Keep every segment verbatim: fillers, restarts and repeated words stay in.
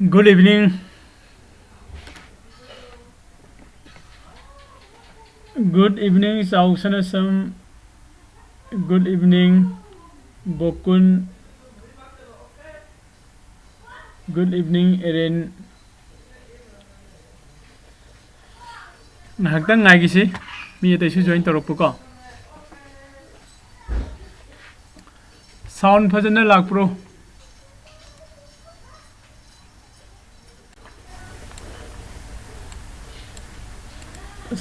Good evening. Good evening, Chao Sanasam. Good evening, Bokun. Good evening, Eren. ꯉꯥꯏꯍꯥꯛꯇꯪ ꯉꯥꯏꯈꯤꯁꯤ, ꯃꯤ ꯑꯇꯩꯁꯨ join ꯇꯧꯔꯛꯄꯀꯣ꯫ Sound ꯐꯖꯅ ꯂꯥꯛꯄ꯭ꯔꯣ?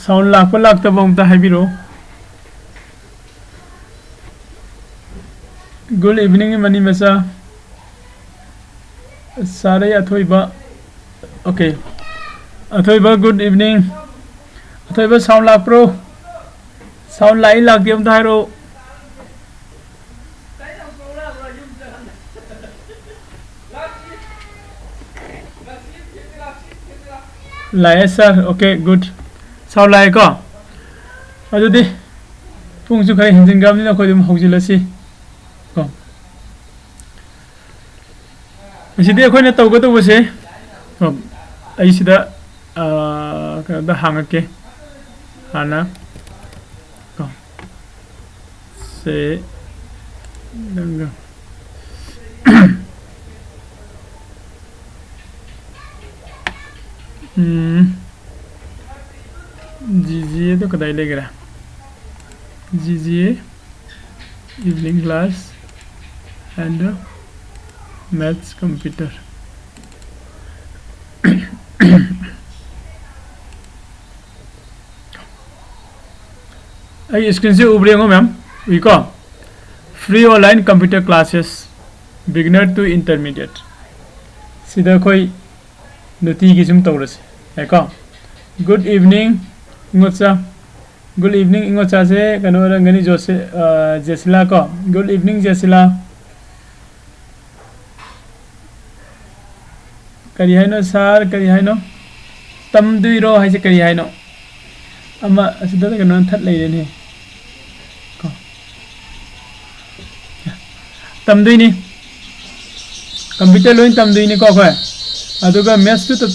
Sound ꯂꯥꯛꯄ ꯂꯥꯛꯇꯕ ꯑꯝꯇ ꯍꯥꯏꯕꯤꯔꯛꯑꯣ꯫ Good evening, ꯏꯃꯥꯅꯤ ꯃꯆꯥ꯫ ꯁꯥꯔꯩ ꯑꯊꯣꯏꯕ꯫ Okay꯫ ꯑꯊꯣꯏꯕ, good evening꯫ ꯑꯊꯣꯏꯕ, sound ꯂꯥꯛꯄ꯭ꯔꯣ? Sound ꯂꯥꯛꯏ ꯂꯥꯛꯇꯦ ꯑꯝꯇ ꯍꯥꯏꯔꯛꯑꯣ꯫ ꯂꯥꯛꯑꯦ sir꯫ Okay, good꯫ Sound ꯂꯥꯛꯑꯦꯀꯣ? ꯑꯗꯨꯗꯤ ꯄꯨꯡꯁꯨ ꯈꯔ ꯍꯦꯟꯖꯤꯟꯈ꯭ꯔꯕꯅꯤꯅ ꯑꯩꯈꯣꯏ ꯑꯗꯨꯝ ꯍꯧꯖꯤꯜꯂꯁꯤ ꯀꯣ꯫ ꯉꯁꯤꯗꯤ ꯑꯩꯈꯣꯏꯅ ꯇꯧꯒꯗꯧꯕꯁꯦ, ꯀꯣ, ꯑꯩ ꯁꯤꯗ, ꯑꯥ, ꯀꯩꯅꯣꯗ ꯍꯥꯡꯉꯛꯀꯦ ꯍꯥꯟꯅ ꯀꯣ꯫ ꯁꯦ, ꯅꯪꯒ꯫ ꯎꯝ꯫ ꯖꯤ ꯖꯤ ꯑꯦꯗꯣ ꯀꯗꯥꯏ ꯂꯩꯒꯦꯔꯥ? G G A evening class and maths computer꯫ ꯑꯩ screenꯁꯦ ꯎꯕ꯭ꯔꯥ ꯌꯦꯡꯉꯣ ꯃꯌꯥꯝ꯫ ꯎꯏꯀꯣ? Free online computer classes, beginner to intermediate꯫ ꯁꯤꯗ ꯑꯩꯈꯣꯏ ꯅꯨꯡꯇꯤꯒꯤ ꯁꯨꯝ ꯇꯧꯔꯁꯤ꯫ ꯌꯥꯏꯀꯣ? Good evening, ꯏꯉꯣꯆꯥ꯫ Good evening, ꯏꯉꯣꯆꯥꯁꯦ ꯀꯩꯅꯣ ꯑꯣꯏꯔꯝꯒꯅꯤ, ꯖꯣꯁꯦ-, ꯑ, ꯖꯦꯁꯤꯂꯥ ꯀꯣ꯫ Good evening, ꯖꯦꯁꯤꯂꯥ꯫ ꯀꯔꯤ ꯍꯥꯏꯅꯣ sir? ꯀꯔꯤ ꯍꯥꯏꯅꯣ? ꯇꯝꯗꯣꯏꯔꯣ ꯍꯥꯏꯁꯦ ꯀꯔꯤ ꯍꯥꯏꯅꯣ? ꯑꯃ ꯑꯁꯤꯗ ꯀꯩꯅꯣ ꯊꯠ ꯂꯩꯔꯦꯅꯦ꯫ ꯀꯣ꯫ ꯇꯝꯗꯣꯏꯅꯤ꯫ ꯀꯝꯄ꯭ꯌꯨꯇꯔ ꯂꯣꯏ ꯇꯝꯗꯣꯏꯅꯤꯀꯣ ꯑꯩꯈꯣꯏ꯫ ꯑꯗꯨꯒ ꯃꯦꯠꯁꯇꯨ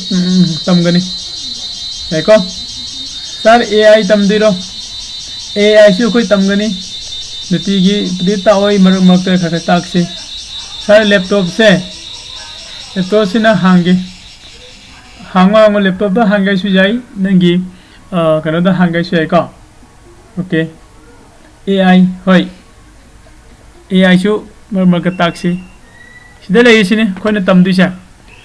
ꯇꯝꯒꯅꯤ꯫ ꯌꯥꯏꯀꯣ? ꯁꯥꯔ, ꯑꯦ ꯑꯥꯏ ꯇꯝꯗꯣꯏꯔꯣ? ꯑꯦ ꯑꯥꯏꯁꯨ ꯑꯩꯈꯣꯏ ꯇꯝꯒꯅꯤ꯫ ꯅꯨꯡꯇꯤꯒꯤꯗꯤ ꯇꯥꯛꯑꯣꯏ, ꯃꯔꯛ ꯃꯔꯛꯇ ꯈꯔ ꯈꯔ ꯇꯥꯛꯁꯤ꯫ ꯁꯥꯔ, ꯂꯦꯞꯇꯣꯞꯁꯦ, ꯂꯦꯞꯇꯣꯞꯁꯤꯅ ꯍꯥꯡꯒꯦ꯫ ꯍꯥꯡꯉꯣ, ꯍꯥꯡꯉꯣ, ꯂꯦꯞꯇꯣꯞꯇ ꯍꯥꯡꯒꯦꯁꯨ ꯌꯥꯏ, ꯅꯪꯒꯤ, ꯑ, ꯀꯩꯅꯣꯗ ꯍꯥꯡꯒꯦꯁꯨ ꯌꯥꯏꯀꯣ꯫ ꯑꯣꯀꯦ꯫ ꯑꯦ ꯑꯥꯏ, ꯍꯣꯏ꯫ ꯑꯦ ꯑꯥꯏꯁꯨ ꯃꯔꯛ ꯃꯔꯛꯇ ꯇꯥꯛꯁꯤ꯫ ꯁꯤꯗ ꯂꯩꯔꯤꯁꯤꯅꯤ ꯑꯩꯈꯣꯏꯅ ꯇꯝꯗꯣꯏꯁꯦ꯫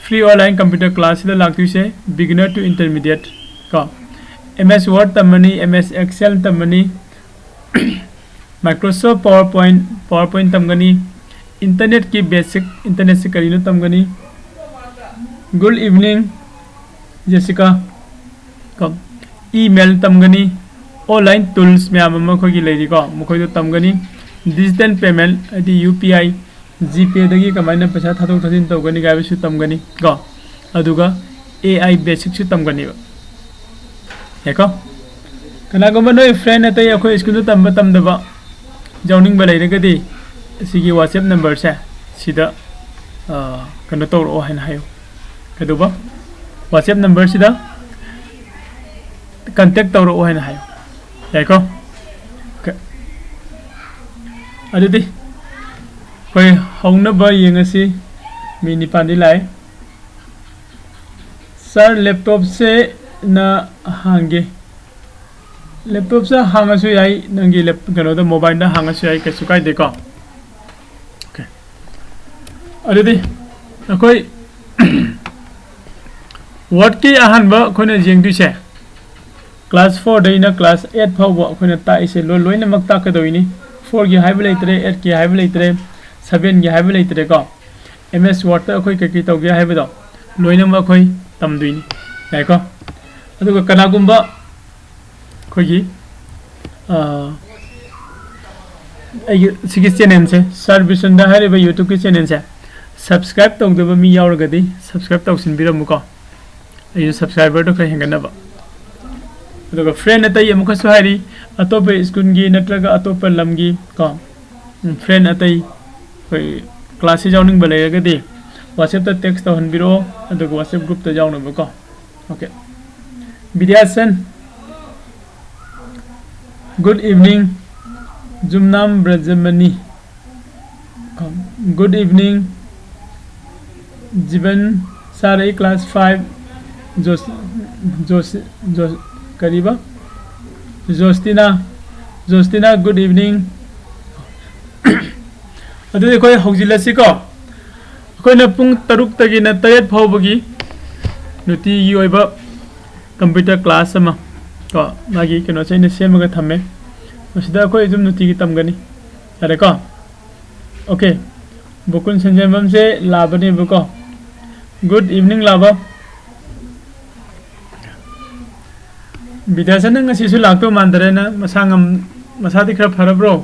Free online computer class ꯁꯤꯗ ꯂꯥꯛꯇꯣꯏꯁꯦ, beginner to intermediate ꯀꯣ꯫ ꯑꯦꯝ ꯑꯦꯁ Word ꯇꯝꯃꯅꯤ, ꯑꯦꯝ ꯑꯦꯁ Excel ꯇꯝꯃꯅꯤ, Microsoft PowerPoint, PowerPoint ꯇꯝꯒꯅꯤ, internetꯀꯤ basic, internetꯁꯤ ꯀꯔꯤꯅꯣ ꯇꯝꯒꯅꯤ꯫ Good evening, Jessica꯫ ꯀꯣ, email ꯇꯝꯒꯅꯤ, online tools ꯃꯌꯥꯝ ꯑꯃ ꯑꯩꯈꯣꯏꯒꯤ ꯂꯩꯔꯤꯀꯣ, ꯃꯈꯣꯏꯗꯣ ꯇꯝꯒꯅꯤ꯫ Digital payment, ꯍꯥꯏꯗꯤ ꯌꯨ ꯄꯤ ꯑꯥꯏ, ꯖꯤꯄꯦꯗꯒꯤ ꯀꯃꯥꯏꯅ ꯄꯩꯁꯥ ꯊꯥꯗꯣꯛ ꯊꯥꯖꯤꯟ ꯇꯧꯒꯅꯤ ꯍꯥꯏꯕꯁꯨ ꯇꯝꯒꯅꯤ ꯀꯣ꯫ ꯑꯗꯨꯒ ꯑꯦ ꯑꯥꯏ basicꯁꯨ ꯇꯝꯒꯅꯦꯕ꯫ ꯌꯥꯏꯀꯣ? ꯀꯅꯥꯒꯨꯝꯕ ꯅꯣꯏ friend ꯑꯇꯩ ꯑꯩꯈꯣꯏ ꯁ꯭ꯀꯨꯜꯗ ꯇꯝꯕ ꯇꯝꯗꯕ ꯌꯥꯎꯅꯤꯡꯕ ꯂꯩꯔꯒꯗꯤ ꯑꯁꯤꯒꯤ WhatsApp numberꯁꯦ ꯁꯤꯗ, ꯑ, ꯀꯩꯅꯣ ꯇꯧꯔꯛꯑꯣ ꯍꯥꯏꯅ ꯍꯥꯏꯌꯨ꯫ ꯀꯩꯗꯧꯕ? WhatsApp numberꯁꯤꯗ contact ꯇꯧꯔꯛꯑꯣ ꯍꯥꯏꯅ ꯍꯥꯏꯌꯨ꯫ ꯌꯥꯏꯀꯣ? Okay꯫ ꯑꯗꯨꯗꯤ ꯑꯩꯈꯣꯏ ꯍꯧꯅꯕ ꯌꯦꯡꯉꯁꯤ꯫ ꯃꯤ ꯅꯤꯄꯥꯟꯗꯤ ꯂꯥꯛꯑꯦ꯫ ꯁꯥꯔ, ꯂꯦꯞꯇꯣꯞꯁꯦ ꯅ ꯍꯥꯡꯒꯦ꯫ ꯂꯦꯞꯇꯣꯞꯁꯦ ꯍꯥꯡꯉꯁꯨ ꯌꯥꯏ, ꯅꯪꯒꯤ ꯂꯦꯞ-, ꯀꯩꯅꯣꯗ, mobileꯗ ꯍꯥꯡꯉꯁꯨ ꯌꯥꯏ, ꯀꯩꯁꯨ ꯀꯥꯏꯗꯦꯀꯣ꯫ Okay꯫ ꯑꯗꯨꯗꯤ ꯑꯩꯈꯣꯏ Wordꯀꯤ ꯑꯍꯥꯟꯕ ꯑꯩꯈꯣꯏꯅ ꯌꯦꯡꯗꯣꯏꯁꯦ, class fourꯗꯩꯅ class eight ꯐꯥꯎꯕ ꯑꯩꯈꯣꯏꯅ ꯇꯥꯛꯏꯁꯦ ꯂꯣꯏ-, ꯂꯣꯏꯅꯃꯛ ꯇꯥꯛꯀꯗꯧꯔꯤꯅꯤ꯫ Fourꯒꯤ ꯍꯥꯏꯕ ꯂꯩꯇ꯭ꯔꯦ, eightꯀꯤ ꯍꯥꯏꯕ ꯂꯩꯇ꯭ꯔꯦ, sevenꯒꯤ ꯍꯥꯏꯕ ꯂꯩꯇ꯭ꯔꯦꯀꯣ꯫ ꯑꯦꯝ ꯑꯦꯁ Wordꯇ ꯑꯩꯈꯣꯏ ꯀꯩꯀꯩ ꯇꯧꯒꯦ ꯍꯥꯏꯕꯗꯣ ꯂꯣꯏꯅꯃꯛ ꯑꯩꯈꯣꯏ ꯇꯝꯗꯣꯏꯅꯤ꯫ ꯌꯥꯏꯀꯣ? ꯑꯗꯨꯒ ꯀꯅꯥꯒꯨꯝꯕ ꯑꯩꯈꯣꯏꯒꯤ, ꯑ, ꯑꯩꯒꯤ ꯁꯤꯒꯤ channelꯁꯦ, ꯁꯥꯔ ꯕꯤꯁꯟꯗ ꯍꯥꯏꯔꯤꯕ YouTubeꯀꯤ channelꯁꯦ subscribe ꯇꯧꯗꯕ ꯃꯤ ꯌꯥꯎꯔꯒꯗꯤ subscribe ꯇꯧꯁꯤꯟꯕꯤꯔꯝꯃꯨꯀꯣ꯫ ꯑꯩꯁꯨ subscriberꯗꯣ ꯈꯔ ꯍꯦꯟꯒꯠꯅꯕ꯫ ꯑꯗꯨꯒ friend ꯑꯇꯩ ꯑꯃꯨꯛꯀꯁꯨ ꯍꯥꯏꯔꯤ, ꯑꯇꯣꯞꯄ ꯁ꯭ꯀꯨꯜꯒꯤ ꯅꯠꯇ꯭ꯔꯒ ꯑꯇꯣꯞꯄ ꯂꯝꯒꯤ ꯀꯣ, ꯎꯝ, friend ꯑꯇꯩ ꯑꯩꯈꯣꯏ classꯁꯤ ꯌꯥꯎꯅꯤꯡꯕ ꯂꯩꯔꯒꯗꯤ WhatsApp-ꯇ text ꯇꯧꯍꯟꯕꯤꯔꯛꯑꯣ, ꯑꯗꯨꯒ WhatsApp group-ꯇ ꯌꯥꯎꯅꯕꯀꯣ꯫ Okay. ꯕꯤꯗ꯭ꯌꯥꯁꯟ, good evening. ꯖꯨꯝꯅꯥꯝ ꯕ꯭ꯔꯖꯃꯅꯤ, good evening. ꯖꯤꯕꯟ ꯁꯥꯔꯩ, class five. José-, José-, José-, ꯀꯔꯤꯕ? ꯖꯣꯁꯇꯤꯅꯥ, ꯖꯣꯁꯇꯤꯅꯥ, good evening. ꯑꯗꯨꯗꯤ ꯑꯩꯈꯣꯏ ꯍꯧꯖꯤꯜꯂꯁꯤꯀꯣ꯫ ꯑꯩꯈꯣꯏꯅ ꯄꯨꯡ ꯇꯔꯨꯛꯇꯒꯤꯅ ꯇꯔꯦꯠ ꯐꯥꯎꯕꯒꯤ ꯅꯨꯡꯇꯤꯒꯤ ꯑꯣꯏꯕ computer class ꯑꯃ ꯀꯣ, ꯃꯥꯒꯤ ꯀꯩꯅꯣꯁꯦ ꯑꯩꯅ ꯁꯦꯝꯃꯒ ꯊꯝꯃꯦ꯫ ꯃꯁꯤꯗ ꯑꯩꯈꯣꯏ ꯑꯗꯨꯝ ꯅꯨꯡꯇꯤꯒꯤ ꯇꯝꯒꯅꯤ꯫ ꯌꯥꯔꯦꯀꯣ? Okay. ꯕꯣꯀꯨꯟ ꯁꯟꯖꯦꯟꯕꯝꯁꯦ ꯂꯥꯕꯅꯦꯕꯀꯣ꯫ Good evening, ꯂꯥꯕ꯫ ꯕꯤꯗ꯭ꯌꯥꯆꯟꯗ꯭ꯔ ꯉꯁꯤꯁꯨ ꯂꯥꯛꯇꯧ ꯃꯥꯟꯗꯔꯦ꯫ ꯅꯪ ꯃꯁꯥ ꯉꯝ-, ꯃꯁꯥꯗꯤ ꯈꯔ ꯐꯔꯕ꯭ꯔꯣ?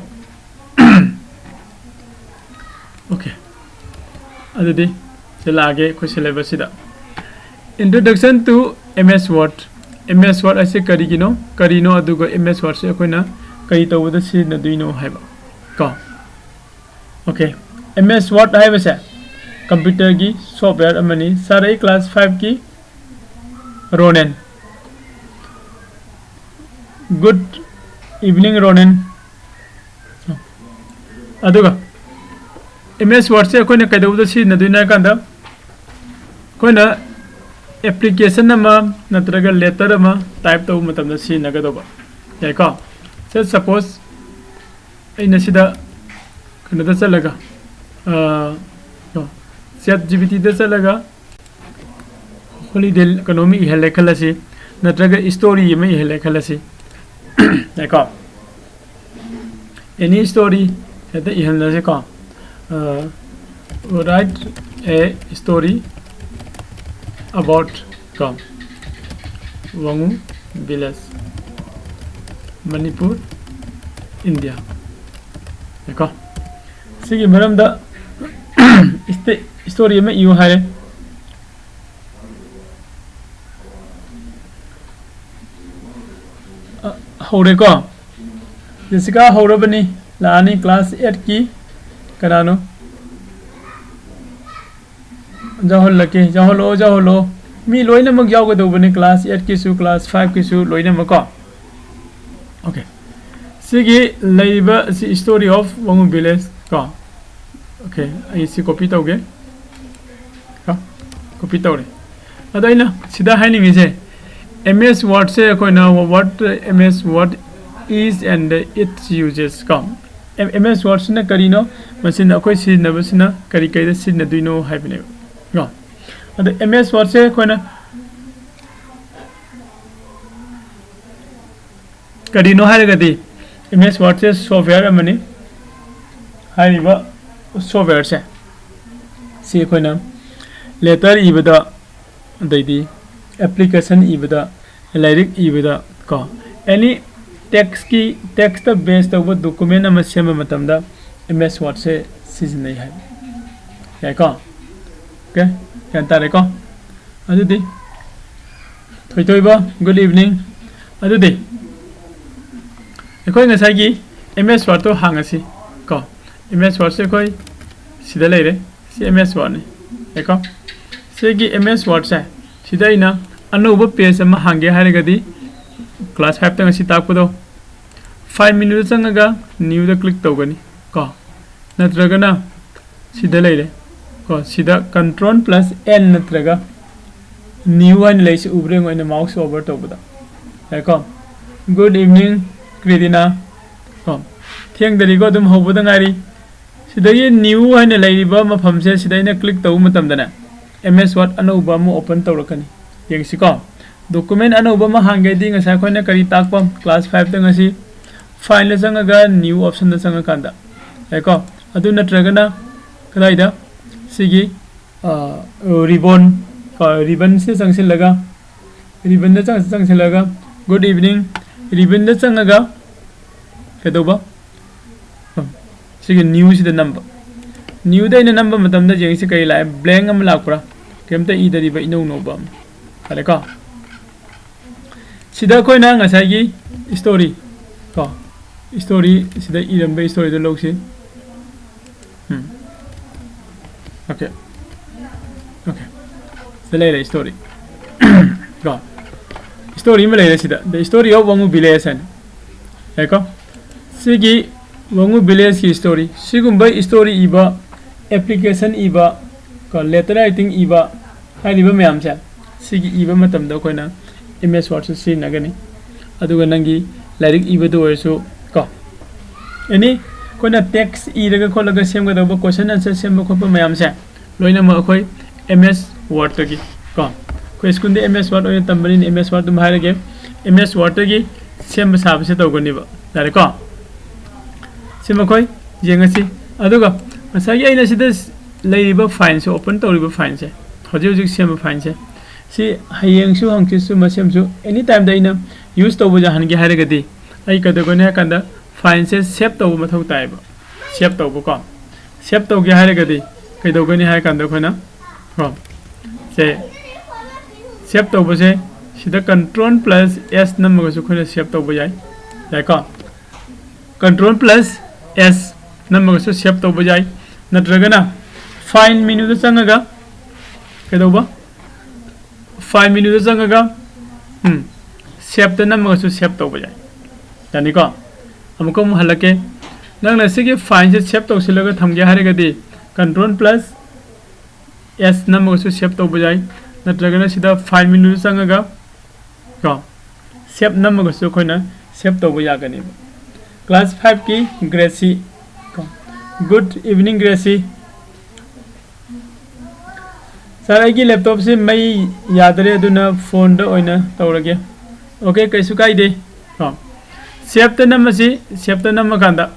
Okay. ꯑꯗꯨꯗꯤ ꯁꯤ ꯂꯥꯛꯑꯒꯦ ꯑꯩꯈꯣꯏ syllabus-ꯁꯤꯗ꯫ Introduction to MS Word. MS Word ꯑꯁꯤ ꯀꯔꯤꯒꯤꯅꯣ, ꯀꯔꯤꯅꯣ, ꯑꯗꯨꯒ MS Word-ꯁꯦ ꯑꯩꯈꯣꯏꯅ ꯀꯔꯤ ꯇꯧꯕꯗ ꯁꯤꯖꯤꯟꯅꯗꯣꯏꯅꯣ ꯍꯥꯏꯕ ꯀꯣ꯫ Okay. MS Word ꯍꯥꯏꯕꯁꯦ computer-ꯒꯤ software ꯑꯃꯅꯤ꯫ ꯁꯥꯔꯩ, class five-ꯀꯤ ꯔꯣꯅꯦꯟ꯫ Good evening, Ronen. ꯑꯗꯨꯒ MS Word-ꯁꯦ ꯑꯩꯈꯣꯏꯅ ꯀꯩꯗꯧꯕꯗ ꯁꯤꯖꯤꯟꯅꯗꯣꯏꯅꯣ ꯍꯥꯏ ꯀꯥꯟꯗ, ꯑꯩꯈꯣꯏꯅ application ꯑꯃ ꯅꯠꯇ꯭ꯔꯒ letter ꯑꯃ type ꯇꯧꯕ ꯃꯇꯝꯗ ꯁꯤꯖꯤꯟꯅꯒꯗꯧꯕ꯫ ꯌꯥꯏꯀꯣ? Say suppose ꯑꯩꯅ ꯁꯤꯗ ꯀꯩꯅꯣꯗ ꯆꯠꯂꯒ, ꯑ, ꯀꯣ, ChatGPT-ꯗ ꯆꯠꯂꯒ holiday ꯀꯩꯅꯣꯝ ꯏꯍꯜꯂꯦ ꯈꯜꯂꯁꯤ, ꯅꯠꯇ꯭ꯔꯒ story ꯑꯃ ꯏꯍꯜꯂꯦ ꯈꯜꯂꯁꯤ꯫ ꯌꯥꯏꯀꯣ? Any story ꯍꯦꯛꯇ ꯏꯍꯜꯂꯁꯤꯀꯣ꯫ ꯑ, write a story about ꯀꯣ, ꯋꯥꯉꯨ village, ꯃꯅꯤꯄꯨꯔ, ꯏꯟꯗꯤꯌꯥ꯫ ꯌꯥꯏꯀꯣ? ꯁꯤꯒꯤ ꯃꯔꯝꯗ ꯏꯁꯇꯦ-, story ꯑꯃ ꯏꯌꯨ ꯍꯥꯏꯔꯦ꯫ ꯑ, ꯍꯧꯔꯦꯀꯣ? ꯖꯦꯁꯤꯀꯥ ꯍꯧꯔꯕꯅꯤ, ꯂꯥꯛꯑꯅꯤ, class eight-ꯀꯤ꯫ ꯀꯅꯥꯅꯣ? ꯌꯥꯎꯍꯜꯂꯛꯀꯦ, ꯌꯥꯎꯍꯜꯂꯣ, ꯌꯥꯎꯍꯜꯂꯣ꯫ ꯃꯤ ꯂꯣꯏꯅꯃꯛ ꯌꯥꯎꯒꯗꯧꯕꯅꯤ, class eight ꯀꯤꯁꯨ, class five ꯀꯤꯁꯨ ꯂꯣꯏꯅꯃꯛ ꯀꯣ꯫ Okay꯫ ꯁꯤꯒꯤ ꯂꯩꯔꯤꯕ ꯑꯁꯤ Story of Wangoo Village ꯀꯣ꯫ Okay, ꯑꯩ ꯁꯤ copy ꯇꯧꯒꯦ꯫ ꯀꯣ, copy ꯇꯧꯔꯦ꯫ ꯑꯗꯣ ꯑꯩꯅ ꯁꯤꯗ ꯍꯥꯏꯅꯤꯡꯉꯤꯁꯦ, M S Word ꯁꯦ ꯑꯩꯈꯣꯏꯅ what M S Word is and its uses ꯀꯣ꯫ M-, M S Word ꯁꯤꯅ ꯀꯔꯤꯅꯣ? ꯃꯁꯤꯅ ꯑꯩꯈꯣꯏ ꯁꯤꯖꯤꯟꯅꯕꯁꯤꯅ ꯀꯔꯤ ꯀꯔꯤꯗ ꯁꯤꯖꯤꯟꯅꯗꯣꯏꯅꯣ ꯍꯥꯏꯕꯅꯦꯕ ꯀꯣ꯫ ꯑꯗꯣ M S Word ꯁꯦ ꯑꯩꯈꯣꯏꯅ ꯀꯔꯤꯅꯣ ꯍꯥꯏꯔꯒꯗꯤ, M S Word ꯁꯦ software ꯑꯃꯅꯤ꯫ ꯍꯥꯏꯔꯤꯕ software ꯁꯦ, ꯁꯤ ꯑꯩꯈꯣꯏꯅ letter ꯏꯕꯗ, ꯑꯗꯩꯗꯤ application ꯏꯕꯗ, ꯂꯥꯏꯔꯤꯛ ꯏꯕꯗ ꯀꯣ, any text ꯀꯤ, text ꯇ base ꯇꯧꯕ document ꯑꯃ ꯁꯦꯝꯕ ꯃꯇꯝꯗ M S Word ꯁꯦ ꯁꯤꯖꯤꯟꯅꯩ ꯍꯥꯏꯕ꯫ ꯌꯥꯏꯀꯣ? Okay? ꯒ꯭ꯌꯥꯟ ꯇꯥꯔꯦꯀꯣ? ꯑꯗꯨꯗꯤ, ꯊꯣꯏꯊꯣꯏꯕ, good evening꯫ ꯑꯗꯨꯗꯤ, ꯑꯩꯈꯣꯏ ꯉꯁꯥꯏꯒꯤ M S Word ꯇꯣ ꯍꯥꯡꯉꯁꯤ ꯀꯣ꯫ M S Word ꯁꯦ ꯑꯩꯈꯣꯏ ꯁꯤꯗ ꯂꯩꯔꯦ꯫ ꯁꯤ M S Word ꯅꯤ꯫ ꯌꯥꯏꯀꯣ? ꯁꯤꯒꯤ M S Word ꯁꯦ, ꯁꯤꯗ ꯑꯩꯅ ꯑꯅꯧꯕ page ꯑꯃ ꯍꯥꯡꯒꯦ ꯍꯥꯏꯔꯒꯗꯤ, class five ꯇ ꯉꯁꯤ ꯇꯥꯛꯄꯗꯣ, file menu ꯗ ꯆꯪꯉꯒ new ꯗ click ꯇꯧꯒꯅꯤ ꯀꯣ꯫ ꯅꯠꯇ꯭ꯔꯒꯅ ꯁꯤꯗ ꯂꯩꯔꯦ ꯀꯣ, ꯁꯤꯗ control plus N ꯅꯠꯇ꯭ꯔꯒ new ꯍꯥꯏꯅ ꯂꯩꯁꯤ ꯎꯕ꯭ꯔꯥ ꯌꯦꯡꯉꯣ, ꯑꯩꯅ mouse hover ꯇꯧꯕꯗ꯫ ꯌꯥꯏꯀꯣ? Good evening, ꯀ꯭ꯔꯤꯗꯤꯅꯥ꯫ ꯀꯣ, ꯊꯦꯡꯗꯔꯤꯀꯣ, ꯑꯗꯨꯝ ꯍꯧꯕꯗ ꯉꯥꯏꯔꯤ꯫ ꯁꯤꯗꯒꯤ new ꯍꯥꯏꯅ ꯂꯩꯔꯤꯕ ꯃꯐꯝꯁꯦ, ꯁꯤꯗ ꯑꯩꯅ click ꯇꯧꯕ ꯃꯇꯝꯗꯅꯦ, M S Word ꯑꯅꯧꯕ ꯑꯃ open ꯇꯧꯔꯛꯀꯅꯤ꯫ ꯌꯦꯡꯁꯤꯀꯣ꯫ Document ꯑꯅꯧꯕ ꯑꯃ ꯍꯥꯡꯒꯦꯗꯤ ꯉꯁꯥꯏ ꯑꯩꯈꯣꯏꯅ ꯀꯔꯤ ꯇꯥꯛꯄ? Class five ꯇ ꯉꯁꯤ file ꯗ ꯆꯪꯉꯒ new option ꯗ ꯆꯪꯉꯀꯥꯟꯗ, ꯌꯥꯏꯀꯣ? ꯑꯗꯨ ꯅꯠꯇ꯭ꯔꯒꯅ ꯀꯗꯥꯏꯗ? ꯁꯤꯒꯤ, ꯑ, ribbon, ꯀꯣ, ribbon ꯁꯤꯗ ꯆꯪꯁꯤꯜꯂꯒ, ribbon ꯗ ꯆꯪ-, ꯆꯪꯁꯤꯜꯂꯒ, good evening, ribbon ꯗ ꯆꯪꯉꯒ ꯀꯩꯗꯧꯕ? ꯎꯝ, ꯁꯤꯒꯤ new ꯁꯤꯗ ꯅꯝꯕ꯫ New ꯗ ꯑꯩꯅ ꯅꯝꯕ ꯃꯇꯝꯗ ꯌꯦꯡꯁꯤ ꯀꯔꯤ ꯂꯥꯛꯑꯦ? Blank ꯑꯃ ꯂꯥꯛꯄ꯭ꯔꯥ? ꯀꯩꯝꯇ ꯏꯗꯔꯤꯕ ꯏꯅꯧ ꯅꯧꯕ ꯑꯃ꯫ ꯐꯔꯦꯀꯣ? ꯁꯤꯗ ꯑꯩꯈꯣꯏꯅ ꯉꯁꯥꯏꯒꯤ story ꯀꯣ, story ꯁꯤꯗ ꯏꯔꯝꯕ story ꯗꯣ ꯂꯧꯁꯤ꯫ ꯎꯝ꯫ Okay꯫ ꯁꯤꯗ ꯂꯩꯔꯦ story꯫ ꯀꯣ, story ꯑꯃ ꯂꯩꯔꯦ ꯁꯤꯗ, The Story of Wangu Village ꯍꯥꯏꯅ꯫ ꯌꯥꯏꯀꯣ? ꯁꯤꯒꯤ Wangu Village ꯀꯤ story, ꯁꯤꯒꯨꯝꯕ story ꯏꯕ, application ꯏꯕ, ꯀꯣ, letter writing ꯏꯕ ꯍꯥꯏꯔꯤꯕ ꯃꯌꯥꯝꯁꯦ, ꯁꯤꯒꯤ ꯏꯕ ꯃꯇꯝꯗ ꯑꯩꯈꯣꯏꯅ M S Word ꯁꯦ ꯁꯤꯖꯤꯟꯅꯒꯅꯤ꯫ ꯑꯗꯨꯒ ꯅꯪꯒꯤ ꯂꯥꯏꯔꯤꯛ ꯏꯕꯗ ꯑꯣꯏꯔꯁꯨ, ꯀꯣ, any ꯑꯩꯈꯣꯏꯅ text ꯏꯔꯒ ꯈꯣꯠꯂꯒ ꯁꯦꯝꯒꯗꯧꯕ, question answer ꯁꯦꯝꯕ ꯈꯣꯠꯄ ꯃꯌꯥꯝꯁꯦ ꯂꯣꯏꯅꯃꯛ ꯑꯩꯈꯣꯏ M S Word ꯇꯒꯤ, ꯀꯣ, ꯑꯩꯈꯣꯏ school ꯗ M S Word ꯑꯣꯏꯅ ꯇꯝꯕꯅꯤꯅ M S Word ꯑꯗꯨꯝ ꯍꯥꯏꯔꯒꯦ, M S Word ꯇꯒꯤ ꯁꯦꯝꯕ ꯁꯥꯕꯁꯦ ꯇꯧꯒꯅꯤꯕ꯫ ꯌꯥꯔꯦꯀꯣ? ꯁꯤ ꯃꯈꯣꯏ ꯌꯦꯡꯉꯁꯤ꯫ ꯑꯗꯨꯒ ꯉꯁꯥꯏꯒꯤ ꯑꯩꯅ ꯁꯤꯗ ꯂꯩꯔꯤꯕ file ꯁꯦ, open ꯇꯧꯔꯤꯕ file ꯁꯦ, ꯍꯧꯖꯤꯛ ꯍꯧꯖꯤꯛ ꯁꯦꯝꯕ file ꯁꯦ, ꯁꯤ ꯍꯌꯦꯡꯁꯨ ꯍꯪꯆꯤꯠꯁꯨ ꯃꯁꯦꯝꯁꯨ any time ꯗ ꯑꯩꯅ use ꯇꯧꯕ ꯌꯥꯍꯟꯒꯦ ꯍꯥꯏꯔꯒꯗꯤ ꯑꯩ ꯀꯩꯗꯧꯒꯅꯤ ꯍꯥꯏ ꯀꯥꯟꯗ file ꯁꯦ save ꯇꯧꯕ ꯃꯊꯧ ꯇꯥꯏꯌꯦꯕ꯫ Save ꯇꯧꯕꯀꯣ꯫ Save ꯇꯧꯒꯦ ꯍꯥꯏꯔꯒꯗꯤ ꯀꯩꯗꯧꯒꯅꯤ ꯍꯥꯏ ꯀꯥꯟꯗ ꯑꯩꯈꯣꯏꯅ, ꯀꯣ, ꯁꯦ save ꯇꯧꯕꯁꯦ ꯁꯤꯗ control plus S ꯅꯝꯃꯒꯁꯨ ꯑꯩꯈꯣꯏꯅ save ꯇꯧꯕ ꯌꯥꯏ꯫ ꯌꯥꯏꯀꯣ? Control plus S ꯅꯝꯃꯒꯁꯨ save ꯇꯧꯕ ꯌꯥꯏ꯫ ꯅꯠꯇ꯭ꯔꯒꯅ file menu ꯗ ꯆꯪꯉꯒ ꯀꯩꯗꯧꯕ? File menu ꯗ ꯆꯪꯉꯒ, ꯎꯝ, save ꯇ ꯅꯝꯃꯒꯁꯨ save ꯇꯧꯕ ꯌꯥꯏ꯫ ꯌꯥꯅꯤꯀꯣ? ꯑꯃꯨꯛꯀ ꯑꯃꯨꯛ ꯍꯜꯂꯛꯀꯦ꯫ ꯅꯪꯅ ꯁꯤꯒꯤ file ꯁꯦ save ꯇꯧꯁꯤꯜꯂꯒ ꯊꯝꯒꯦ ꯍꯥꯏꯔꯒꯗꯤ control plus S ꯅꯝꯃꯒꯁꯨ save ꯇꯧꯕ ꯌꯥꯏ꯫ ꯅꯠꯇ꯭ꯔꯒꯅ ꯁꯤꯗ file menu ꯗ ꯆꯪꯉꯒ, ꯀꯣ, save ꯅꯝꯃꯒꯁꯨ ꯑꯩꯈꯣꯏꯅ save ꯇꯧꯕ ꯌꯥꯒꯅꯦꯕ꯫ Class five ꯀꯤ Gracie, ꯀꯣ, Good evening Gracie꯫ Sir, ꯑꯩꯒꯤ laptop ꯁꯦ ꯃꯩ ꯌꯥꯗꯔꯦ, ꯑꯗꯨꯅ phone ꯗ ꯑꯣꯏꯅ ꯇꯧꯔꯒꯦ꯫ Okay, ꯀꯩꯁꯨ ꯀꯥꯏꯗꯦ꯫ ꯀꯣ, save ꯇ ꯅꯝꯃꯁꯤ꯫ Save ꯇ ꯅꯝꯃꯀꯥꯟꯗ,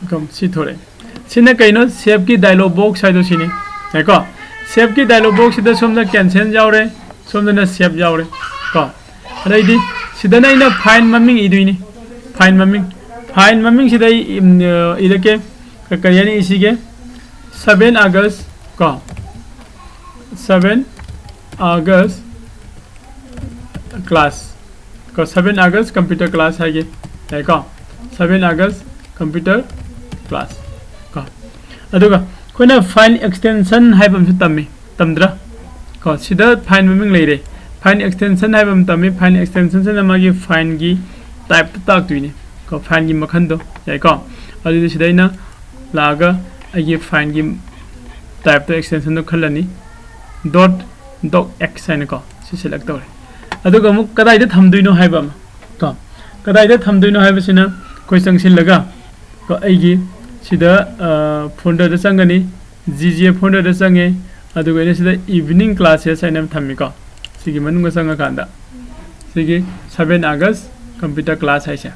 ꯀꯣ, ꯁꯤ ꯊꯣꯔꯛꯑꯦ꯫ ꯁꯤꯅ ꯀꯩꯅꯣ? Save ꯀꯤ dialog box ꯍꯥꯏꯗꯣ ꯁꯤꯅꯤ꯫ ꯌꯥꯏꯀꯣ? Save ꯀꯤ dialog box ꯁꯤꯗ ꯁꯣꯝꯗ cancel ꯌꯥꯎꯔꯦ, ꯁꯣꯝꯗꯅ save ꯌꯥꯎꯔꯦ꯫ ꯀꯣ, ꯑꯗꯩꯗꯤ ꯁꯤꯗꯅ ꯑꯩꯅ file ꯃꯃꯤꯡ ꯏꯗꯣꯏꯅꯤ꯫ File ꯃꯃꯤꯡ, file ꯃꯃꯤꯡꯁꯤꯗ ꯑꯩ, ꯎꯝ, ꯑ, ꯏꯔꯛꯀꯦ꯫ ꯀ-, ꯀꯔꯤ ꯍꯥꯏꯅ ꯏꯁꯤꯒꯦ? Seven August, ꯀꯣ, Seven August class, ꯀꯣ, Seven August computer class ꯍꯥꯏꯒꯦ꯫ ꯌꯥꯏꯀꯣ? Seven August computer class, ꯀꯣ꯫ ꯑꯗꯨꯒ ꯑꯩꯈꯣꯏꯅ file extension ꯍꯥꯏꯕ ꯑꯃꯁꯨ ꯇꯝꯃꯤ, ꯇꯝꯗ꯭ꯔꯥ? ꯀꯣ, ꯁꯤꯗ file ꯃꯃꯤꯡ ꯂꯩꯔꯦ꯫ File extension ꯍꯥꯏꯕ ꯑꯃ ꯇꯝꯃꯤ꯫ File extension ꯁꯤꯅ ꯃꯥꯒꯤ file ꯒꯤ type ꯇꯣ ꯇꯥꯛꯇꯣꯏꯅꯤ꯫ ꯀꯣ, file ꯒꯤ ꯃꯈꯜꯗꯣ, ꯌꯥꯏꯀꯣ? ꯑꯗꯨꯗꯤ ꯁꯤꯗ ꯑꯩꯅ ꯂꯥꯛꯑꯒ ꯑꯩꯒꯤ file ꯒꯤ type ꯇꯣ, extension ꯗꯣ ꯈꯜꯂꯅꯤ꯫ Dot docx ꯍꯥꯏꯅꯀꯣ, ꯁꯤ select ꯇꯧꯔꯦ꯫ ꯑꯗꯨꯒ ꯑꯃꯨꯛ ꯀꯗꯥꯏꯗ ꯊꯝꯗꯣꯏꯅꯣ ꯍꯥꯏꯕ ꯑꯃ, ꯀꯣ, ꯀꯗꯥꯏꯗ ꯊꯝꯗꯣꯏꯅꯣ ꯍꯥꯏꯕꯁꯤꯅ ꯑꯩꯈꯣꯏ ꯆꯪꯁꯤꯜꯂꯒ, ꯀꯣ, ꯑꯩꯒꯤ ꯁꯤꯗ, ꯑ, folder ꯗ ꯆꯪꯒꯅꯤ꯫ G G A folder ꯗ ꯆꯪꯉꯦ꯫ ꯑꯗꯨꯒ ꯑꯩꯅ ꯁꯤꯗ evening classes ꯍꯥꯏꯅ ꯑꯃ ꯊꯝꯃꯤꯀꯣ꯫ ꯁꯤꯒꯤ ꯃꯅꯨꯡꯗ ꯆꯪꯉꯀꯥꯟꯗ ꯁꯤꯒꯤ seven August computer class ꯍꯥꯏꯁꯦ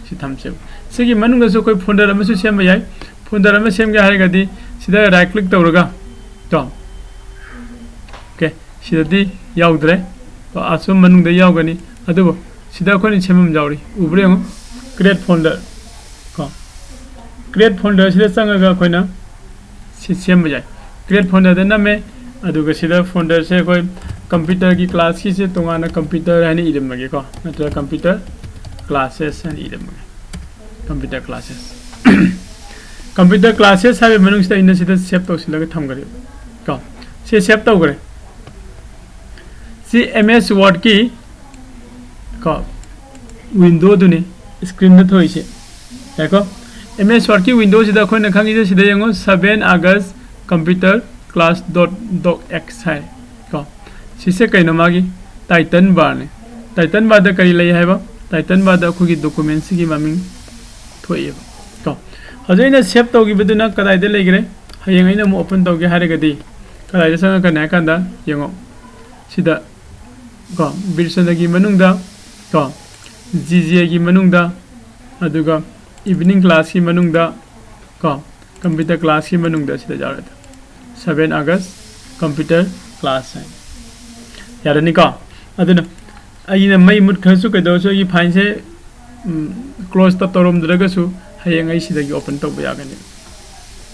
ꯁꯤ ꯊꯝꯁꯦꯕ꯫ ꯁꯤꯒꯤ ꯃꯅꯨꯡꯗꯁꯨ ꯑꯩꯈꯣꯏ folder ꯑꯃꯁꯨ ꯁꯦꯝꯕ ꯌꯥꯏ꯫ Folder ꯑꯃ ꯁꯦꯝꯒꯦ ꯍꯥꯏꯔꯒꯗꯤ ꯁꯤꯗ right click ꯇꯧꯔꯒ, ꯀꯣ, okay, ꯁꯤꯗꯗꯤ ꯌꯥꯎꯗ꯭ꯔꯦ꯫ ꯀꯣ, ꯑꯁꯣꯝ ꯃꯅꯨꯡꯗ ꯌꯥꯎꯒꯅꯤ꯫ ꯑꯗꯨꯕꯨ ꯁꯤꯗ ꯑꯩꯈꯣꯏꯅ ꯁꯦꯝꯐꯝ ꯌꯥꯎꯔꯤ, ꯎꯕ꯭ꯔꯥ ꯌꯦꯡꯉꯣ, create folder꯫ ꯀꯣ, create folder ꯁꯤꯗ ꯆꯪꯉꯒ ꯑꯩꯈꯣꯏꯅ ꯁꯤ ꯁꯦꯝꯕ ꯌꯥꯏ꯫ Create folder ꯗ ꯅꯝꯃꯦ꯫ ꯑꯗꯨꯒ ꯁꯤꯗ folder ꯁꯦ ꯑꯩꯈꯣꯏ computer ꯒꯤ class ꯀꯤꯁꯦ ꯇꯣꯉꯥꯟꯅ computer ꯍꯥꯏꯅ ꯏꯔꯝꯃꯒꯦꯀꯣ, ꯅꯠꯇ꯭ꯔꯒ computer classes ꯍꯥꯏꯅ ꯏꯔꯝꯃꯒꯦ꯫ Computer classes꯫ Computer classes ꯍꯥꯏꯕ ꯃꯅꯨꯡꯁꯤꯗ ꯑꯩꯅ ꯁꯤꯗ save ꯇꯧꯁꯤꯜꯂꯒ ꯊꯝꯈ꯭ꯔꯦ꯫ ꯀꯣ, ꯁꯤ save ꯇꯧꯈ꯭ꯔꯦ꯫ ꯁꯤ M S Word ꯀꯤ, ꯀꯣ, window ꯗꯨꯅꯤ screen ꯗ ꯊꯣꯛꯏꯁꯦ꯫ ꯌꯥꯏꯀꯣ? M S Word ꯀꯤ window ꯁꯤꯗ ꯑꯩꯈꯣꯏꯅ ꯈꯪꯉꯤꯁꯦ ꯁꯤꯗ ꯌꯦꯡꯉꯣ, seven August computer class dot docx ꯍꯥꯏ꯫ ꯀꯣ, ꯁꯤꯁꯦ ꯀꯩꯅꯣ? ꯃꯥꯒꯤ title bar ꯅꯤ꯫ Title bar ꯗ ꯀꯔꯤ ꯂꯩ ꯍꯥꯏꯕ? Title bar ꯗ ꯑꯩꯈꯣꯏꯒꯤ document ꯁꯤꯒꯤ ꯃꯃꯤꯡ ꯊꯣꯛꯑꯦꯕ꯫ ꯀꯣ, ꯍꯧꯖꯤꯛ ꯑꯩꯅ save ꯇꯧꯈꯤꯕꯗꯨꯅ ꯀꯗꯥꯏꯗ ꯂꯩꯈ꯭ꯔꯦ? ꯍꯌꯦꯡ ꯑꯩꯅ ꯑꯃꯨꯛ open ꯇꯧꯒꯦ ꯍꯥꯏꯔꯒꯗꯤ ꯀꯗꯥꯏꯗ ꯆꯪꯉꯛꯀꯅꯤ ꯍꯥꯏ ꯀꯥꯟꯗ, ꯌꯦꯡꯉꯣ, ꯁꯤꯗ, ꯀꯣ, ꯕꯤꯔꯆꯟꯗ꯭ꯔꯒꯤ ꯃꯅꯨꯡꯗ, ꯀꯣ, G G A ꯒꯤ ꯃꯅꯨꯡꯗ, ꯑꯗꯨꯒ evening class ꯀꯤ ꯃꯅꯨꯡꯗ, ꯀꯣ, computer class ꯀꯤ ꯃꯅꯨꯡꯗ ꯁꯤꯗ ꯌꯥꯎꯔꯦ꯫ Seven August computer class ꯍꯥꯏꯅ꯫ ꯌꯥꯔꯅꯤꯀꯣ? ꯑꯗꯨꯅ ꯑꯩꯅ ꯃꯩ ꯃꯨꯠꯈ꯭ꯔꯁꯨ ꯀꯩꯗꯧꯔꯁꯨ ꯑꯩꯒꯤ file ꯁꯦ, ꯎꯝ, close ꯇ ꯇꯧꯔꯝꯗ꯭ꯔꯒꯁꯨ ꯍꯌꯦꯡ ꯑꯩ ꯁꯤꯗꯒꯤ open ꯇꯧꯕ ꯌꯥꯒꯅꯤ꯫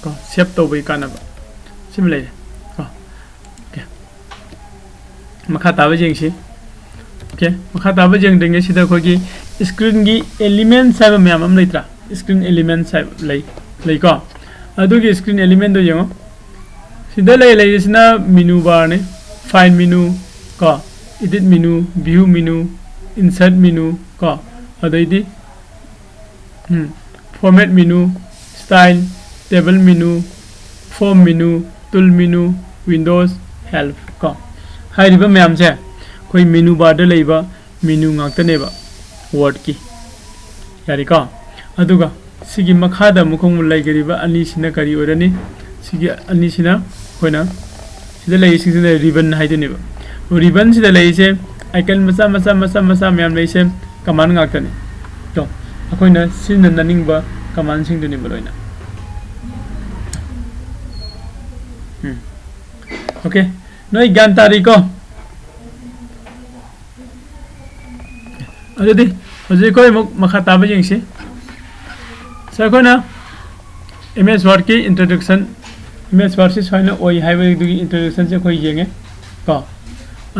ꯀꯣ, save ꯇꯧꯕꯒꯤ ꯀꯥꯟꯅꯕ ꯁꯤꯃ ꯂꯩꯔꯦ꯫ ꯀꯣ, okay꯫ ꯃꯈꯥ ꯇꯥꯕ ꯌꯦꯡꯁꯤ꯫ Okay, ꯃꯈꯥ ꯇꯥꯕ ꯌꯦꯡꯗ꯭ꯔꯤꯉꯩꯁꯤꯗ ꯑꯩꯈꯣꯏꯒꯤ screen ꯒꯤ elements ꯍꯥꯏꯕ ꯃꯌꯥꯝ ꯑꯃ ꯂꯩꯇ꯭ꯔꯥ? Screen elements ꯍꯥꯏꯕ ꯂꯩ, ꯂꯩꯀꯣ? ꯑꯗꯨꯒꯤ screen element ꯗꯣ ꯌꯦꯡꯉꯣ꯫ ꯁꯤꯗ ꯂꯩ, ꯂꯩꯔꯤꯁꯤꯅ menu bar ꯅꯤ꯫ File menu ꯀꯣ, Edit menu, View menu, Insert menu ꯀꯣ, ꯑꯗꯩꯗꯤ format menu, Style, Table menu, Form menu, Tool menu, Windows, Help ꯀꯣ꯫ ꯍꯥꯏꯔꯤꯕ ꯃꯌꯥꯝꯁꯦ ꯑꯩꯈꯣꯏ menu barꯗ ꯂꯩꯕ menu ꯉꯥꯛꯇꯅꯦꯕ Wordꯀꯤ꯫ ꯌꯥꯔꯦꯀꯣ? ꯑꯗꯨꯒ ꯁꯤꯒꯤ ꯃꯈꯥꯗ ꯑꯃꯨꯛ ꯑꯃꯨꯛ ꯂꯩꯒꯔꯤꯕ ꯑꯅꯤꯁꯤꯅ ꯀꯔꯤ ꯑꯣꯏꯔꯅꯤ? ꯁꯤꯒꯤ ꯑꯅꯤꯁꯤꯅ ꯑꯩꯈꯣꯏꯅ ꯁꯤꯗ ꯂꯩꯔꯤꯁꯤꯡꯁꯤꯅ ribbon ꯍꯥꯏꯗꯣꯏꯅꯦꯕ꯫ Ribbonꯁꯤꯗ ꯂꯩꯔꯤꯁꯦ icon ꯃꯆꯥ ꯃꯆꯥ ꯃꯆꯥ ꯃꯆꯥ ꯃꯌꯥꯝ ꯂꯩꯔꯤꯁꯦ command ꯉꯥꯛꯇꯅꯤ꯫ ꯇꯣ, ꯑꯩꯈꯣꯏꯅ ꯁꯤꯖꯤꯟꯅꯅꯤꯡꯕ commandꯁꯤꯡꯗꯨꯅꯦꯕ ꯂꯣꯏꯅ꯫ ꯎꯝ꯫ Okay, ꯅꯣꯏ ꯒ꯭ꯌꯥꯟ ꯇꯥꯔꯤꯀꯣ? ꯑꯗꯨꯗꯤ ꯍꯧꯖꯤꯛ ꯑꯩꯈꯣꯏ ꯑꯃꯨꯛ ꯃꯈꯥ ꯇꯥꯕ ꯌꯦꯡꯁꯤ꯫ ꯁꯥꯔ, ꯑꯩꯈꯣꯏꯅ MS Wordꯀꯤ introduction, MS Wordꯁꯤ ꯁꯨꯃꯥꯏꯅ ꯑꯣꯏ ꯍꯥꯏꯕꯗꯨꯒꯤ introductionꯁꯦ ꯑꯩꯈꯣꯏ ꯌꯦꯡꯉꯦ ꯀꯣ꯫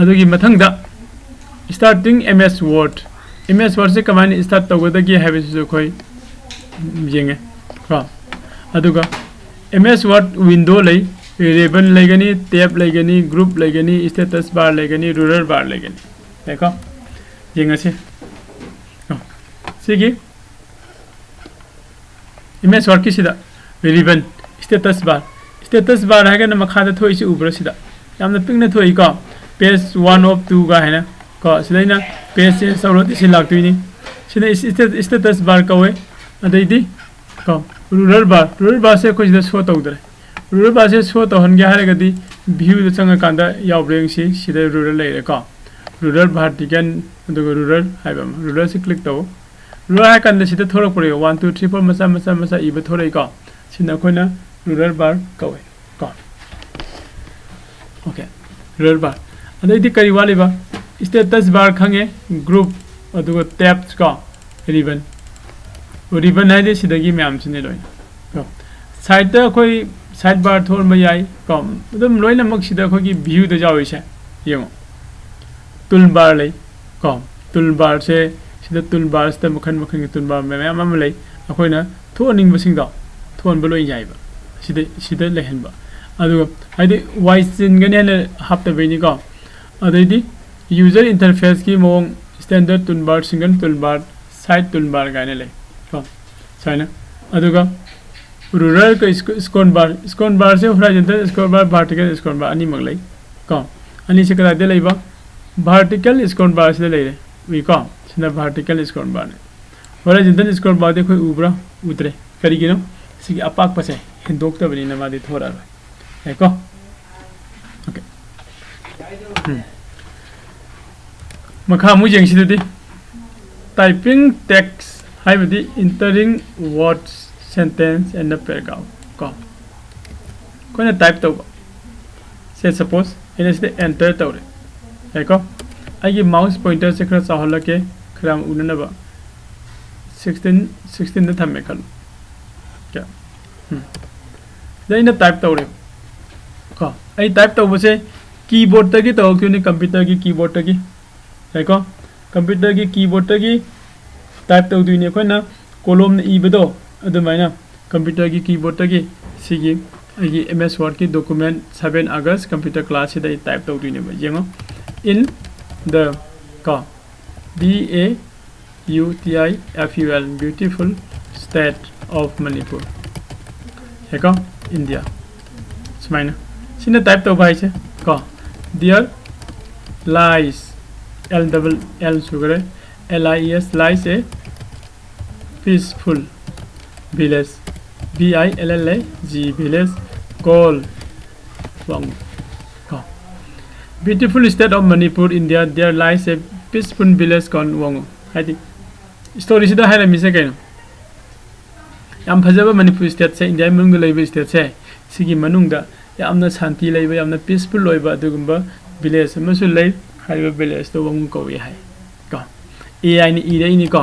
ꯑꯗꯨꯒꯤ ꯃꯊꯪꯗ starting MS Word, MS Wordꯁꯦ ꯀꯃꯥꯏꯅ start ꯇꯧꯒꯗꯒꯦ ꯍꯥꯏꯕꯁꯤꯁꯨ ꯑꯩꯈꯣꯏ ꯌꯦꯡꯉꯦ ꯀꯣ꯫ ꯑꯗꯨꯒ MS Word window ꯂꯩ, ribbon ꯂꯩꯒꯅꯤ, tab ꯂꯩꯒꯅꯤ, group ꯂꯩꯒꯅꯤ, status bar ꯂꯩꯒꯅꯤ, ruler bar ꯂꯩꯒꯅꯤ꯫ ꯌꯥꯏꯀꯣ? ꯌꯦꯡꯉꯁꯤ꯫ ꯀꯣ꯫ ꯁꯤꯒꯤ MS Wordꯀꯤꯁꯤꯗ ribbon, status bar, status bar ꯍꯥꯏꯔꯒꯅ ꯃꯈꯥꯗ ꯊꯣꯛꯏꯁꯤ ꯎꯕ꯭ꯔꯥ? ꯁꯤꯗ ꯌꯥꯝꯅ ꯄꯤꯛꯅ ꯊꯣꯛꯏꯀꯣ, page one of two ꯒ ꯍꯥꯏꯅ ꯀꯣ꯫ ꯁꯤꯗ ꯑꯩꯅ page change ꯇꯧꯔꯗꯤ ꯁꯤ ꯂꯥꯛꯇꯣꯏꯅꯤ꯫ ꯁꯤꯅ stat-, status bar ꯀꯧꯋꯦ꯫ ꯑꯗꯩꯗꯤ ꯀꯣ, ruler bar, ruler barꯁꯦ ꯑꯩꯈꯣꯏ ꯁꯤꯗ show ꯇꯧꯗ꯭ꯔꯦ꯫ Ruler barꯁꯦ show ꯇꯧꯍꯟꯒꯦ ꯍꯥꯏꯔꯒꯗꯤ viewꯗ ꯆꯪꯉꯀꯥꯟꯗ ꯌꯥꯎꯕ꯭ꯔꯥ ꯌꯦꯡꯁꯤ꯫ ꯁꯤꯗ ruler ꯂꯩꯔꯦꯀꯣ, ruler vertical, ꯑꯗꯨꯒ ruler ꯍꯥꯏꯕ ꯑꯃ, rulerꯁꯤ click ꯇꯧ꯫ Ruler ꯍꯥꯏ ꯀꯥꯟꯗ ꯁꯤꯗ ꯊꯣꯔꯛꯄꯔꯦ, one two three four ꯃꯆꯥ ꯃꯆꯥ ꯃꯆꯥ ꯏꯕ ꯊꯣꯔꯛꯏꯀꯣ꯫ ꯁꯤꯅ ꯑꯩꯈꯣꯏꯅ ruler bar ꯀꯧꯋꯦ ꯀꯣ꯫ Okay, ruler bar꯫ ꯑꯗꯩꯗꯤ ꯀꯔꯤ ꯋꯥꯠꯂꯤꯕ? Status bar ꯈꯪꯉꯦ, group, ꯑꯗꯨꯒ tabs ꯀꯣ, ribbon꯫ Ribbon ꯍꯥꯏꯗꯤ ꯁꯤꯗꯒꯤ ꯃꯌꯥꯝꯁꯤꯅꯦ ꯂꯣꯏꯅ ꯀꯣ꯫ Sideꯇ ꯑꯩꯈꯣꯏ side bar ꯊꯣꯛꯍꯟꯕ ꯌꯥꯏ ꯀꯣ꯫ ꯑꯗꯨꯝ ꯂꯣꯏꯅꯃꯛ ꯁꯤꯗ ꯑꯩꯈꯣꯏꯒꯤ viewꯗ ꯌꯥꯎꯔꯤꯁꯦ ꯌꯦꯡꯉꯣ꯫ Tool bar ꯂꯩ ꯀꯣ꯫ Tool barꯁꯦ, ꯁꯤꯗ tool barꯁꯤꯗ ꯃꯈꯜ ꯃꯈꯜꯒꯤ tool bar ꯃꯌꯥꯝ ꯑꯃ ꯂꯩ꯫ ꯑꯩꯈꯣꯏꯅ ꯊꯣꯛꯍꯟꯅꯤꯡꯕꯁꯤꯡꯗꯣ ꯊꯣꯛꯍꯟꯕ ꯂꯣꯏ ꯌꯥꯏꯕ꯫ ꯁꯤꯗ, ꯁꯤꯗ ꯂꯩꯍꯟꯕ꯫ ꯑꯗꯨꯒ ꯍꯥꯏꯗꯤ ꯋꯥꯏ ꯆꯤꯟꯒꯅꯤ ꯍꯥꯏꯅ ꯍꯥꯞꯇꯕꯩꯅꯤꯀꯣ꯫ ꯑꯗꯩꯗꯤ user interface ꯀꯤ ꯃꯑꯣꯡ, standard toolbar, single toolbar, side toolbar ꯀꯥꯏꯅ ꯂꯩ ꯀꯣ, ꯁꯨꯃꯥꯏꯅ꯫ ꯑꯗꯨꯒ ruler ꯀ scroll bar, scroll bar ꯁꯦ horizontal scroll bar, vertical scroll bar ꯑꯅꯤꯃꯛ ꯂꯩ ꯀꯣ꯫ ꯑꯅꯤꯁꯦ ꯀꯗꯥꯏꯗ ꯂꯩꯕ? Vertical scroll bar ꯁꯤꯗ ꯂꯩꯔꯦ꯫ ꯎꯏꯀꯣ? ꯁꯤꯅ vertical scroll bar ꯅꯤ꯫ Horizontal scroll bar ꯗꯤ ꯑꯩꯈꯣꯏ ꯎꯕ꯭ꯔꯥ? ꯎꯗ꯭ꯔꯦ꯫ ꯀꯔꯤꯒꯤꯅꯣ? ꯁꯤꯒꯤ ꯑꯄꯥꯛꯄꯁꯦ ꯍꯦꯟꯗꯣꯛꯇꯕꯅꯤꯅ ꯃꯥꯗꯤ ꯊꯣꯔꯛꯑꯔꯣꯏ꯫ ꯌꯥꯏꯀꯣ? Okay꯫ ꯎꯝ꯫ ꯃꯈꯥ ꯑꯃꯨꯛ ꯌꯦꯡꯁꯤ ꯑꯗꯨꯗꯤ꯫ Typing text ꯍꯥꯏꯕꯗꯤ entering words, sentence and paragraph ꯀꯣ꯫ ꯑꯩꯈꯣꯏꯅ type ꯇꯧꯕ꯫ Say suppose ꯑꯩꯅ ꯁꯤꯗ enter ꯇꯧꯔꯦ꯫ ꯌꯥꯏꯀꯣ? ꯑꯩꯒꯤ mouse pointer ꯁꯦ ꯈꯔ ꯆꯥꯎꯍꯜꯂꯛꯀꯦ, ꯈꯔ ꯌꯥꯝ ꯎꯅꯅꯕ꯫ Sixteen, sixteen ꯗ ꯊꯝꯃꯦ ꯈꯜꯂꯣ꯫ Okay꯫ ꯎꯝ꯫ ꯁꯤꯗ ꯑꯩꯅ type ꯇꯧꯔꯦ ꯀꯣ꯫ ꯑꯩ type ꯇꯧꯕꯁꯦ keyboard ꯇꯒꯤ ꯇꯧꯔꯛꯇꯣꯏꯅꯤ, computer ꯒꯤ keyboard ꯇꯒꯤ꯫ ꯌꯥꯏꯀꯣ? Computer ꯒꯤ keyboard ꯇꯒꯤ type ꯇꯧꯗꯣꯏꯅꯤ ꯑꯩꯈꯣꯏꯅ꯫ Column ꯅ ꯏꯕꯗꯣ ꯑꯗꯨꯃꯥꯏꯅ computer ꯒꯤ keyboard ꯇꯒꯤ ꯁꯤꯒꯤ ꯑꯩꯒꯤ M S Word ꯀꯤ document seven August computer class ꯁꯤꯗ ꯑꯩ type ꯇꯧꯗꯣꯏꯅꯦꯕ꯫ ꯌꯦꯡꯉꯣ꯫ In the ꯀꯣ, B A U T I F U L, beautiful state of Manipur꯫ ꯌꯥꯏꯀꯣ? India꯫ ꯁꯨꯃꯥꯏꯅ꯫ ꯁꯤꯅ type ꯇꯧꯕ ꯍꯥꯏꯁꯦ ꯀꯣ꯫ There lies, L double L ꯁꯨꯈ꯭ꯔꯦ, L I E S, lies a peaceful village, V I L L A G E, village called ꯋꯥꯡꯉꯨ ꯀꯣ꯫ Beautiful state of Manipur, India, there lies a peaceful village called ꯋꯥꯡꯉꯨ꯫ ꯍꯥꯏꯗꯤ story ꯁꯤꯗ ꯍꯥꯏꯔꯝꯃꯤꯁꯦ ꯀꯩꯅꯣ? ꯌꯥꯝ ꯐꯖꯕ Manipur state ꯁꯦ, India ꯒꯤ ꯃꯅꯨꯡꯗ ꯂꯩꯕ state ꯁꯦ, ꯁꯤꯒꯤ ꯃꯅꯨꯡꯗ ꯌꯥꯝꯅ ꯁꯥꯟꯇꯤ ꯂꯩꯕ, ꯌꯥꯝꯅ peaceful ꯑꯣꯏꯕ ꯑꯗꯨꯒꯨꯝꯕ village ꯑꯃꯁꯨ ꯂꯩ꯫ ꯍꯥꯏꯔꯤꯕ village ꯇꯣ ꯋꯥꯡꯉꯨ ꯀꯧꯏ ꯍꯥꯏ ꯀꯣ꯫ A ꯍꯥꯏꯅ ꯏꯔꯛꯏꯅꯤꯀꯣ꯫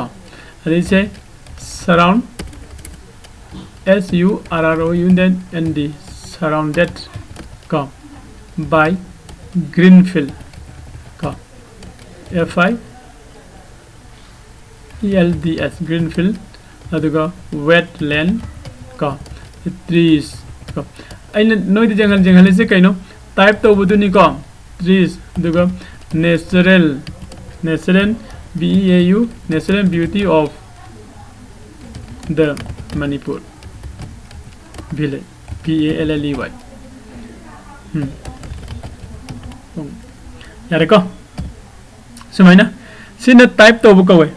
ꯑꯗꯩꯁꯦ surround, S U R R O U N D, surrounded ꯀꯣ, by green field ꯀꯣ, F I E L D S, green field, ꯑꯗꯨꯒ wetland ꯀꯣ, trees ꯀꯣ꯫ ꯑꯩꯅ ꯅꯣꯏꯗ ꯌꯦꯡꯍꯟ ꯌꯦꯡꯍꯜꯂꯤꯁꯦ ꯀꯩꯅꯣ? ꯇꯥꯏꯞ ꯇꯧꯕꯗꯨꯅꯤꯀꯣ꯫ Trees, ꯑꯗꯨꯒ natural, natural, B E A U, natural beauty of the Manipur village, V A L L E Y. ꯎꯝ꯫ ꯌꯥꯔꯦꯀꯣ? ꯁꯨꯃꯥꯏꯅ ꯁꯤꯅ ꯇꯥꯏꯞ ꯇꯧꯕ ꯀꯧꯋꯦ꯫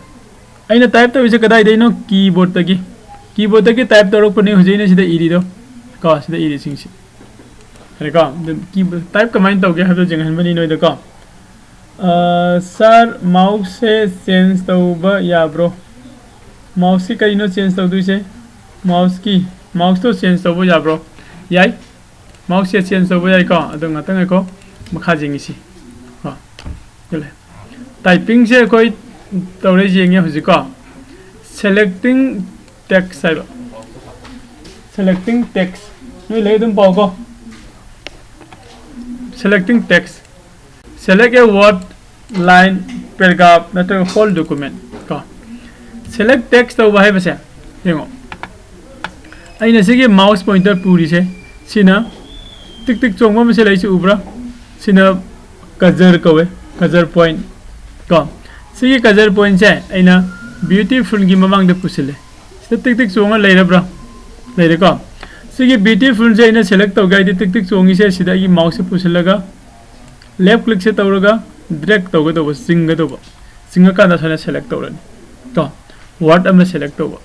ꯑꯩꯅ ꯇꯥꯏꯞ ꯇꯧꯔꯤꯁꯦ ꯀꯗꯥꯏꯗꯩꯅꯣ? ꯀꯤꯕꯣꯔꯗꯇꯒꯤ꯫ ꯀꯤꯕꯣꯔꯗꯇꯒꯤ ꯇꯥꯏꯞ ꯇꯧꯔꯛꯄꯅꯦ ꯍꯧꯖꯤꯛ ꯑꯩꯅ ꯁꯤꯗ ꯏꯔꯤꯗꯣ꯫ ꯀꯣ, ꯁꯤꯗ ꯏꯔꯤꯁꯤꯡꯁꯤ꯫ ꯌꯥꯔꯦꯀꯣ? ꯑꯗꯨ ꯀꯤꯕꯣꯔꯗ ꯇꯥꯏꯞ ꯀꯃꯥꯏꯅ ꯇꯧꯒꯦ ꯍꯥꯏꯕꯗꯣ ꯌꯦꯡꯍꯟꯕꯅꯤ ꯅꯣꯏꯗꯀꯣ꯫ ꯑ, ꯁꯥꯔ, ꯃꯥꯎꯁꯁꯦ ꯆꯦꯟꯖ ꯇꯧꯕ ꯌꯥꯕ꯭ꯔꯣ? ꯃꯥꯎꯁꯁꯤ ꯀꯔꯤꯅꯣ ꯆꯦꯟꯖ ꯇꯧꯗꯣꯏꯁꯦ? ꯃꯥꯎꯁꯀꯤ, ꯃꯥꯎꯁꯇꯣ ꯆꯦꯟꯖ ꯇꯧꯕ ꯌꯥꯕ꯭ꯔꯣ? ꯌꯥꯏ꯫ ꯃꯥꯎꯁꯁꯦ ꯆꯦꯟꯖ ꯇꯧꯕ ꯌꯥꯏꯀꯣ꯫ ꯑꯗꯣ ꯉꯥꯛꯇꯪ ꯉꯥꯏꯈꯣ꯫ ꯃꯈꯥ ꯌꯦꯡꯉꯤꯁꯤ꯫ ꯀꯣ, ꯁꯤ ꯂꯩ꯫ ꯇꯥꯏꯄꯤꯡꯁꯦ ꯑꯩꯈꯣꯏ ꯇꯧꯔꯦ ꯌꯦꯡꯉꯦ ꯍꯧꯖꯤꯛꯀꯣ꯫ Selecting text ꯍꯥꯏꯕ꯫ Selecting text꯫ ꯅꯣꯏ ꯂꯩ ꯑꯗꯨꯝ ꯄꯥꯎꯀꯣ꯫ Selecting text꯫ Select a word, line, paragraph ꯅꯠꯇ꯭ꯔꯒ whole document ꯀꯣ꯫ Select text ꯇꯧꯕ ꯍꯥꯏꯕꯁꯦ ꯌꯦꯡꯉꯣ꯫ ꯑꯩꯅ ꯁꯤꯒꯤ ꯃꯥꯎꯁ ꯄꯣꯏꯟꯇꯔ ꯄꯨꯔꯤꯁꯦ, ꯁꯤꯅ ꯇꯤꯛ ꯇꯤꯛ ꯆꯣꯡꯕ ꯑꯃꯁꯦ ꯂꯩꯁꯤ ꯎꯕ꯭ꯔꯥ? ꯁꯤꯅ ꯀꯖꯔ ꯀꯧꯋꯦ, ꯀꯖꯔ ꯄꯣꯏꯟ ꯀꯣ꯫ ꯁꯤꯒꯤ ꯀꯖꯔ ꯄꯣꯏꯟꯁꯦ ꯑꯩꯅ ꯕ꯭ꯌꯨꯇꯤꯐꯨꯜꯒꯤ ꯃꯃꯥꯡꯗ ꯄꯨꯁꯤꯜꯂꯦ꯫ ꯁꯤꯗ ꯇꯤꯛ ꯇꯤꯛ ꯆꯣꯡꯉ ꯂꯩꯔꯕ꯭ꯔꯥ? ꯂꯩꯔꯦꯀꯣ꯫ ꯁꯤꯒꯤ ꯕ꯭ꯌꯨꯇꯤꯐꯨꯜꯁꯦ ꯑꯩꯅ ꯁꯦꯂꯦꯛ ꯇꯧꯒꯦ ꯍꯥꯏꯗꯤ ꯇꯤꯛ ꯇꯤꯛ ꯆꯣꯡꯉꯤꯁꯦ ꯁꯤꯗ ꯑꯩꯒꯤ ꯃꯥꯎꯁꯁꯦ ꯄꯨꯁꯤꯜꯂꯒ ꯂꯦꯐ ꯀ꯭ꯂꯤꯛꯁꯦ ꯇꯧꯔꯒ ꯗ꯭ꯔꯦꯒ ꯇꯧꯒꯗꯧꯕ, ꯆꯤꯡꯒꯗꯧꯕ꯫ ꯆꯤꯡꯉꯀꯥꯟꯗ ꯁꯨꯃꯥꯏꯅ ꯁꯦꯂꯦꯛ ꯇꯧꯔꯅꯤ ꯀꯣ꯫ ꯋꯥꯔꯗ ꯑꯃ ꯁꯦꯂꯦꯛ ꯇꯧꯕ꯫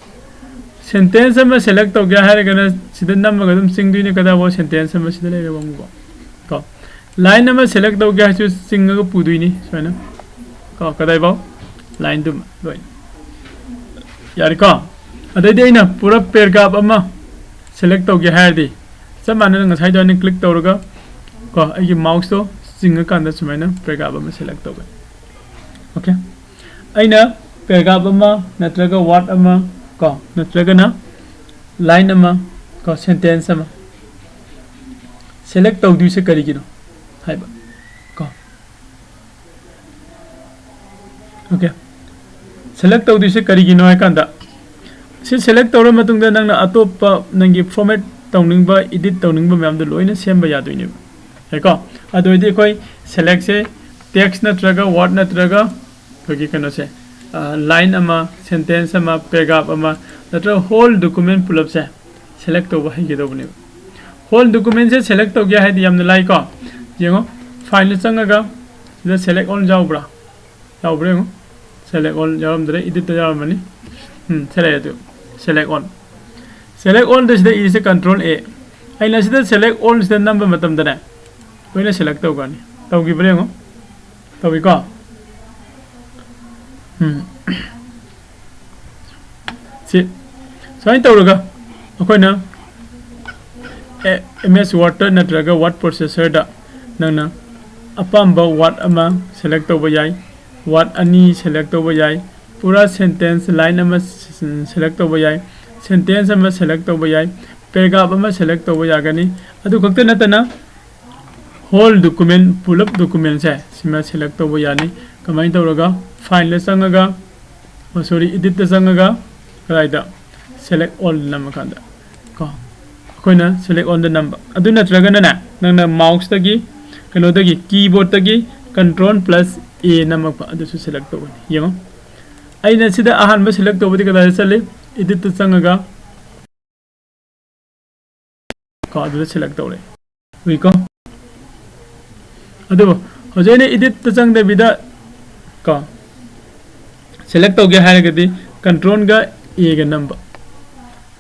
ꯁꯦꯟꯇꯦꯟꯁ ꯑꯃ ꯁꯦꯂꯦꯛ ꯇꯧꯒꯦ ꯍꯥꯏꯔꯒꯅ ꯁꯤꯗ ꯅꯝꯃꯒ ꯑꯗꯨꯝ ꯆꯤꯡꯗꯣꯏꯅꯤ꯫ ꯀꯗꯥꯏꯐꯥꯎ ꯁꯦꯟꯇꯦꯟꯁ ꯑꯃ ꯁꯤꯗ ꯂꯩꯔꯦ ꯑꯃꯨꯛꯀꯣ꯫ ꯀꯣ꯫ ꯂꯥꯏꯟ ꯑꯃ ꯁꯦꯂꯦꯛ ꯇꯧꯒꯦ ꯍꯥꯏꯔꯁꯨ ꯆꯤꯡꯉꯒ ꯄꯨꯗꯣꯏꯅꯤ ꯁꯨꯃꯥꯏꯅ꯫ ꯀꯣ, ꯀꯗꯥꯏꯐꯥꯎ? ꯂꯥꯏꯟꯗꯨꯃ ꯂꯣꯏꯅ꯫ ꯌꯥꯔꯦꯀꯣ? ꯑꯗꯩꯗꯤ ꯑꯩꯅ ꯄꯨꯔꯥ ꯄꯦꯔꯥꯒ꯭ꯔꯥꯐ ꯑꯃ ꯁꯦꯂꯦꯛ ꯇꯧꯒꯦ ꯍꯥꯏꯔꯗꯤ ꯆꯞ ꯃꯥꯟꯅꯅ ꯉꯁꯥꯏ ꯑꯗꯨꯃꯥꯏꯅ ꯀ꯭ꯂꯤꯛ ꯇꯧꯔꯒ ꯀꯣ, ꯑꯩꯒꯤ ꯃꯥꯎꯁꯇꯣ ꯆꯤꯡꯉꯀꯥꯟꯗ ꯁꯨꯃꯥꯏꯅ ꯄꯦꯔꯥꯒ꯭ꯔꯥꯐ ꯑꯃ ꯁꯦꯂꯦꯛ ꯇꯧꯒꯅꯤ꯫ ꯑꯣꯀꯦ? ꯑꯩꯅ ꯄꯦꯔꯥꯒ꯭ꯔꯥꯐ ꯑꯃ ꯅꯠꯇ꯭ꯔꯒ ꯋꯥꯔꯗ ꯑꯃ ꯀꯣ, ꯅꯠꯇ꯭ꯔꯒꯅ ꯂꯥꯏꯟ ꯑꯃ ꯀꯣ, ꯁꯦꯟꯇꯦꯟꯁ ꯑꯃ ꯁꯦꯂꯦꯛ ꯇꯧꯗꯣꯏꯁꯦ ꯀꯔꯤꯒꯤꯅꯣ ꯍꯥꯏꯕ ꯀꯣ꯫ ꯑꯣꯀꯦ, ꯁꯦꯂꯦꯛ ꯇꯧꯗꯣꯏꯁꯦ ꯀꯔꯤꯒꯤꯅꯣ ꯍꯥꯏ ꯀꯥꯟꯗ, ꯁꯤ ꯁꯦꯂꯦꯛ ꯇꯧꯔ ꯃꯇꯨꯡꯗ ꯅꯪꯅ ꯑꯇꯣꯞꯄ ꯅꯪꯒꯤ ꯐꯣꯔꯃꯦꯠ ꯇꯧꯅꯤꯡꯕ, edit ꯇꯧꯅꯤꯡꯕ ꯃꯌꯥꯝꯗꯣ ꯂꯣꯏꯅ ꯁꯦꯝꯕ ꯌꯥꯗꯣꯏꯅꯦꯕ꯫ ꯌꯥꯏꯀꯣ? ꯑꯗꯨ ꯑꯣꯏꯔꯗꯤ ꯑꯩꯈꯣꯏ select ꯁꯦ text ꯅꯠꯇ꯭ꯔꯒ word ꯅꯠꯇ꯭ꯔꯒ ꯑꯩꯈꯣꯏꯒꯤ ꯀꯩꯅꯣꯁꯦ, line ꯑꯃ, sentence ꯑꯃ, paragraph ꯑꯃ, ꯅꯠꯇ꯭ꯔꯒ whole document ꯄꯨꯂꯞꯁꯦ select ꯇꯧꯕ ꯍꯩꯒꯗꯧꯕꯅꯦꯕ꯫ Whole document ꯁꯦ select ꯇꯧꯒꯦ ꯍꯥꯏꯗꯤ ꯌꯥꯝꯅ ꯂꯥꯏꯀꯣ꯫ ꯌꯦꯡꯉꯣ, file ꯗ ꯆꯪꯉꯒ ꯁꯤꯗ select all ꯌꯥꯎꯕ꯭ꯔꯥ? ꯌꯥꯎꯕ꯭ꯔꯥ ꯌꯦꯡꯉꯣ꯫ Select all ꯌꯥꯎꯔꯝꯗ꯭ꯔꯦ, edit ꯇ ꯌꯥꯎꯔꯝꯃꯅꯤ꯫ ꯎꯝ, select ꯑꯗꯨ, select all꯫ Select all ꯗ ꯁꯤꯗ ꯏꯁꯦ control A꯫ ꯑꯩꯅ ꯁꯤꯗ select all ꯁꯤꯗ ꯅꯝꯕ ꯃꯇꯝꯗꯅꯦ, ꯂꯣꯏꯅ select ꯇꯧꯈ꯭ꯔꯅꯤ꯫ ꯇꯧꯈꯤꯕ꯭ꯔꯥ ꯌꯦꯡꯉꯣ꯫ ꯇꯧꯏꯀꯣ? ꯎꯝ꯫ ꯁꯤ ꯁꯨꯃꯥꯏꯅ ꯇꯧꯔꯒ ꯑꯩꯈꯣꯏꯅ ꯑꯦ, M S Word ꯇ ꯅꯠꯇ꯭ꯔꯒ word processor ꯗ ꯅꯪꯅ ꯑꯄꯥꯝꯕ word ꯑꯃ select ꯇꯧꯕ ꯌꯥꯏ, word ꯑꯅꯤ select ꯇꯧꯕ ꯌꯥꯏ, ꯄꯨꯔꯥ sentence line ꯑꯃ select ꯇꯧꯕ ꯌꯥꯏ, sentence ꯑꯃ select ꯇꯧꯕ ꯌꯥꯏ, paragraph ꯑꯃ select ꯇꯧꯕ ꯌꯥꯒꯅꯤ꯫ ꯑꯗꯨ ꯈꯛꯇ ꯅꯠꯇꯅ whole document, ꯄꯨꯂꯞ document ꯁꯦ ꯁꯤꯃ select ꯇꯧꯕ ꯌꯥꯅꯤ꯫ ꯀꯃꯥꯏꯅ ꯇꯧꯔꯒ? File ꯗ ꯆꯪꯉꯒ, ꯑꯣ, sorry, edit ꯇ ꯆꯪꯉꯒ ꯀꯗꯥꯏꯗ? Select all ꯅꯝꯃꯀꯥꯟꯗ ꯀꯣ, ꯑꯩꯈꯣꯏꯅ select all ꯗ ꯅꯝꯕ꯫ ꯑꯗꯨ ꯅꯠꯇ꯭ꯔꯒꯅꯅꯦ, ꯅꯪꯅ mouse ꯇꯒꯤ, ꯀꯩꯅꯣꯗꯒꯤ, keyboard ꯇꯒꯤ control plus A ꯅꯝꯃꯛꯄ, ꯑꯗꯨꯁꯨ select ꯇꯧꯒꯅꯤ꯫ ꯌꯦꯡꯉꯣ, ꯑꯩꯅ ꯁꯤꯗ ꯑꯍꯥꯟꯕ select ꯇꯧꯕꯗꯤ ꯀꯗꯥꯏꯗ ꯆꯠꯂꯤ? Edit ꯇ ꯆꯪꯉꯒ ꯀꯣ, ꯑꯗꯨꯗ select ꯇꯧꯔꯦ꯫ ꯎꯏꯀꯣ? ꯑꯗꯨꯕꯨ ꯍꯧꯖꯤꯛ ꯑꯩꯅ edit ꯇ ꯆꯪꯗꯕꯤꯗ ꯀꯣ, select ꯇꯧꯒꯦ ꯍꯥꯏꯔꯒꯗꯤ control ꯒ A ꯒ ꯅꯝꯕ꯫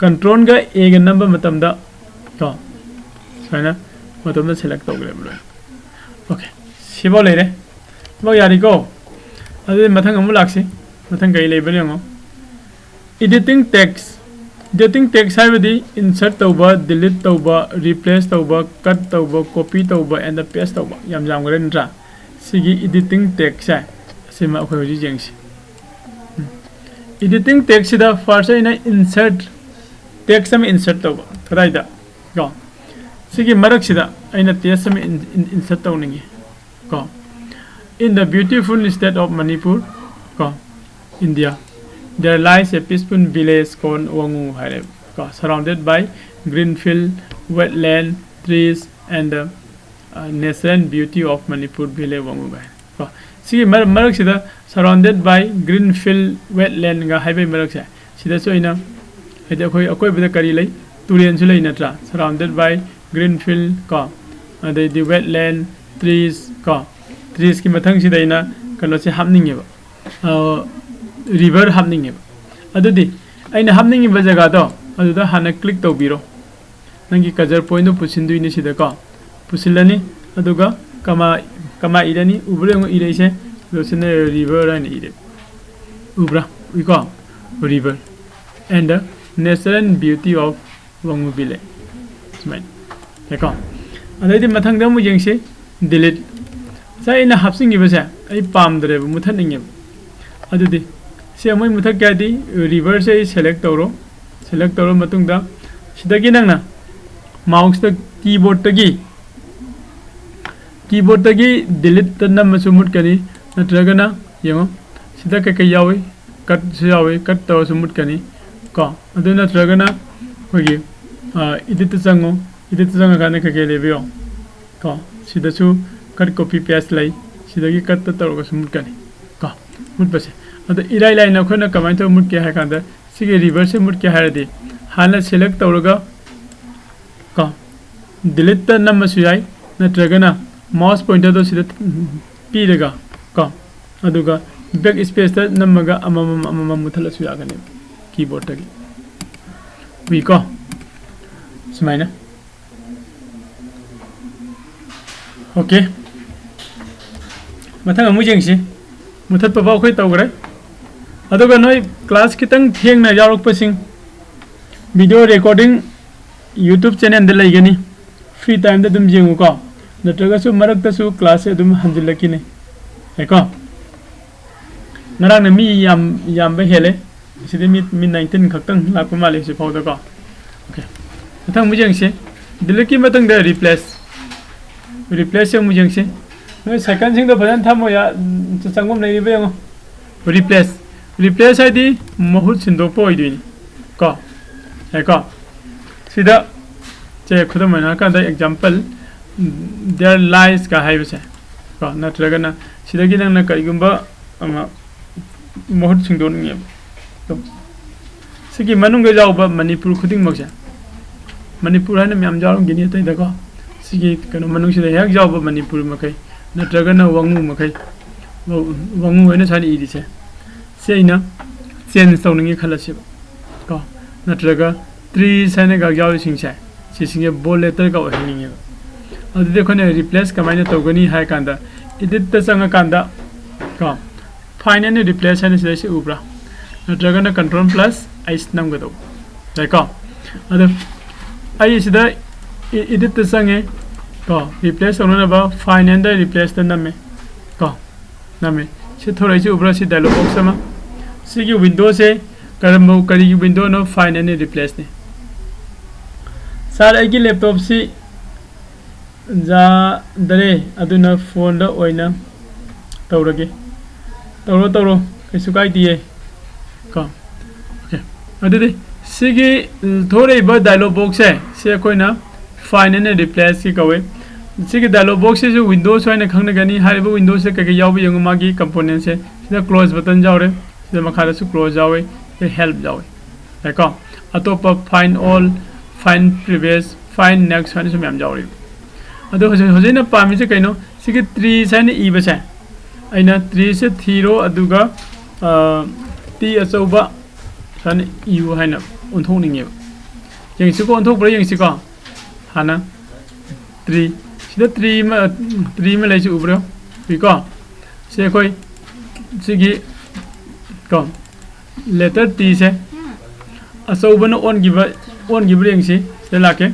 Control ꯒ A ꯒ ꯅꯝꯕ ꯃꯇꯝꯗ ꯀꯣ, ꯁꯨꯃꯥꯏꯅ ꯃꯇꯣꯝꯇ select ꯇꯧꯈ꯭ꯔꯦꯕ ꯂꯣꯏꯅ꯫ Okay, ꯁꯤꯐꯥꯎ ꯂꯩꯔꯦ꯫ ꯁꯤꯐꯥꯎ ꯌꯥꯔꯤꯀꯣ? ꯑꯗꯨꯗꯤ ꯃꯊꯪ ꯑꯃꯨꯛ ꯂꯥꯛꯁꯤ꯫ ꯃꯊꯪ ꯀꯔꯤ ꯂꯩꯕꯅꯣ ꯌꯦꯡꯉꯣ꯫ Editing text꯫ Editing text ꯍꯥꯏꯕꯗꯤ insert ꯇꯧꯕ, delete ꯇꯧꯕ, replace ꯇꯧꯕ, cut ꯇꯧꯕ, copy ꯇꯧꯕ and paste ꯇꯧꯕ꯫ ꯌꯥꯝ ꯌꯥꯝꯈ꯭ꯔꯦ ꯅꯠꯇ꯭ꯔꯥ? ꯁꯤꯒꯤ editing text ꯁꯦ, ꯑꯁꯤꯃ ꯑꯩꯈꯣꯏ ꯍꯧꯖꯤꯛ ꯌꯦꯡꯁꯤ꯫ ꯎꯝ꯫ Editing text ꯁꯤꯗ first ꯑꯩꯅ insert, text ꯑꯃ insert ꯇꯧꯕ꯫ ꯀꯗꯥꯏꯗ? ꯀꯣ, ꯁꯤꯒꯤ ꯃꯔꯛꯁꯤꯗ ꯑꯩꯅ text ꯑꯃ in-, in-, insert ꯇꯧꯅꯤꯡꯉꯤ꯫ ꯀꯣ, "In the beautiful state of Manipur," ꯀꯣ, "India, there lies a peaceful village called ꯋꯥꯉꯨ" ꯍꯥꯏꯔꯦꯕ ꯀꯣ, "surrounded by Green field, wetland, trees and the, uh, natural beauty of Manipur village ꯋꯥꯡꯉꯨ ꯀꯥꯏꯅ ꯀꯣ꯫ ꯁꯤꯒꯤ ꯃꯔ- ꯃꯔꯛꯁꯤꯗ surrounded by green field, wetland ꯒ ꯍꯥꯏꯕꯒꯤ ꯃꯔꯛꯁꯦ, ꯁꯤꯗꯁꯨ ꯑꯩꯅ, ꯍꯥꯏꯗꯤ, ꯑꯩꯈꯣꯏ ꯑꯀꯣꯏꯕꯗ ꯀꯔꯤ ꯂꯩ? ꯇꯨꯔꯦꯜꯁꯨ ꯂꯩ ꯅꯠꯇ꯭ꯔꯥ? Surrounded by green field ꯀꯣ, ꯑꯗꯩꯗꯤ wetland, trees ꯀꯣ꯫ Trees ꯀꯤ ꯃꯊꯪꯁꯤꯗ ꯑꯩꯅ ꯀꯩꯅꯣꯁꯦ ꯍꯥꯞꯅꯤꯡꯉꯦꯕ, river ꯍꯥꯞꯅꯤꯡꯉꯦꯕ꯫ ꯑꯗꯨꯗꯤ ꯑꯩꯅ ꯍꯥꯞꯅꯤꯡꯉꯤꯕ ꯖꯒꯥꯗꯣ ꯑꯗꯨꯗ ꯍꯥꯟꯅ click ꯇꯧꯕꯤꯔꯣ꯫ ꯅꯪꯒꯤ cursor point ꯗꯣ ꯄꯨꯁꯤꯟꯗꯣꯏꯅꯤ ꯁꯤꯗꯀꯣ, ꯄꯨꯁꯤꯜꯂꯅꯤ꯫ ꯑꯗꯨꯒ comma, comma ꯏꯔꯅꯤ꯫ ꯎꯕ꯭ꯔꯥ ꯌꯦꯡꯉꯣ ꯏꯔꯛꯏꯁꯦ? ꯑꯗꯣ ꯁꯤꯅ river ꯍꯥꯏꯅ ꯏꯔꯦ꯫ ꯎꯕ꯭ꯔꯥ? ꯎꯏꯀꯣ? River and the natural beauty of ꯋꯥꯡꯉꯨ village꯫ ꯁꯨꯃꯥꯏꯅ꯫ ꯌꯥꯏꯀꯣ? ꯑꯗꯩꯗꯤ ꯃꯊꯪꯗ ꯑꯃꯨꯛ ꯌꯦꯡꯁꯤ, delete꯫ ꯉꯁꯥꯏ ꯑꯩꯅ ꯍꯥꯞꯆꯤꯟꯈꯤꯕꯁꯦ ꯑꯩ ꯄꯥꯝꯗ꯭ꯔꯦꯕ, ꯃꯨꯊꯠꯅꯤꯡꯉꯦꯕ꯫ ꯑꯗꯨꯗꯤ ꯁꯤ ꯑꯃꯨꯛ ꯃꯨꯊꯠꯀꯦ ꯍꯥꯏꯗꯤ, river ꯁꯦ ꯑꯩ select ꯇꯧꯔꯣ꯫ Select ꯇꯧꯔ ꯃꯇꯨꯡꯗ ꯁꯤꯗꯒꯤ ꯅꯪꯅ mouse ꯇ keyboard ꯇꯒꯤ, keyboard ꯇꯒꯤ delete ꯇ ꯅꯝꯃꯁꯨ ꯃꯨꯠꯀꯅꯤ, ꯅꯠꯇ꯭ꯔꯒꯅ ꯌꯦꯡꯉꯣ ꯁꯤꯗ ꯀꯩꯀꯩ ꯌꯥꯎꯏ, cut ꯁꯨ ꯌꯥꯎꯏ, cut ꯇꯧꯔꯁꯨ ꯃꯨꯠꯀꯅꯤ ꯀꯣ꯫ ꯑꯗꯨ ꯅꯠꯇ꯭ꯔꯒꯅ ꯑꯩꯈꯣꯏꯒꯤ, ꯑ, edit ꯇ ꯆꯪꯉꯣ꯫ Edit ꯇ ꯆꯪꯉꯀꯥꯟꯗ ꯀꯩꯀꯩ ꯂꯩꯕ ꯌꯦꯡꯉꯣ ꯀꯣ꯫ ꯁꯤꯗꯁꯨ cut, copy, paste ꯂꯩ꯫ ꯁꯤꯗꯒꯤ cut ꯇ ꯇꯧꯔꯒꯁꯨ ꯃꯨꯠꯀꯅꯤ ꯀꯣ꯫ ꯃꯨꯠꯄꯁꯦ ꯑꯗꯣ ꯏꯔꯥꯏ ꯂꯥꯏꯅ ꯑꯩꯈꯣꯏꯅ ꯀꯃꯥꯏꯅ ꯇꯧꯔ ꯃꯨꯠꯀꯦ ꯍꯥꯏ ꯀꯥꯟꯗ, ꯁꯤꯒꯤ river ꯁꯦ ꯃꯨꯠꯀꯦ ꯍꯥꯏꯔꯗꯤ ꯍꯥꯟꯅ select ꯇꯧꯔꯒ ꯀꯣ, delete ꯇ ꯅꯝꯃꯁꯨ ꯌꯥꯏ, ꯅꯠꯇ꯭ꯔꯒꯅ mouse pointer ꯗꯣ ꯁꯤꯗ ꯄꯤꯔꯒ ꯀꯣ, ꯑꯗꯨꯒ backspace ꯇ ꯅꯝꯃꯒ ꯑꯃꯃꯝ ꯑꯃꯃꯝ ꯃꯨꯊꯠꯂꯁꯨ ꯌꯥꯒꯅꯤ keyboard ꯇꯒꯤ꯫ ꯎꯏꯀꯣ? ꯁꯨꯃꯥꯏꯅ꯫ Okay꯫ ꯃꯊꯪ ꯑꯃꯨꯛ ꯌꯦꯡꯁꯤ꯫ ꯃꯨꯊꯠꯄ ꯐꯥꯎ ꯑꯩꯈꯣꯏ ꯇꯧꯈ꯭ꯔꯦ꯫ ꯑꯗꯨꯒ ꯅꯣꯏ class ꯈꯤꯇꯪ ꯊꯦꯡꯅ ꯌꯥꯎꯔꯛꯄꯁꯤꯡ, video recording YouTube channel ꯗ ꯂꯩꯒꯅꯤ, free time ꯗ ꯑꯗꯨꯝ ꯌꯦꯡꯉꯨꯀꯣ꯫ ꯅꯠꯇ꯭ꯔꯒꯁꯨ ꯃꯔꯛꯇꯁꯨ class ꯁꯦ ꯑꯗꯨꯝ ꯍꯟꯖꯤꯜꯂꯛꯈꯤꯅꯤ꯫ ꯌꯥꯏꯀꯣ? ꯉꯔꯥꯡꯅ ꯃꯤ ꯌꯥꯝ, ꯌꯥꯝꯕ ꯍꯦꯜꯂꯦ꯫ ꯁꯤꯗꯤ ꯃꯤ, ꯃꯤ nineteen ꯈꯛꯇꯪ ꯂꯥꯛꯄ ꯃꯥꯜꯂꯦ ꯍꯧꯖꯤꯛ ꯐꯥꯎꯗꯀꯣ꯫ Okay꯫ ꯃꯊꯪ ꯑꯃꯨꯛ ꯌꯦꯡꯁꯤ꯫ Delete ꯀꯤ ꯃꯇꯨꯡꯗ replace꯫ Replace ꯁꯦ ꯑꯃꯨꯛ ꯌꯦꯡꯁꯤ꯫ ꯅꯣꯏ ꯁꯥꯏꯀꯜꯁꯤꯡꯗꯣ ꯐꯖꯅ ꯊꯝꯃꯣ ꯌꯥ-, ꯆꯪꯐꯝ ꯂꯩꯔꯤꯕ ꯌꯦꯡꯉꯣ꯫ Replace꯫ Replace ꯍꯥꯏꯗꯤ ꯃꯍꯨꯠ ꯁꯤꯟꯗꯣꯛꯄ ꯑꯣꯏꯗꯣꯏꯅꯤ ꯀꯣ꯫ ꯌꯥꯏꯀꯣ? ꯁꯤꯗ ꯁꯦ ꯈꯨꯗꯝ ꯑꯣꯏꯅ ꯍꯥꯏꯔꯀꯥꯟꯗ example, there lies ꯀ ꯍꯥꯏꯕꯁꯦ ꯀꯣ, ꯅꯠꯇ꯭ꯔꯒꯅ ꯁꯤꯗꯒꯤ ꯅꯪꯅ ꯀꯔꯤꯒꯨꯝꯕ ꯑꯃ ꯃꯍꯨꯠ ꯁꯤꯟꯗꯣꯛꯅꯤꯡꯉꯦꯕ꯫ ꯑꯗꯣ ꯁꯤꯒꯤ ꯃꯅꯨꯡꯗ ꯌꯥꯎꯕ ꯃꯅꯤꯄꯨꯔ ꯈꯨꯗꯤꯡꯃꯛꯁꯦ, ꯃꯅꯤꯄꯨꯔ ꯍꯥꯏꯅ ꯃꯌꯥꯝ ꯌꯥꯎꯔꯝꯒꯅꯤ ꯑꯇꯩꯗꯀꯣ, ꯁꯤꯒꯤ ꯀꯩꯅꯣ ꯃꯅꯨꯡꯁꯤꯗ ꯍꯦꯛ ꯌꯥꯎꯕ ꯃꯅꯤꯄꯨꯔ ꯃꯈꯩ ꯅꯠꯇ꯭ꯔꯒꯅ ꯋꯥꯉꯨ ꯃꯈꯩ, ꯋꯥꯉꯨ ꯍꯥꯏꯅ ꯁꯨꯃꯥꯏꯅ ꯏꯔꯤꯁꯦ, ꯁꯤ ꯑꯩꯅ change ꯇꯧꯅꯤꯡꯉꯦ ꯈꯜꯂꯁꯦꯕ ꯀꯣ, ꯅꯠꯇ꯭ꯔꯒ trees ꯍꯥꯏꯅꯒ ꯌꯥꯎꯔꯤꯁꯤꯡꯁꯦ, ꯁꯤꯁꯤꯡꯁꯦ bold letter ꯀ ꯑꯣꯏꯍꯟꯅꯤꯡꯉꯦꯕ꯫ ꯑꯗꯨꯗꯤ ꯑꯩꯈꯣꯏꯅ replace ꯀꯃꯥꯏꯅ ꯇꯧꯒꯅꯤ ꯍꯥꯏ ꯀꯥꯟꯗ, edit ꯇ ꯆꯪꯉꯀꯥꯟꯗ ꯀꯣ, find and replace ꯍꯥꯏꯅ ꯁꯤꯗ ꯁꯤ ꯎꯕ꯭ꯔꯥ? ꯅꯠꯇ꯭ꯔꯒꯅ control plus H ꯅꯝꯒꯗꯧꯕ ꯌꯥꯏꯀꯣ꯫ ꯑꯗꯣ ꯑꯩ ꯁꯤꯗ edit ꯇ ꯆꯪꯉꯦ ꯀꯣ, replace ꯇꯧꯅꯅꯕ find and replace ꯇ ꯅꯝꯃꯦ ꯀꯣ, ꯅꯝꯃꯦ꯫ ꯁꯤ ꯊꯣꯔꯛꯏꯁꯤ ꯎꯕ꯭ꯔꯥ? ꯁꯤ dialog box ꯑꯃ꯫ ꯁꯤꯒꯤ window ꯁꯦ ꯀꯔꯝꯕ, ꯀꯔꯤꯒꯤ window no? Find and replace ꯅꯤ꯫ Sir, ꯑꯩꯒꯤ laptop ꯁꯤ ꯌꯥꯗꯔꯦ, ꯑꯗꯨꯅ phone ꯗ ꯑꯣꯏꯅ ꯇꯧꯔꯒꯦ꯫ ꯇꯧꯔꯣ, ꯇꯧꯔꯣ, ꯀꯩꯁꯨ ꯀꯥꯏꯗꯤꯌꯦ ꯀꯣ꯫ Okay, ꯑꯗꯨꯗꯤ ꯁꯤꯒꯤ ꯊꯣꯔꯛꯏꯕ dialog box ꯁꯦ, ꯁꯤ ꯑꯩꯈꯣꯏꯅ find and replace ꯀꯤ ꯀꯧꯏ꯫ ꯁꯤꯒꯤ dialog box ꯁꯤꯁꯨ window ꯁꯨ ꯍꯥꯏꯅ ꯈꯪꯅꯒꯅꯤ꯫ ꯍꯥꯏꯔꯤꯕ window ꯁꯦ ꯀꯩꯀꯩ ꯌꯥꯎꯕ ꯌꯦꯡꯉꯨ, ꯃꯥꯒꯤ component ꯁꯦ꯫ ꯁꯤꯗ close button ꯌꯥꯎꯔꯦ, ꯁꯤꯗ ꯃꯈꯥꯗꯁꯨ close ꯌꯥꯎꯋꯦ, ꯁꯤꯗ help ꯌꯥꯎꯋꯦ꯫ ꯌꯥꯏꯀꯣ? ꯑꯇꯣꯞꯄ find all, find previous, find next ꯍꯥꯏꯅꯁꯨ ꯃꯌꯥꯝ ꯌꯥꯎꯔꯤꯕ꯫ ꯑꯗꯣ ꯍꯧꯖꯤꯛ, ꯍꯧꯖꯤꯛ ꯑꯩꯅ ꯄꯥꯝꯃꯤꯁꯦ ꯀꯩꯅꯣ? ꯁꯤꯒꯤ trees ꯍꯥꯏꯅ ꯏꯕꯁꯦ, ꯑꯩꯅ trees ꯁꯦ ꯊꯤꯔꯣ, ꯑꯗꯨꯒ, ꯑ, T ꯑꯆꯧꯕ ꯁꯨꯃꯥꯏꯅ ꯏꯌꯨ ꯍꯥꯏꯅ ꯑꯣꯟꯊꯣꯛꯅꯤꯡꯉꯦꯕ꯫ ꯌꯦꯡꯁꯤꯀꯣ, ꯑꯣꯟꯊꯣꯛꯄ꯭ꯔꯥ ꯌꯦꯡꯁꯤꯀꯣ꯫ ꯍꯥꯟꯅ tree, ꯁꯤꯗ tree ꯑꯃ, tree ꯑꯃ ꯂꯩꯁꯤ ꯎꯕ꯭ꯔꯥ? ꯎꯏꯀꯣ? ꯁꯤ ꯑꯩꯈꯣꯏ ꯁꯤꯒꯤ ꯀꯣ, letter T ꯁꯦ ꯑꯆꯧꯕꯅ ꯑꯣꯟꯈꯤꯕ, ꯑꯣꯟꯈꯤꯕ꯭ꯔꯥ ꯌꯦꯡꯁꯤ꯫ ꯁꯤꯗ ꯂꯥꯛꯀꯦ꯫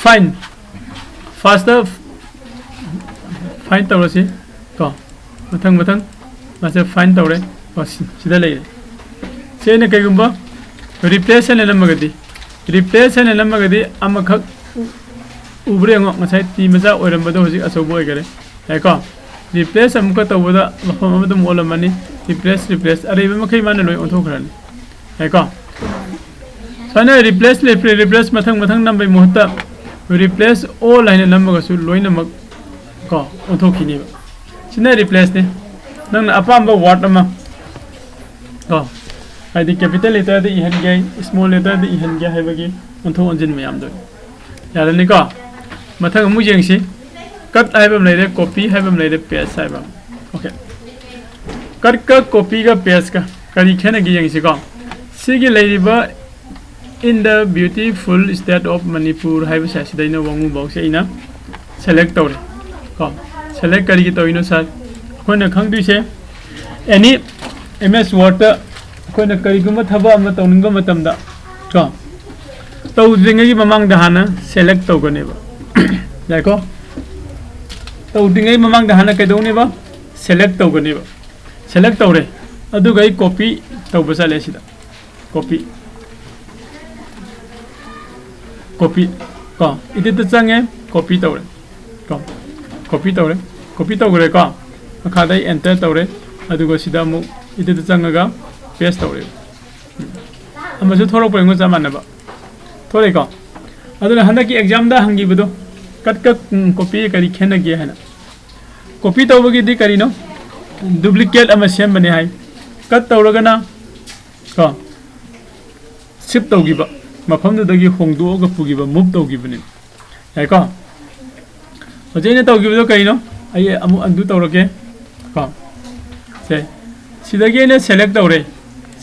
Find, first find ꯇꯧꯔꯁꯤ ꯀꯣ, ꯃꯊꯪ ꯃꯊꯪ ꯃꯥꯁꯦ find ꯇꯧꯔꯦ꯫ ꯑꯣ, ꯁꯤ-, ꯁꯤꯗ ꯂꯩꯔꯦ꯫ ꯁꯤ ꯑꯩꯅ ꯀꯩꯒꯨꯝꯕ replace ꯍꯥꯏꯅ ꯅꯝꯃꯒꯗꯤ, replace ꯍꯥꯏꯅ ꯅꯝꯃꯒꯗꯤ ꯑꯃꯈꯛ ꯎ-, ꯎꯕ꯭ꯔꯥ ꯌꯦꯡꯉꯣ꯫ ꯉꯁꯥꯏ T ꯃꯆꯥ ꯑꯣꯏꯔꯝꯕꯗꯣ ꯍꯧꯖꯤꯛ ꯑꯆꯧꯕ ꯑꯣꯏꯈꯔꯦ꯫ ꯌꯥꯏꯀꯣ? Replace ꯑꯃꯨꯛꯀ ꯇꯧꯕꯗ ꯃꯐꯝ ꯑꯃꯗ ꯑꯃꯨꯛ ꯑꯣꯜꯂꯝꯃꯅꯤ꯫ Replace, replace, ꯑꯔꯩꯕ ꯃꯈꯩ ꯃꯥꯅ ꯂꯣꯏ ꯑꯣꯟꯊꯣꯛꯈ꯭ꯔꯅꯤ꯫ ꯌꯥꯏꯀꯣ? ꯁꯨꯃꯥꯏꯅ replace ꯂꯩꯕ꯭ꯔꯦ, replace ꯃꯊꯪ ꯃꯊꯪ ꯅꯝꯕꯩ ꯃꯍꯨꯠꯇ replace all ꯍꯥꯏꯅ ꯅꯝꯃꯒꯁꯨ ꯂꯣꯏꯅꯃꯛ ꯀꯣ ꯑꯣꯟꯊꯣꯛꯈꯤꯅꯦꯕ꯫ ꯁꯤꯅ replace ꯅꯦ꯫ ꯅꯪꯅ ꯑꯄꯥꯝꯕ word ꯑꯃ ꯀꯣ, ꯍꯥꯏꯗꯤ capital letter ꯗ ꯏꯍꯟꯒꯦ, small letter ꯗ ꯏꯍꯟꯒꯦ ꯍꯥꯏꯕꯒꯤ ꯑꯣꯟꯊꯣꯛ ꯑꯣꯟꯁꯤꯟ ꯃꯌꯥꯝꯗꯣ꯫ ꯌꯥꯔꯅꯤꯀꯣ? ꯃꯊꯪ ꯑꯃꯨꯛ ꯌꯦꯡꯁꯤ꯫ Cut ꯍꯥꯏꯕ ꯑꯃ ꯂꯩꯔꯦ, copy ꯍꯥꯏꯕ ꯑꯃ ꯂꯩꯔꯦ, paste ꯍꯥꯏꯕ ꯑꯃ꯫ Okay꯫ Cut ꯀ copy ꯒ paste ꯀ ꯀꯔꯤ ꯈꯦꯠꯅꯒꯦ ꯌꯦꯡꯁꯤꯀꯣ꯫ ꯁꯤꯒꯤ ꯂꯩꯔꯤꯕ "In the beautiful state of Manipur" ꯍꯥꯏꯕꯁꯦ ꯑꯁꯤꯗ ꯑꯩꯅ ꯋꯥꯉꯨꯕꯥꯎꯁꯦ ꯑꯩꯅ select ꯇꯧꯔꯦ ꯀꯣ꯫ Select ꯀꯔꯤꯒꯤ ꯇꯧꯔꯤꯅꯣ sir? ꯑꯩꯈꯣꯏꯅ ꯈꯪꯗꯣꯏꯁꯦ any M S Word ꯇ ꯑꯩꯈꯣꯏꯅ ꯀꯔꯤꯒꯨꯝꯕ ꯊꯕꯛ ꯑꯃ ꯇꯧꯅꯤꯡꯕ ꯃꯇꯝꯗ ꯀꯣ, ꯇꯧꯗ꯭ꯔꯤꯉꯩꯒꯤ ꯃꯃꯥꯡꯗ ꯍꯥꯟꯅ select ꯇꯧꯒꯅꯦꯕ꯫ ꯌꯥꯏꯀꯣ? ꯇꯧꯗ꯭ꯔꯤꯉꯩ ꯃꯃꯥꯡꯗ ꯍꯥꯟꯅ ꯀꯩꯗꯧꯅꯦꯕ? Select ꯇꯧꯒꯅꯦꯕ꯫ Select ꯇꯧꯔꯦ, ꯑꯗꯨꯒ ꯑꯩ copy ꯇꯧꯕ ꯆꯠꯂꯦ ꯁꯤꯗ꯫ Copy꯫ Copy꯫ ꯀꯣ, edit ꯇ ꯆꯪꯉꯦ, copy ꯇꯧꯔꯦ꯫ ꯀꯣ, copy ꯇꯧꯔꯦ꯫ Copy ꯇꯧꯈ꯭ꯔꯦꯀꯣ꯫ ꯃꯈꯥꯗ ꯑꯩ enter ꯇꯧꯔꯦ꯫ ꯑꯗꯨꯒ ꯁꯤꯗ ꯑꯃꯨꯛ edit ꯇ ꯆꯪꯉꯒ paste ꯇꯧꯔꯦ꯫ ꯎꯝ꯫ ꯑꯃꯁꯨ ꯊꯣꯛꯂꯛꯄ ꯌꯦꯡꯉꯣ, ꯆꯞ ꯃꯥꯟꯅꯕ꯫ ꯊꯣꯛꯂꯛꯏꯀꯣ? ꯑꯗꯨꯅ ꯍꯟꯗꯛꯀꯤ exam ꯗ ꯍꯪꯈꯤꯕꯗꯣ, cut ꯀ, ꯎꯝ, copy ꯀꯔꯤ ꯈꯦꯠꯅꯒꯦ ꯍꯥꯏꯅ꯫ Copy ꯇꯧꯕꯒꯤꯗꯤ ꯀꯔꯤꯅꯣ? Duplicate ꯑꯃ ꯁꯦꯝꯕꯅꯦ ꯍꯥꯏ꯫ Cut ꯇꯧꯔꯒꯅ ꯀꯣ, shift ꯇꯧꯈꯤꯕ, ꯃꯐꯝꯗꯨꯗꯒꯤ ꯍꯣꯡꯗꯣꯛꯑꯒ ꯄꯨꯈꯤꯕ, move ꯇꯧꯈꯤꯕꯅꯦ꯫ ꯌꯥꯏꯀꯣ? ꯍꯧꯖꯤꯛ ꯑꯩꯅ ꯇꯧꯈꯤꯕꯗꯣ ꯀꯩꯅꯣ? ꯑꯩ ꯑꯃꯨꯛ undo ꯇꯧꯔꯒꯦ ꯀꯣ꯫ ꯁꯦ, ꯁꯤꯗꯒꯤ ꯑꯩꯅ select ꯇꯧꯔꯦ꯫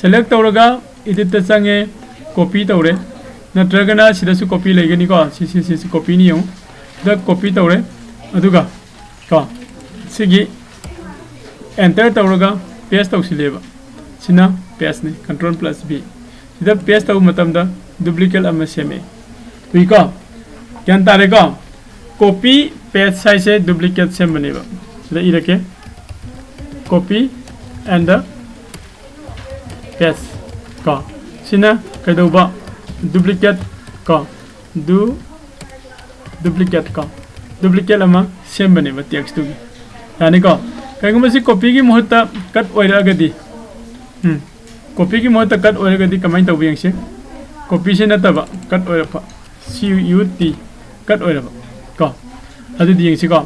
Select ꯇꯧꯔꯒ edit ꯇ ꯆꯪꯉꯦ, copy ꯇꯧꯔꯦ꯫ ꯅꯠꯇ꯭ꯔꯒꯅ ꯁꯤꯗꯁꯨ copy ꯂꯩꯒꯅꯤꯀꯣ꯫ ꯁꯤ, ꯁꯤ, ꯁꯤ, ꯁꯤ copy ꯅꯤ ꯌꯦꯡꯉꯨ꯫ ꯁꯤꯗ copy ꯇꯧꯔꯦ꯫ ꯑꯗꯨꯒ ꯀꯣ, ꯁꯤꯒꯤ enter ꯇꯧꯔꯒ paste ꯇꯧꯁꯤꯜꯂꯦꯕ꯫ ꯁꯤꯅ paste ꯅꯤ, control plus V꯫ ꯁꯤꯗ paste ꯇꯧꯕ ꯃꯇꯝꯗ duplicate ꯑꯃ ꯁꯦꯝꯃꯛꯑꯦ꯫ ꯎꯏꯀꯣ? ꯒ꯭ꯌꯥꯟ ꯇꯥꯔꯦꯀꯣ? Copy paste ꯍꯥꯏꯁꯦ duplicate ꯁꯦꯝꯕꯅꯦꯕ꯫ ꯁꯤꯗ ꯏꯔꯛꯀꯦ꯫ Copy and paste ꯀꯣ꯫ ꯁꯤꯅ ꯀꯩꯗꯧꯕ? Duplicate ꯀꯣ꯫ Du-, duplicate ꯀꯣ꯫ Duplicate ꯑꯃ ꯁꯦꯝꯕꯅꯦꯕ text ꯇꯨꯒꯤ꯫ ꯌꯥꯅꯤꯀꯣ? ꯀꯩꯒꯨꯝꯕ ꯁꯤ copy ꯒꯤ ꯃꯍꯨꯠꯇ cut ꯑꯣꯏꯔꯛꯑꯒꯗꯤ, ꯎꯝ, copy ꯒꯤ ꯃꯍꯨꯠꯇ cut ꯑꯣꯏꯔꯒꯗꯤ ꯀꯃꯥꯏꯅ ꯇꯧꯕ ꯌꯦꯡꯁꯤ꯫ ꯀꯣꯄꯤꯁꯦ ꯅꯠꯇꯕ ꯀꯠ ꯑꯣꯏꯔꯛꯄ, ꯁꯤ ꯌꯨ ꯇꯤ, ꯀꯠ ꯑꯣꯏꯔꯕ ꯀꯣ꯫ ꯑꯗꯨꯗꯤ ꯌꯦꯡꯁꯤꯀꯣ,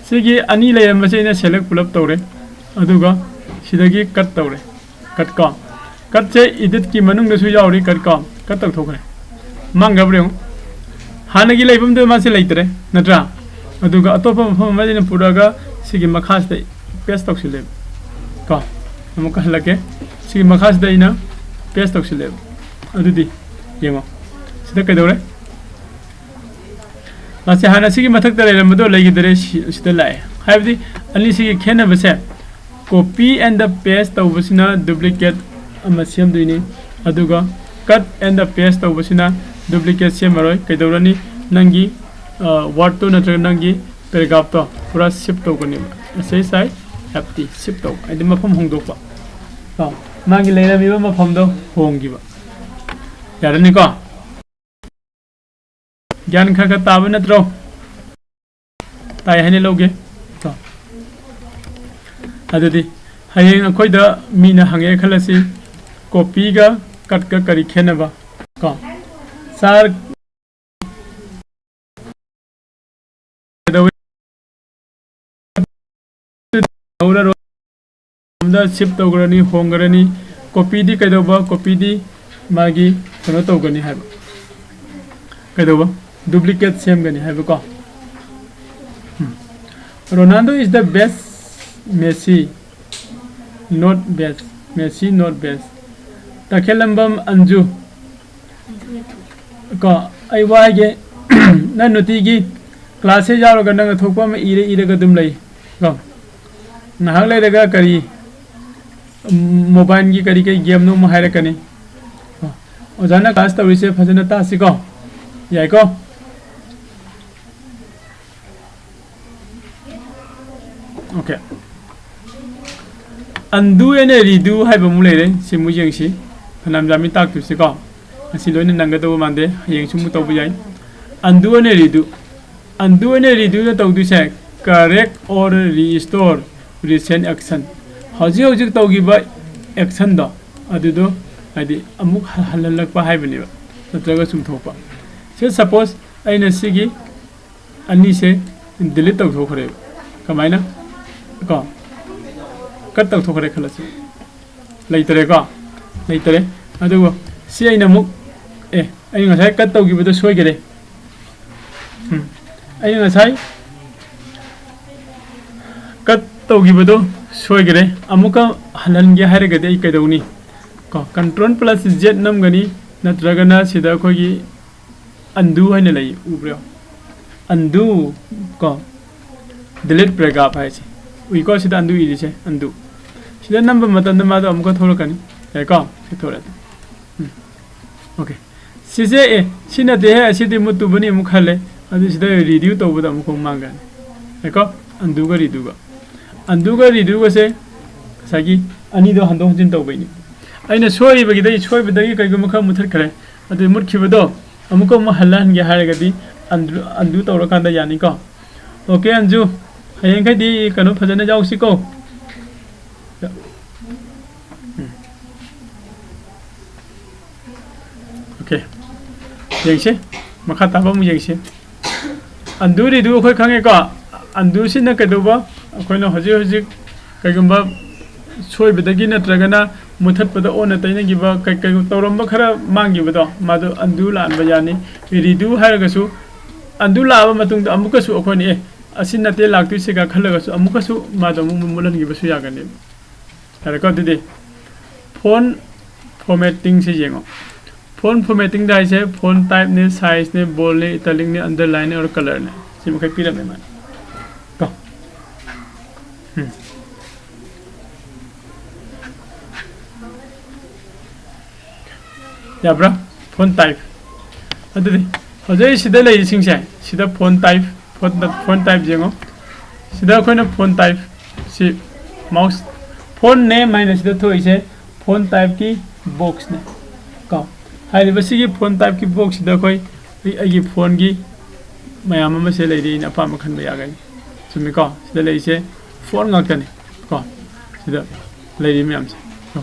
ꯁꯤꯒꯤ ꯑꯅꯤ ꯂꯩꯔꯝꯕꯁꯦ ꯑꯩꯅ ꯁꯦꯂꯦꯛ ꯄꯨꯂꯞ ꯇꯧꯔꯦ, ꯑꯗꯨꯒ ꯁꯤꯗꯒꯤ ꯀꯠ ꯇꯧꯔꯦ꯫ ꯀꯠ ꯀꯣ, ꯀꯠꯁꯦ ꯏꯗꯤꯠꯀꯤ ꯃꯅꯨꯡꯗꯁꯨ ꯌꯥꯎꯔꯤ꯫ ꯀꯠ ꯀꯣ, ꯀꯠ ꯇꯧꯊꯣꯛꯈ꯭ꯔꯦ꯫ ꯃꯥꯡꯈ꯭ꯔꯕ꯭ꯔꯥ ꯌꯦꯡꯉꯨ, ꯍꯥꯟꯅꯒꯤ ꯂꯩꯐꯝꯗꯨꯗ ꯃꯥꯁꯦ ꯂꯩꯇ꯭ꯔꯦ ꯅꯠꯇ꯭ꯔꯥ? ꯑꯗꯨꯒ ꯑꯇꯣꯞꯄ ꯃꯐꯝ ꯑꯃꯗ ꯑꯩꯅ ꯄꯨꯔꯛꯑꯒ ꯁꯤꯒꯤ ꯃꯈꯥꯁꯤꯗ ꯄꯦꯁ ꯇꯧꯁꯤꯜꯂꯦꯕ ꯀꯣ꯫ ꯑꯃꯨꯛꯀ ꯍꯜꯂꯛꯀꯦ, ꯁꯤꯒꯤ ꯃꯈꯥꯁꯤꯗ ꯑꯩꯅ ꯄꯦꯁ ꯇꯧꯁꯤꯜꯂꯦꯕ꯫ ꯑꯗꯨꯗꯤ ꯌꯦꯡꯉꯣ, ꯁꯤꯗ ꯀꯩꯗꯧꯔꯦ? ꯃꯥꯁꯦ ꯍꯥꯟꯅ ꯁꯤꯒꯤ ꯃꯊꯛꯇ ꯂꯩꯔꯝꯕꯗꯣ ꯂꯩꯈꯤꯗꯔꯦ, ꯁꯤ-, ꯁꯤꯗ ꯂꯥꯛꯑꯦ꯫ ꯍꯥꯏꯕꯗꯤ ꯑꯅꯤꯁꯤꯒꯤ ꯈꯦꯠꯅꯕꯁꯦ, copy and paste ꯇꯧꯕꯁꯤꯅ duplicate ꯑꯃ ꯁꯦꯝꯗꯣꯏꯅꯤ, ꯑꯗꯨꯒ cut and paste ꯇꯧꯕꯁꯤꯅ duplicate ꯁꯦꯝꯃꯔꯣꯏ꯫ ꯀꯩꯗꯧꯔꯅꯤ? ꯅꯪꯒꯤ, ꯑ, ꯋꯥꯔꯗꯇꯣ ꯅꯠꯇ꯭ꯔꯒ ꯅꯪꯒꯤ ꯄꯦꯔꯥꯒ꯭ꯔꯥꯐꯇꯣ ꯄꯨꯔꯥ ꯁꯤꯐ ꯇꯧꯒꯅꯦꯕ꯫ S H I F T, shift ꯇꯧꯕ ꯍꯥꯏꯗꯤ ꯃꯐꯝ ꯍꯣꯡꯗꯣꯛꯄ꯫ ꯀꯣ? ꯃꯥꯒꯤ ꯂꯩꯔꯝꯃꯤꯕ ꯃꯐꯝꯗꯣ ꯍꯣꯡꯈꯤꯕ꯫ ꯌꯥꯔꯅꯤꯀꯣ? ꯒ꯭ꯌꯥꯟ ꯈꯔ ꯈꯔ ꯇꯥꯕ ꯅꯠꯇ꯭ꯔꯣ? ꯇꯥꯏ ꯍꯥꯏꯅ ꯂꯧꯒꯦ꯫ ꯀꯣ? ꯑꯗꯨꯗꯤ ꯍꯌꯦꯡ ꯑꯩꯈꯣꯏꯗ ꯃꯤꯅ ꯍꯪꯉꯛꯑꯦ ꯈꯜꯂꯁꯤ, ꯀꯣꯄꯤꯒ ꯀꯠꯀ ꯀꯔꯤ ꯈꯦꯠꯅꯕ? ꯀꯣ? ꯁꯥꯔ, ꯀꯩꯗꯧꯋꯤ? ꯇꯧꯔꯔꯣꯏ꯫ ꯑꯃꯗ ꯁꯤꯐ ꯇꯧꯈ꯭ꯔꯅꯤ, ꯍꯣꯡꯈ꯭ꯔꯅꯤ꯫ ꯀꯣꯄꯤꯗꯤ ꯀꯩꯗꯧꯕ? ꯀꯣꯄꯤꯗꯤ ꯃꯥꯒꯤ ꯀꯩꯅꯣ ꯇꯧꯒꯅꯤ ꯍꯥꯏꯕ꯫ ꯀꯩꯗꯧꯕ? Duplicate ꯁꯦꯝꯒꯅꯤ ꯍꯥꯏꯕꯀꯣ꯫ ꯎꯝ꯫ Ronaldo is the best, Messi not best, Messi not best꯫ ꯇꯈꯦꯜꯂꯝꯕꯝ Anju. ꯀꯣ, ꯑꯩ ꯋꯥ ꯍꯥꯏꯒꯦ꯫ ꯅꯪ ꯅꯨꯡꯇꯤꯒꯤ ꯀ꯭ꯂꯥꯁꯁꯦ ꯌꯥꯎꯔꯒ ꯅꯪꯅ ꯊꯣꯛꯄ ꯑꯃ ꯏꯔ ꯏꯔꯒ ꯑꯗꯨꯝ ꯂꯩ꯫ ꯀꯣ, ꯉꯥꯏꯍꯥꯛ ꯂꯩꯔꯒ ꯀꯔꯤ, ꯎꯝ, ꯃꯣꯕꯥꯏꯜꯒꯤ ꯀꯔꯤ ꯀꯔꯤ ꯒꯦꯝꯅꯣ ꯑꯃꯨꯛ ꯍꯥꯏꯔꯛꯀꯅꯤ꯫ ꯀꯣ, ꯑꯣꯖꯥꯅ ꯀ꯭ꯂꯥꯁ ꯇꯧꯔꯤꯁꯦ ꯐꯖꯅ ꯇꯥꯁꯤꯀꯣ꯫ ꯌꯥꯏꯀꯣ? Okay꯫ Undo and redo ꯍꯥꯏꯕ ꯑꯃꯨꯛ ꯂꯩꯔꯦ꯫ ꯁꯤ ꯑꯃꯨꯛ ꯌꯦꯡꯁꯤ꯫ ꯐꯅꯌꯥꯝ ꯌꯥꯝꯃꯤ ꯇꯥꯛꯇꯣꯏꯁꯤꯀꯣ꯫ ꯉꯁꯤ ꯂꯣꯏꯅ ꯅꯪꯒꯗꯧꯕ ꯃꯥꯟꯗꯦ꯫ ꯍꯌꯦꯡꯁꯨ ꯑꯃꯨꯛ ꯇꯧꯕ ꯌꯥꯏ꯫ Undo and redo꯫ Undo and redo ꯅ ꯇꯧꯗꯣꯏꯁꯦ, correct or restore recent action꯫ ꯍꯧꯖꯤꯛ ꯍꯧꯖꯤꯛ ꯇꯧꯈꯤꯕ actionꯗꯣ ꯑꯗꯨꯗꯣ ꯍꯥꯏꯗꯤ ꯑꯃꯨꯛ ꯍ- ꯍꯜꯍꯜꯂꯛꯄ ꯍꯥꯏꯕꯅꯦꯕ, ꯅꯠꯇ꯭ꯔꯒ ꯆꯨꯝꯊꯣꯛꯄ꯫ ꯁꯤ ꯁꯄꯣꯁ ꯑꯩꯅ ꯁꯤꯒꯤ ꯑꯅꯤꯁꯦ ꯗꯤꯂꯤꯠ ꯇꯧꯊꯣꯛꯈ꯭ꯔꯦꯕ꯫ ꯀꯃꯥꯏꯅ? ꯀꯣ, ꯀꯠ ꯇꯧꯊꯣꯛꯈ꯭ꯔꯦ ꯈꯜꯂꯁꯤ, ꯂꯩꯇꯔꯦꯀꯣ, ꯂꯩꯇꯔꯦ꯫ ꯑꯗꯨꯕꯨ ꯁꯤ ꯑꯩꯅ ꯑꯃꯨꯛ, ꯑꯦ, ꯑꯩ ꯉꯁꯥꯏ ꯀꯠ ꯇꯧꯈꯤꯕꯗꯣ ꯁꯣꯏꯈꯔꯦ꯫ ꯎꯝ, ꯑꯩꯅ ꯉꯁꯥꯏ ꯀꯠ ꯇꯧꯈꯤꯕꯗꯣ ꯁꯣꯏꯈꯔꯦ꯫ ꯑꯃꯨꯛꯀ ꯍꯜꯍꯟꯒꯦ ꯍꯥꯏꯔꯒꯗꯤ ꯑꯩ ꯀꯩꯗꯧꯅꯤ? ꯀꯣ, ꯀꯟꯇ꯭ꯔꯣꯜ ꯄ꯭ꯂꯁ ꯖꯦꯠ ꯅꯝꯒꯅꯤ, ꯅꯠꯇ꯭ꯔꯒꯅ ꯁꯤꯗ ꯑꯩꯈꯣꯏꯒꯤ ꯑꯟꯗꯨ ꯍꯥꯏꯅ ꯂꯩ, ꯎꯕ꯭ꯔꯣ? ꯑꯟꯗꯨ, ꯀꯣ, ꯗꯤꯂꯤꯠ ꯄꯦꯔꯥꯒ꯭ꯔꯥꯐ ꯍꯥꯏꯁꯦ, ꯎꯏꯀꯣ? ꯁꯤꯗ ꯑꯟꯗꯨ ꯏꯔꯤꯁꯦ, ꯑꯟꯗꯨ꯫ ꯁꯤꯗ ꯅꯝꯕ ꯃꯇꯝꯗ ꯃꯥꯗꯣ ꯑꯃꯨꯛꯀ ꯊꯣꯛꯂꯛꯀꯅꯤ, ꯌꯥꯏꯀꯣ? ꯁꯤ ꯊꯣꯛꯂꯛꯑꯦ꯫ ꯎꯝ, ꯑꯣꯀꯦ꯫ ꯁꯤꯁꯦ, ꯑꯦ, ꯁꯤ ꯅꯠꯇꯦꯍꯦ, ꯑꯁꯤꯗꯤ ꯃꯨꯠꯇꯨꯕꯅꯤ ꯑꯃꯨꯛ ꯈꯜꯂꯦ꯫ ꯑꯗꯨ ꯁꯤꯗ ꯔꯤꯗ꯭ꯌꯨ ꯇꯧꯕꯗ ꯑꯃꯨꯛ ꯈꯣꯡ ꯃꯥꯡꯈ꯭ꯔꯅꯤ, ꯌꯥꯏꯀꯣ? ꯑꯟꯗꯨꯒ ꯔꯤꯗ꯭ꯌꯨꯒ, ꯑꯟꯗꯨꯒ ꯔꯤꯗ꯭ꯌꯨꯒꯁꯦ ꯉꯁꯥꯏꯒꯤ ꯑꯅꯤꯗꯣ ꯍꯟꯗꯣꯛ ꯍꯟꯖꯤꯟ ꯇꯧꯕꯩꯅꯤ꯫ ꯑꯩꯅ ꯁꯣꯏꯕꯒꯤꯗꯩ, ꯁꯣꯏꯕꯗꯒꯤ ꯀꯩꯒꯨꯝꯕ ꯈꯔ ꯃꯨꯠꯊꯠꯈ꯭ꯔꯦ, ꯑꯗꯨ ꯃꯨꯠꯈꯤꯕꯗꯣ ꯑꯃꯨꯛꯀ ꯑꯃꯨꯛ ꯍꯜꯂꯍꯟꯒꯦ ꯍꯥꯏꯔꯒꯗꯤ ꯑꯟꯗꯨ, ꯑꯟꯗꯨ ꯇꯧꯔꯀꯥꯟꯗ ꯌꯥꯅꯤꯀꯣ꯫ ꯑꯣꯀꯦ, ꯑꯟꯖꯨ, ꯍꯌꯦꯡꯈꯩꯗꯤ ꯀꯩꯅꯣ ꯐꯖꯅ ꯌꯥꯎꯁꯤꯀꯣ꯫ ꯎꯝ꯫ ꯑꯣꯀꯦ, ꯌꯦꯡꯁꯤ, ꯃꯈꯥ ꯇꯥꯕ ꯑꯃꯨꯛ ꯌꯦꯡꯁꯤ꯫ ꯑꯟꯗꯨ ꯔꯤꯗꯨ ꯑꯩꯈꯣꯏ ꯈꯪꯉꯦꯀꯣ꯫ ꯑꯟꯗꯨꯁꯤꯅ ꯀꯩꯗꯧꯕ? ꯑꯩꯈꯣꯏꯅ ꯍꯧꯖꯤꯛ ꯍꯧꯖꯤꯛ ꯀꯩꯒꯨꯝꯕ ꯁꯣꯏꯕꯗꯒꯤ ꯅꯠꯇ꯭ꯔꯒꯅ ꯃꯨꯊꯠꯄꯗ ꯑꯣꯟꯅ ꯇꯩꯅꯈꯤꯕ ꯀꯩ ꯀꯩ ꯇꯧꯔꯝꯕ ꯈꯔ ꯃꯥꯡꯈꯤꯕꯗꯣ, ꯃꯥꯗꯣ ꯑꯟꯗꯨ ꯂꯥꯛꯍꯟꯕ ꯌꯥꯅꯤ꯫ ꯔꯤꯗꯨ ꯍꯥꯏꯔꯒꯁꯨ ꯑꯟꯗꯨ ꯂꯥꯛꯑꯕ ꯃꯇꯨꯡꯗ ꯑꯃꯨꯛꯀꯁꯨ ꯑꯩꯈꯣꯏꯅ, "ꯑꯦ, ꯑꯁꯤ ꯅꯠꯇꯦ ꯂꯥꯛꯇꯣꯏꯁꯤꯒ" ꯈꯜꯂꯒꯁꯨ ꯑꯃꯨꯛꯀꯁꯨ ꯃꯥꯗꯣ ꯑꯃꯨꯛ ꯃꯨꯠꯍꯟꯈꯤꯕꯁꯨ ꯌꯥꯒꯅꯦꯕ꯫ ꯌꯥꯔꯦꯀꯣ? ꯑꯗꯨꯗꯤ ꯐꯣꯟ ꯐꯣꯔꯃꯦꯠꯇꯤꯡꯁꯦ ꯌꯦꯡꯉꯣ꯫ ꯐꯣꯟ ꯐꯣꯔꯃꯦꯠꯇꯤꯡꯗ ꯍꯥꯏꯁꯦ ꯐꯣꯟ ꯇꯥꯏꯞꯅꯦ, ꯁꯥꯏꯖꯅꯦ, ꯕꯣꯜꯅꯦ, ꯏꯇꯥꯂꯤꯛꯅꯦ, ꯑꯟꯗꯔꯂꯥꯏꯟꯅꯦ, ꯑꯣꯔ ꯀꯂꯔꯅꯦ, ꯁꯤ ꯃꯈꯩ ꯄꯤꯔꯝꯃꯦ ꯃꯥꯅ, ꯀꯣ꯫ ꯎꯝ꯫ ꯌꯥꯕ꯭ꯔꯥ? Phone type. ꯑꯗꯨꯗꯤ ꯍꯧꯖꯤꯛ ꯁꯤꯗ ꯂꯩꯔꯤꯁꯤꯡꯁꯦ, ꯁꯤꯗ phone type, phone, phone type ꯌꯦꯡꯉꯣ꯫ ꯁꯤꯗ ꯑꯩꯈꯣꯏꯅ phone type C mouse, phone name ꯍꯥꯏꯅ ꯁꯤꯗ ꯊꯣꯛꯏꯁꯦ ꯐꯣꯟ ꯇꯥꯏꯞꯀꯤ ꯕꯣꯛꯁꯅꯦ ꯀꯣ꯫ ꯍꯥꯏꯔꯤꯕ ꯁꯤꯒꯤ ꯐꯣꯟ ꯇꯥꯏꯞꯀꯤ ꯕꯣꯛꯁꯁꯤꯗ ꯑꯩꯈꯣꯏ ꯑꯩ-, ꯑꯩꯒꯤ ꯐꯣꯟꯒꯤ ꯃꯌꯥꯝ ꯑꯃꯁꯦ ꯂꯩꯔꯤ, ꯑꯩꯅ ꯑꯄꯥꯝꯕ ꯈꯟꯕ ꯌꯥꯒꯅꯤ꯫ ꯆꯨꯝꯃꯤꯀꯣ? ꯁꯤꯗ ꯂꯩꯔꯤꯁꯦ ꯐꯣꯟ ꯉꯥꯛꯇꯅꯤ ꯀꯣ, ꯁꯤꯗ ꯂꯩꯔꯤ ꯃꯌꯥꯝꯁꯦ ꯀꯣ꯫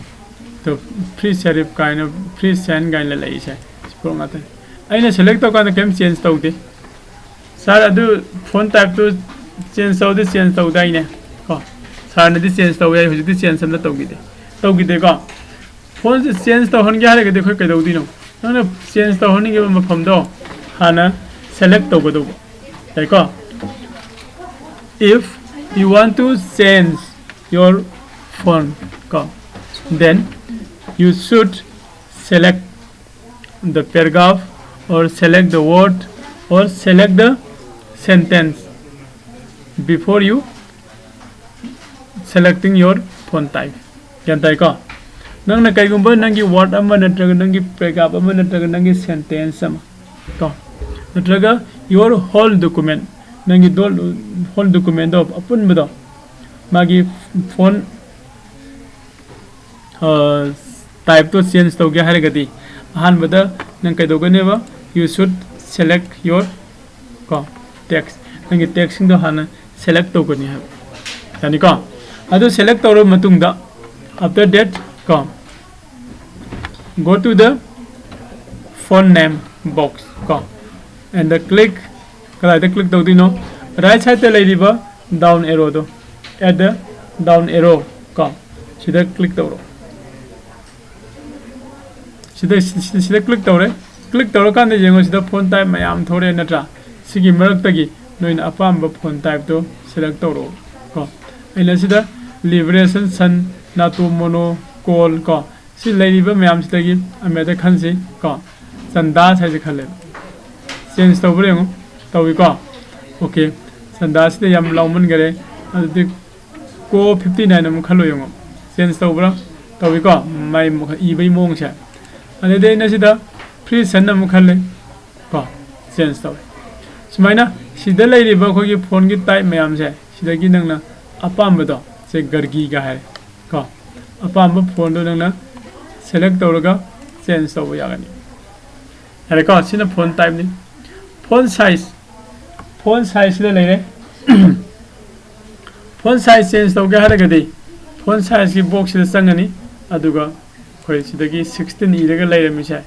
So, free serif ꯀꯥꯏꯅ, free sans ꯀꯥꯏꯅ ꯂꯩꯔꯤꯁꯦ ꯁꯤ ꯄꯣꯠ ꯉꯥꯛꯇꯅꯤ꯫ ꯑꯩꯅ select ꯇꯧꯀꯥꯟꯗ ꯀꯔꯤꯝ change ꯇꯧꯗꯦ꯫ Sir, ꯑꯗꯨ font type ꯇꯨ change ꯇꯧꯗꯤ change ꯇꯧꯗꯥꯏꯅꯦ? ꯀꯣ, sir ꯅꯗꯤ change ꯇꯧꯋꯦ, ꯍꯧꯖꯤꯛꯇꯤ change ꯑꯝꯇ ꯇꯧꯈꯤꯗꯦ, ꯇꯧꯈꯤꯗꯦꯀꯣ꯫ Font ꯁꯦ change ꯇꯧꯍꯟꯒꯦ ꯍꯥꯏꯔꯒꯗꯤ ꯑꯩꯈꯣꯏ ꯀꯩꯗꯧꯗꯣꯏꯅꯣ? ꯅꯪꯅ change ꯇꯧꯍꯟꯅꯤꯡꯉꯤꯕ ꯃꯐꯝꯗꯣ ꯍꯥꯟꯅ select ꯇꯧꯒꯗꯧꯕ꯫ ꯌꯥꯏꯀꯣ? If you want to change your font, ꯀꯣ, then you should select the paragraph or select the word or select the sentence before you selecting your font type. ꯒ꯭ꯌꯥꯟ ꯇꯥꯏꯀꯣ? ꯅꯪꯅ ꯀꯩꯒꯨꯝꯕ ꯅꯪꯒꯤ word ꯑꯃ ꯅꯠꯇ꯭ꯔꯒ ꯅꯪꯒꯤ paragraph ꯑꯃ ꯅꯠꯇ꯭ꯔꯒ ꯅꯪꯒꯤ sentence ꯑꯃ ꯀꯣ, ꯅꯠꯇ꯭ꯔꯒ your whole document, ꯅꯪꯒꯤ whole document ꯗꯣ, ꯑꯄꯨꯟꯕꯗꯣ, ꯃꯥꯒꯤ font type ꯇꯣ change ꯇꯧꯒꯦ ꯍꯥꯏꯔꯒꯗꯤ ꯑꯍꯥꯟꯕꯗ ꯅꯪ ꯀꯩꯗꯧꯒꯅꯦꯕ? You should select your, ꯀꯣ, text, ꯅꯪꯒꯤ text ꯁꯤꯡꯗꯣ ꯍꯥꯟꯅ select ꯇꯧꯒꯅꯤ ꯍꯥꯏꯕ꯫ ꯌꯥꯅꯤꯀꯣ? ꯑꯗꯨ select ꯇꯧꯔꯕ ꯃꯇꯨꯡꯗ, after that, ꯀꯣ, go to the font name box, ꯀꯣ, and the click, ꯀꯗꯥꯏꯗ click ꯇꯧꯗꯣꯏꯅꯣ? Right side ꯇ ꯂꯩꯔꯤꯕ down arrow ꯗꯣ, at the down arrow, ꯀꯣ, ꯁꯤꯗ click ꯇꯧꯔꯣ꯫ ꯁꯤꯗ, ꯁꯤꯗ, ꯁꯤꯗ click ꯇꯧꯔꯦ꯫ Click ꯇꯧꯔꯀꯥꯟꯗ ꯌꯦꯡꯉꯣ, ꯁꯤꯗ font type ꯃꯌꯥꯝ ꯊꯣꯔꯛꯑꯦ ꯅꯠꯇ꯭ꯔꯥ? ꯁꯤꯒꯤ ꯃꯔꯛꯇꯒꯤ ꯅꯣꯏꯅ ꯑꯄꯥꯝꯕ font type ꯇꯣ select ꯇꯧꯔꯛꯑꯣ ꯀꯣ꯫ ꯑꯩꯅ ꯁꯤꯗ Liberation Sun, Nato Mono, Col ꯀꯣ, ꯁꯤ ꯂꯩꯔꯤꯕ ꯃꯌꯥꯝꯁꯤꯗꯒꯤ ꯑꯃꯗ ꯈꯟꯁꯤ ꯀꯣ꯫ Chandas ꯍꯥꯏꯁꯦ ꯈꯜꯂꯦ꯫ Change ꯇꯧꯕ꯭ꯔꯥ ꯌꯦꯡꯉꯣ꯫ ꯇꯧꯏꯀꯣ꯫ Okay, Chandas ꯁꯤꯗ ꯌꯥꯝ ꯂꯥꯎꯃꯟꯈꯔꯦ꯫ ꯑꯗꯨꯗꯤ Co fifty nine ꯑꯃꯨꯛ ꯈꯜꯂꯣ ꯌꯦꯡꯉꯣ꯫ Change ꯇꯧꯕ꯭ꯔꯥ? ꯇꯧꯏꯀꯣ꯫ ꯃꯥꯏ ꯃꯈ-, ꯏꯕꯩ ꯃꯑꯣꯡꯁꯦ꯫ ꯑꯗꯩꯗꯤ ꯑꯩꯅ ꯁꯤꯗ Free Sans ꯑꯃꯨꯛ ꯈꯜꯂꯦ ꯀꯣ꯫ Change ꯇꯧꯔꯦ꯫ ꯁꯨꯃꯥꯏꯅ ꯁꯤꯗ ꯂꯩꯔꯤꯕ ꯑꯩꯈꯣꯏꯒꯤ font ꯀꯤ type ꯃꯌꯥꯝꯁꯦ, ꯁꯤꯗꯒꯤ ꯅꯪꯅ ꯑꯄꯥꯝꯕꯗꯣ, ꯁꯦ Gargi ꯒ ꯍꯥꯏꯔꯦ ꯀꯣ꯫ ꯑꯄꯥꯝꯕ font ꯗꯣ ꯅꯪꯅ select ꯇꯧꯔꯒ change ꯇꯧꯕ ꯌꯥꯒꯅꯤ꯫ ꯌꯥꯔꯦꯀꯣ? ꯁꯤꯅ font type ꯅꯤ꯫ Font size, font size ꯁꯤꯗ ꯂꯩꯔꯦ꯫ Font size change ꯇꯧꯒꯦ ꯍꯥꯏꯔꯒꯗꯤ font size ꯀꯤ box ꯁꯤꯗ ꯆꯪꯒꯅꯤ, ꯑꯗꯨꯒ ꯑꯩꯈꯣꯏ ꯁꯤꯗꯒꯤ ꯁꯤꯛꯁꯇꯤꯟ ꯏꯔꯒ ꯂꯩꯔꯝꯃꯤꯁꯦ,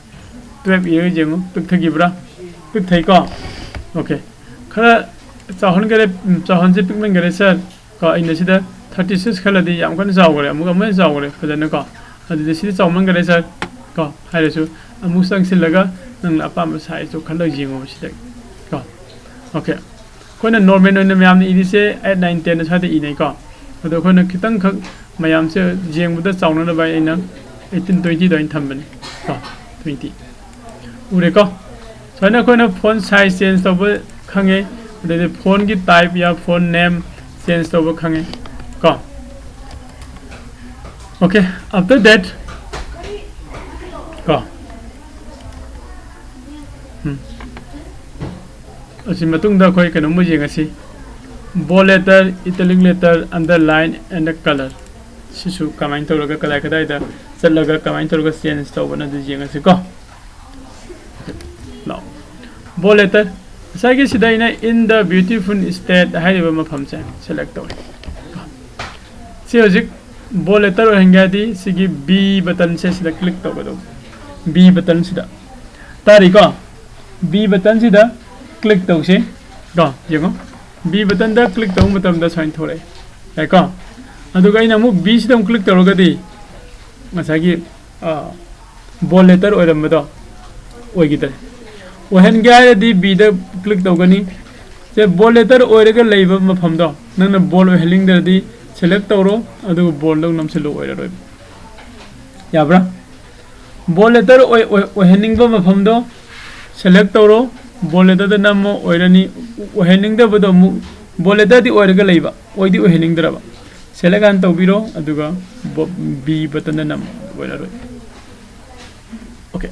ꯇꯨꯌꯦꯜꯞ ꯏꯔꯒ ꯌꯦꯡꯉꯨ, ꯄꯤꯛꯊꯈꯤꯕ꯭ꯔꯥ? ꯄꯤꯛꯊꯩꯀꯣ? ꯑꯣꯀꯦ, ꯈꯔ ꯆꯥꯎꯍꯟꯈꯔꯦ꯫ ꯎꯝ, ꯆꯥꯎꯍꯟꯁꯦ ꯄꯤꯛꯃꯟꯈꯔꯦ ꯁꯥꯔ꯫ ꯀꯣ, ꯑꯩꯅ ꯁꯤꯗ ꯊꯥꯔꯇꯤ ꯁꯤꯛꯁ ꯈꯜꯂꯗꯤ ꯌꯥꯝ ꯀꯟꯅ ꯆꯥꯎꯈ꯭ꯔꯦ, ꯑꯃꯨꯛ ꯑꯃꯨꯛ ꯍꯦꯟꯅ ꯆꯥꯎꯈ꯭ꯔꯦ꯫ ꯐꯖꯅꯀꯣ, ꯑꯗꯨꯗꯤ ꯁꯤꯗꯤ ꯆꯥꯎꯃꯟꯈꯔꯦ ꯁꯥꯔ꯫ ꯀꯣ, ꯍꯥꯏꯔꯁꯨ ꯑꯃꯨꯛ ꯆꯪꯁꯤꯜꯂꯒ ꯅꯪꯅ ꯑꯄꯥꯝꯕ ꯁꯥꯏꯖꯇꯣ ꯈꯜꯂꯒ ꯌꯦꯡꯉꯣꯕ ꯁꯤꯗ꯫ ꯀꯣ, ꯑꯣꯀꯦ, ꯑꯩꯈꯣꯏꯅ ꯅꯣꯔꯃꯦꯜ ꯑꯣꯏꯅ ꯃꯌꯥꯝꯅ ꯏꯔꯤꯁꯦ ꯑꯩꯠ, ꯅꯥꯏꯟ, ꯇꯦꯟ ꯁ꯭ꯋꯥꯏꯗ ꯏꯅꯩꯀꯣ꯫ ꯑꯗꯣ ꯑꯩꯈꯣꯏꯅ ꯈꯤꯇꯪꯈꯛ ꯃꯌꯥꯝꯁꯦ ꯌꯦꯡꯕꯗ ꯆꯥꯎꯅꯅꯕ ꯑꯩꯅ ꯑꯩꯠꯇꯤꯟ, ꯇ꯭ꯋꯦꯟꯇꯤꯗ ꯑꯣꯏꯅ ꯊꯝꯕꯅꯤ꯫ ꯀꯣ, ꯇ꯭ꯋꯦꯟꯇꯤ꯫ ꯎꯔꯦꯀꯣ? ꯁꯨꯃꯥꯏꯅ ꯑꯩꯈꯣꯏꯅ ꯐꯣꯟ ꯁꯥꯏꯖ ꯆꯦꯟꯖ ꯇꯧꯕ ꯈꯪꯉꯦ, ꯑꯗꯩꯗꯤ ꯐꯣꯟꯒꯤ ꯇꯥꯏꯞ ꯌꯥ ꯐꯣꯟ ꯅꯦꯝ ꯆꯦꯟꯖ ꯇꯧꯕ ꯈꯪꯉꯦ ꯀꯣ꯫ Okay, after that, ꯀꯣ, ꯎꯝ, ꯑꯁꯤ ꯃꯇꯨꯡꯗ ꯑꯩꯈꯣꯏ ꯀꯩꯅꯣꯝꯃ ꯌꯦꯡꯉꯁꯤ, bold letter, italic letter, underline and the color꯫ ꯁꯤꯁꯨ ꯀꯃꯥꯏꯅ ꯇꯧꯔꯒ ꯀꯗꯥꯏ ꯀꯗꯥꯏꯗ ꯆꯠꯂꯒ ꯀꯃꯥꯏꯅ ꯇꯧꯔꯒ ꯆꯦꯟꯖ ꯇꯧꯕꯅꯣ ꯑꯗꯨ ꯌꯦꯡꯉꯁꯤꯀꯣ꯫ ꯂꯥꯛꯑꯣ, bold letter꯫ ꯉꯁꯥꯏꯒꯤ ꯁꯤꯗ ꯑꯩꯅ in the beautiful state ꯍꯥꯏꯔꯤꯕ ꯃꯐꯝꯁꯦ ꯁꯦꯂꯦꯛ ꯇꯧꯔꯦ꯫ ꯁꯤ ꯍꯧꯖꯤꯛ bold letter ꯑꯣꯏꯍꯟꯒꯦ ꯍꯥꯏꯗꯤ ꯁꯤꯒꯤ B buttonꯁꯦ ꯁꯤꯗ ꯀ꯭ꯂꯤꯛ ꯇꯧꯒꯗꯧꯕ꯫ B buttonꯁꯤꯗ, ꯇꯥꯔꯤꯀꯣ? B buttonꯁꯤꯗ ꯀ꯭ꯂꯤꯛ ꯇꯧꯁꯤ ꯀꯣ꯫ ꯌꯦꯡꯉꯣ, B buttonꯗ ꯀ꯭ꯂꯤꯛ ꯇꯧꯕ ꯃꯇꯝꯗ ꯁꯨꯃꯥꯏꯅ ꯊꯣꯛꯂꯛꯑꯦ, ꯌꯥꯏꯀꯣ? ꯑꯗꯨꯒ ꯑꯩꯅ ꯑꯃꯨꯛ Bꯁꯤꯗ ꯑꯃꯨꯛ ꯀ꯭ꯂꯤꯛ ꯇꯧꯔꯒꯗꯤ ꯉꯁꯥꯏꯒꯤ bold letter ꯑꯣꯏꯔꯝꯕꯗꯣ ꯑꯣꯏꯈꯤꯗ꯭ꯔꯦ꯫ ꯑꯣꯏꯍꯟꯒꯦ ꯍꯥꯏꯔꯗꯤ Bꯗ ꯀ꯭ꯂꯤꯛ ꯇꯧꯒꯅꯤ꯫ ꯁꯦ, bold letter ꯑꯣꯏꯔꯒ ꯂꯩꯕ ꯃꯐꯝꯗꯣ ꯅꯪꯅ bold ꯑꯣꯏꯍꯟꯅꯤꯡꯗ꯭ꯔꯗꯤ ꯁꯦꯂꯦꯛ ꯇꯧꯔꯣ, ꯑꯗꯨꯒ boldꯗ ꯅꯝꯁꯤꯜꯂꯨ, ꯑꯣꯏꯔꯔꯣꯏꯕ꯫ ꯌꯥꯕ꯭ꯔꯥ? Bold letter ꯑꯣꯏ-, ꯑꯣꯏ-, ꯑꯣꯏꯍꯟꯅꯤꯡꯕ ꯃꯐꯝꯗꯣ ꯁꯦꯂꯦꯛ ꯇꯧꯔꯣ, bold letterꯗ ꯅꯝꯃꯣ, ꯑꯣꯏꯔꯅꯤ꯫ ꯑꯣꯏꯍꯟꯅꯤꯡꯗꯕꯗꯣ ꯑꯃꯨꯛ, bold letterꯗꯤ ꯑꯣꯏꯔꯒ ꯂꯩꯕ, ꯑꯣꯏꯗꯤ ꯑꯣꯏꯍꯟꯅꯤꯡꯗ꯭ꯔꯕ, ꯁꯦꯂꯦꯛ ꯍꯥꯟꯅ ꯇꯧꯕꯤꯔꯣ, ꯑꯗꯨꯒ ꯕꯣ-, B buttonꯗ ꯅꯝꯃꯣ, ꯑꯣꯏꯔꯔꯣꯏ꯫ Okay,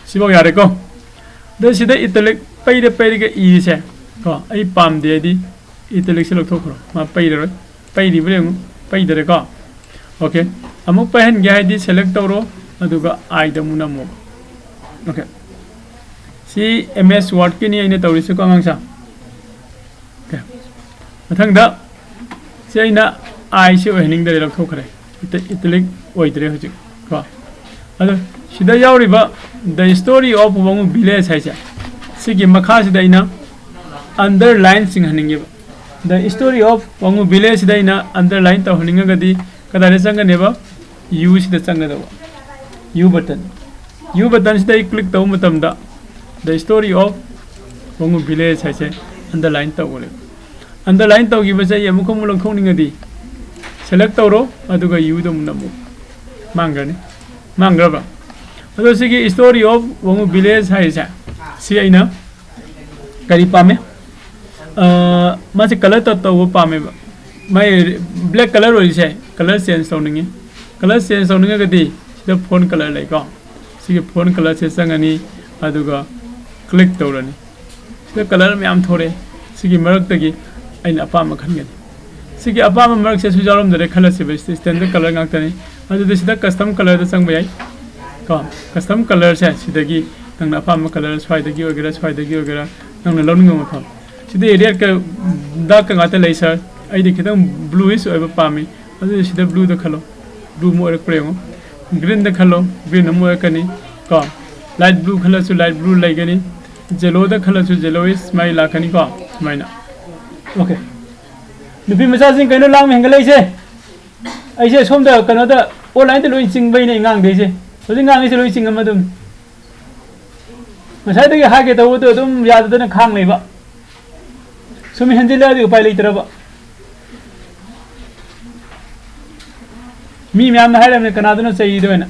ꯁꯤꯐꯥꯎ ꯌꯥꯔꯦꯀꯣ? ꯑꯗꯣ ꯁꯤꯗ italic ꯄꯩꯔ ꯄꯩꯔꯒ ꯏꯔꯤꯁꯦ ꯀꯣ, ꯑꯩ ꯄꯥꯝꯗꯦ ꯍꯥꯏꯗꯤ italicꯁꯦ ꯂꯧꯊꯣꯛꯈ꯭ꯔꯣ, ꯃꯥ ꯄꯩꯔꯔꯣꯏ꯫ ꯄꯩꯔꯤꯕ꯭ꯔꯥ ꯌꯦꯡꯉꯨ, ꯄꯩꯗꯔꯦꯀꯣ? Okay, ꯑꯃꯨꯛ ꯄꯩꯍꯟꯒꯦ ꯍꯥꯏꯗꯤ ꯁꯦꯂꯦꯛ ꯇꯧꯔꯣ, ꯑꯗꯨꯒ Iꯗ ꯑꯃꯨꯛ ꯅꯝꯃꯣ꯫ Okay, ꯁꯤ MS Wordꯀꯤꯅꯤ ꯑꯩꯅ ꯇꯧꯔꯤꯁꯦꯀꯣ, ꯑꯉꯥꯡꯁꯥ꯫ Okay, ꯃꯊꯪꯗ ꯁꯤ ꯑꯩꯅ Iꯁꯤ ꯑꯣꯏꯍꯟꯅꯤꯡꯗꯔꯦ, ꯂꯧꯊꯣꯛꯈ꯭ꯔꯦ꯫ ꯏꯇ-, italic ꯑꯣꯏꯗ꯭ꯔꯦ ꯍꯧꯖꯤꯛ ꯀꯣ꯫ ꯑꯗꯣ ꯁꯤꯗ ꯌꯥꯎꯔꯤꯕ The Story of Wangu Village ꯍꯥꯏꯁꯦ, ꯁꯤꯒꯤ ꯃꯈꯥꯁꯤꯗ ꯑꯩꯅ underline ꯆꯤꯡꯍꯟꯅꯤꯡꯉꯦꯕ꯫ The Story of Wangu Village ꯁꯤꯗ ꯑꯩꯅ underline ꯇꯧꯍꯟꯅꯤꯡꯉꯒꯗꯤ ꯀꯗꯥꯏꯗ ꯆꯪꯒꯅꯦꯕ? U ꯁꯤꯗ ꯆꯪꯒꯗꯧꯕ, U button꯫ U button ꯁꯤꯗ ꯑꯩ click ꯇꯧꯕ ꯃꯇꯝꯗ The Story of Wangu Village ꯍꯥꯏꯁꯦ underline ꯇꯧꯒꯅꯦꯕ꯫ Underline ꯇꯧꯈꯤꯕꯁꯦ ꯑꯩ ꯑꯃꯨꯛꯀ ꯑꯃꯨꯛ ꯂꯧꯊꯣꯛꯅꯤꯡꯉꯗꯤ select ꯇꯧꯔꯣ, ꯑꯗꯨꯒ U ꯗ ꯑꯃꯨꯛ ꯅꯝꯃꯨ꯫ ꯃꯥꯡꯈ꯭ꯔꯅꯤ꯫ ꯃꯥꯡꯈ꯭ꯔꯕ? ꯑꯗꯣ ꯁꯤꯒꯤ Story of Wangu Village ꯍꯥꯏꯔꯤꯁꯦ, ꯁꯤ ꯑꯩꯅ ꯀꯔꯤ ꯄꯥꯝꯃꯦ? ꯑ, ꯃꯥꯁꯦ colour ꯇꯧ-, ꯇꯧꯕ ꯄꯥꯝꯃꯦꯕ꯫ ꯃꯥꯏ black colour ꯑꯣꯏꯔꯤꯁꯦ colour change ꯇꯧꯅꯤꯡꯉꯤ꯫ Colour change ꯇꯧꯅꯤꯡꯉꯒꯗꯤ ꯁꯤꯗ font colour ꯂꯩꯀꯣ꯫ ꯁꯤꯒꯤ font colour ꯁꯦ ꯆꯪꯉꯅꯤ, ꯑꯗꯨꯒ click ꯇꯧꯔꯅꯤ꯫ ꯁꯤꯗ colour ꯃꯌꯥꯝ ꯊꯣꯔꯛꯑꯦ꯫ ꯁꯤꯒꯤ ꯃꯔꯛꯇꯒꯤ ꯑꯩꯅ ꯑꯄꯥꯝꯕ ꯈꯟꯒꯅꯤ꯫ ꯁꯤꯒꯤ ꯑꯄꯥꯝꯕ ꯃꯔꯛꯁꯤꯗꯁꯨ ꯌꯥꯎꯔꯝꯗꯔꯦ ꯈꯜꯂꯁꯦꯕ, ꯁꯤ standard colour ꯉꯥꯛꯇꯅꯤ꯫ ꯑꯗꯨꯗꯤ ꯁꯤꯗ custom colour ꯗ ꯆꯪꯕ ꯌꯥꯏ꯫ ꯀꯣ, custom colour ꯁꯦ ꯁꯤꯗꯒꯤ ꯅꯪꯅ ꯑꯄꯥꯝꯕ colour ꯁ꯭ꯋꯥꯏꯗꯒꯤ ꯑꯣꯏꯒꯦꯔꯥ, ꯁ꯭ꯋꯥꯏꯗꯒꯤ ꯑꯣꯏꯒꯦꯔꯥ, ꯅꯪꯅ ꯂꯧꯅꯤꯡꯕ ꯃꯐꯝ꯫ ꯁꯤꯗꯤ red ꯀ dark ꯀ ꯉꯥꯛꯇ ꯂꯩ sir, ꯑꯩꯗꯤ ꯈꯤꯇꯪ bluish ꯑꯣꯏꯕ ꯄꯥꯝꯃꯤ꯫ ꯑꯗꯨꯗꯤ ꯁꯤꯗ blue ꯗ ꯈꯜꯂꯣ꯫ Blue ꯑꯃ ꯑꯣꯏꯔꯛꯄ꯭ꯔꯥ ꯌꯦꯡꯉꯣ꯫ Green ꯗ ꯈꯜꯂꯣ, green ꯑꯃ ꯑꯣꯏꯔꯛꯀꯅꯤ꯫ ꯀꯣ, light blue ꯈꯜꯂꯁꯨ light blue ꯂꯩꯒꯅꯤ, yellow ꯗ ꯈꯜꯂꯁꯨ yellowish ꯁꯨꯃꯥꯏꯅ ꯂꯥꯛꯀꯅꯤꯀꯣ, ꯁꯨꯃꯥꯏꯅ꯫ Okay꯫ ꯅꯨꯄꯤ ꯃꯆꯥꯁꯤꯡ ꯀꯩꯅꯣ ꯂꯥꯡꯕ ꯍꯦꯟꯒꯠꯂꯛꯏꯁꯦ? ꯑꯩꯁꯦ ꯁꯣꯝꯗ ꯀꯩꯅꯣꯗ online ꯗ ꯂꯣꯏ ꯆꯤꯡꯕꯩꯅꯦ ꯉꯥꯡꯗꯣꯏꯁꯦ꯫ ꯍꯧꯖꯤꯛ ꯉꯥꯡꯉꯤꯁꯦ ꯂꯣꯏ ꯆꯤꯡꯉꯝꯃꯗꯨꯝ꯫ ꯉꯁꯥꯏꯗꯒꯤ ꯍꯥꯏꯒꯦ ꯇꯧꯕꯗꯣ ꯑꯗꯨꯝ ꯌꯥꯗꯗꯅ ꯈꯥꯡ ꯂꯩꯕ꯫ ꯁꯨꯝ ꯍꯦꯟꯖꯤꯜꯂꯛꯑꯗꯤ ꯎꯄꯥꯏ ꯂꯩꯇ꯭ꯔꯕ꯫ ꯃꯤ ꯃꯌꯥꯝꯅ ꯍꯥꯏꯔꯝꯃꯦ, "ꯀꯅꯥꯗꯅꯣ ꯆꯩꯔꯤꯗꯣ?" ꯍꯥꯏꯅ꯫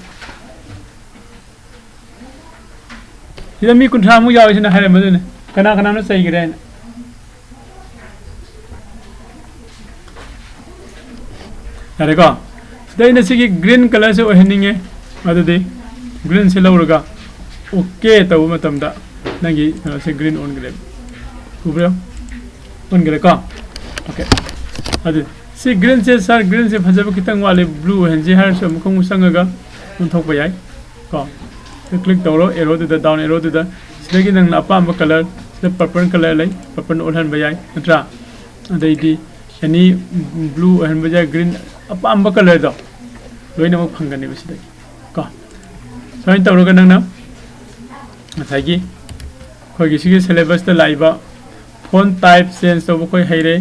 ꯁꯤꯗ ꯃꯤ ꯀꯨꯟꯊ꯭ꯔꯥꯃꯨꯛ ꯌꯥꯎꯔꯤꯁꯤꯅ ꯍꯥꯏꯔꯝꯃꯗꯣꯏꯅꯦ, "ꯀꯅꯥ ꯀꯅꯥꯅꯣ ꯆꯩꯈ꯭ꯔꯦ?" ꯍꯥꯏꯅ꯫ ꯌꯥꯔꯦꯀꯣ? ꯁꯤꯗ ꯑꯩꯅ ꯁꯤꯒꯤ green colour ꯁꯦ ꯑꯣꯏꯍꯟꯅꯤꯡꯉꯦ꯫ ꯑꯗꯨꯗꯤ green ꯁꯦ ꯂꯧꯔꯒ OK ꯇꯧꯕ ꯃꯇꯝꯗ ꯅꯪꯒꯤ ꯀꯩꯅꯣꯁꯦ green ꯑꯣꯟꯈ꯭ꯔꯦ꯫ ꯎꯕ꯭ꯔꯥ? ꯑꯣꯟꯈ꯭ꯔꯦꯀꯣ? OK꯫ ꯑꯗꯨ ꯁꯤ green ꯁꯦ, "Sir, green ꯁꯦ ꯐꯖꯕ ꯈꯤꯇꯪ ꯋꯥꯠꯂꯦ, blue ꯑꯣꯏꯍꯟꯁꯤ" ꯍꯥꯏꯔꯁꯨ ꯑꯃꯨꯛ ꯑꯃꯨꯛ ꯆꯪꯉꯒ ꯑꯣꯟꯊꯣꯛꯄ ꯌꯥꯏ꯫ ꯀꯣ, ꯁꯤꯗ click ꯇꯧꯔꯣ, arrow ꯗꯨꯗ, down arrow ꯗꯨꯗ꯫ ꯁꯤꯗꯒꯤ ꯅꯪꯅ ꯑꯄꯥꯝꯕ colour, ꯁꯤꯗ purple colour ꯂꯩ, purple ꯑꯣꯜꯍꯟꯕ ꯌꯥꯏ, ꯅꯠꯇ꯭ꯔꯥ? ꯑꯗꯩꯗꯤ any blue ꯑꯣꯏꯍꯟꯕ ꯌꯥꯏ, green, ꯑꯄꯥꯝꯕ colour ꯗꯣ ꯂꯣꯏꯅꯃꯛ ꯐꯪꯒꯅꯦꯕ ꯁꯤꯗꯒꯤ꯫ ꯀꯣ, ꯁꯨꯃꯥꯏꯅ ꯇꯧꯔꯒ ꯅꯪꯅ ꯉꯁꯥꯏꯒꯤ ꯑꯩꯈꯣꯏꯒꯤ ꯁꯤꯒꯤ syllabus ꯇ ꯂꯥꯛꯏꯕ font type change ꯇꯧꯕ ꯑꯩꯈꯣꯏ ꯍꯩꯔꯦ,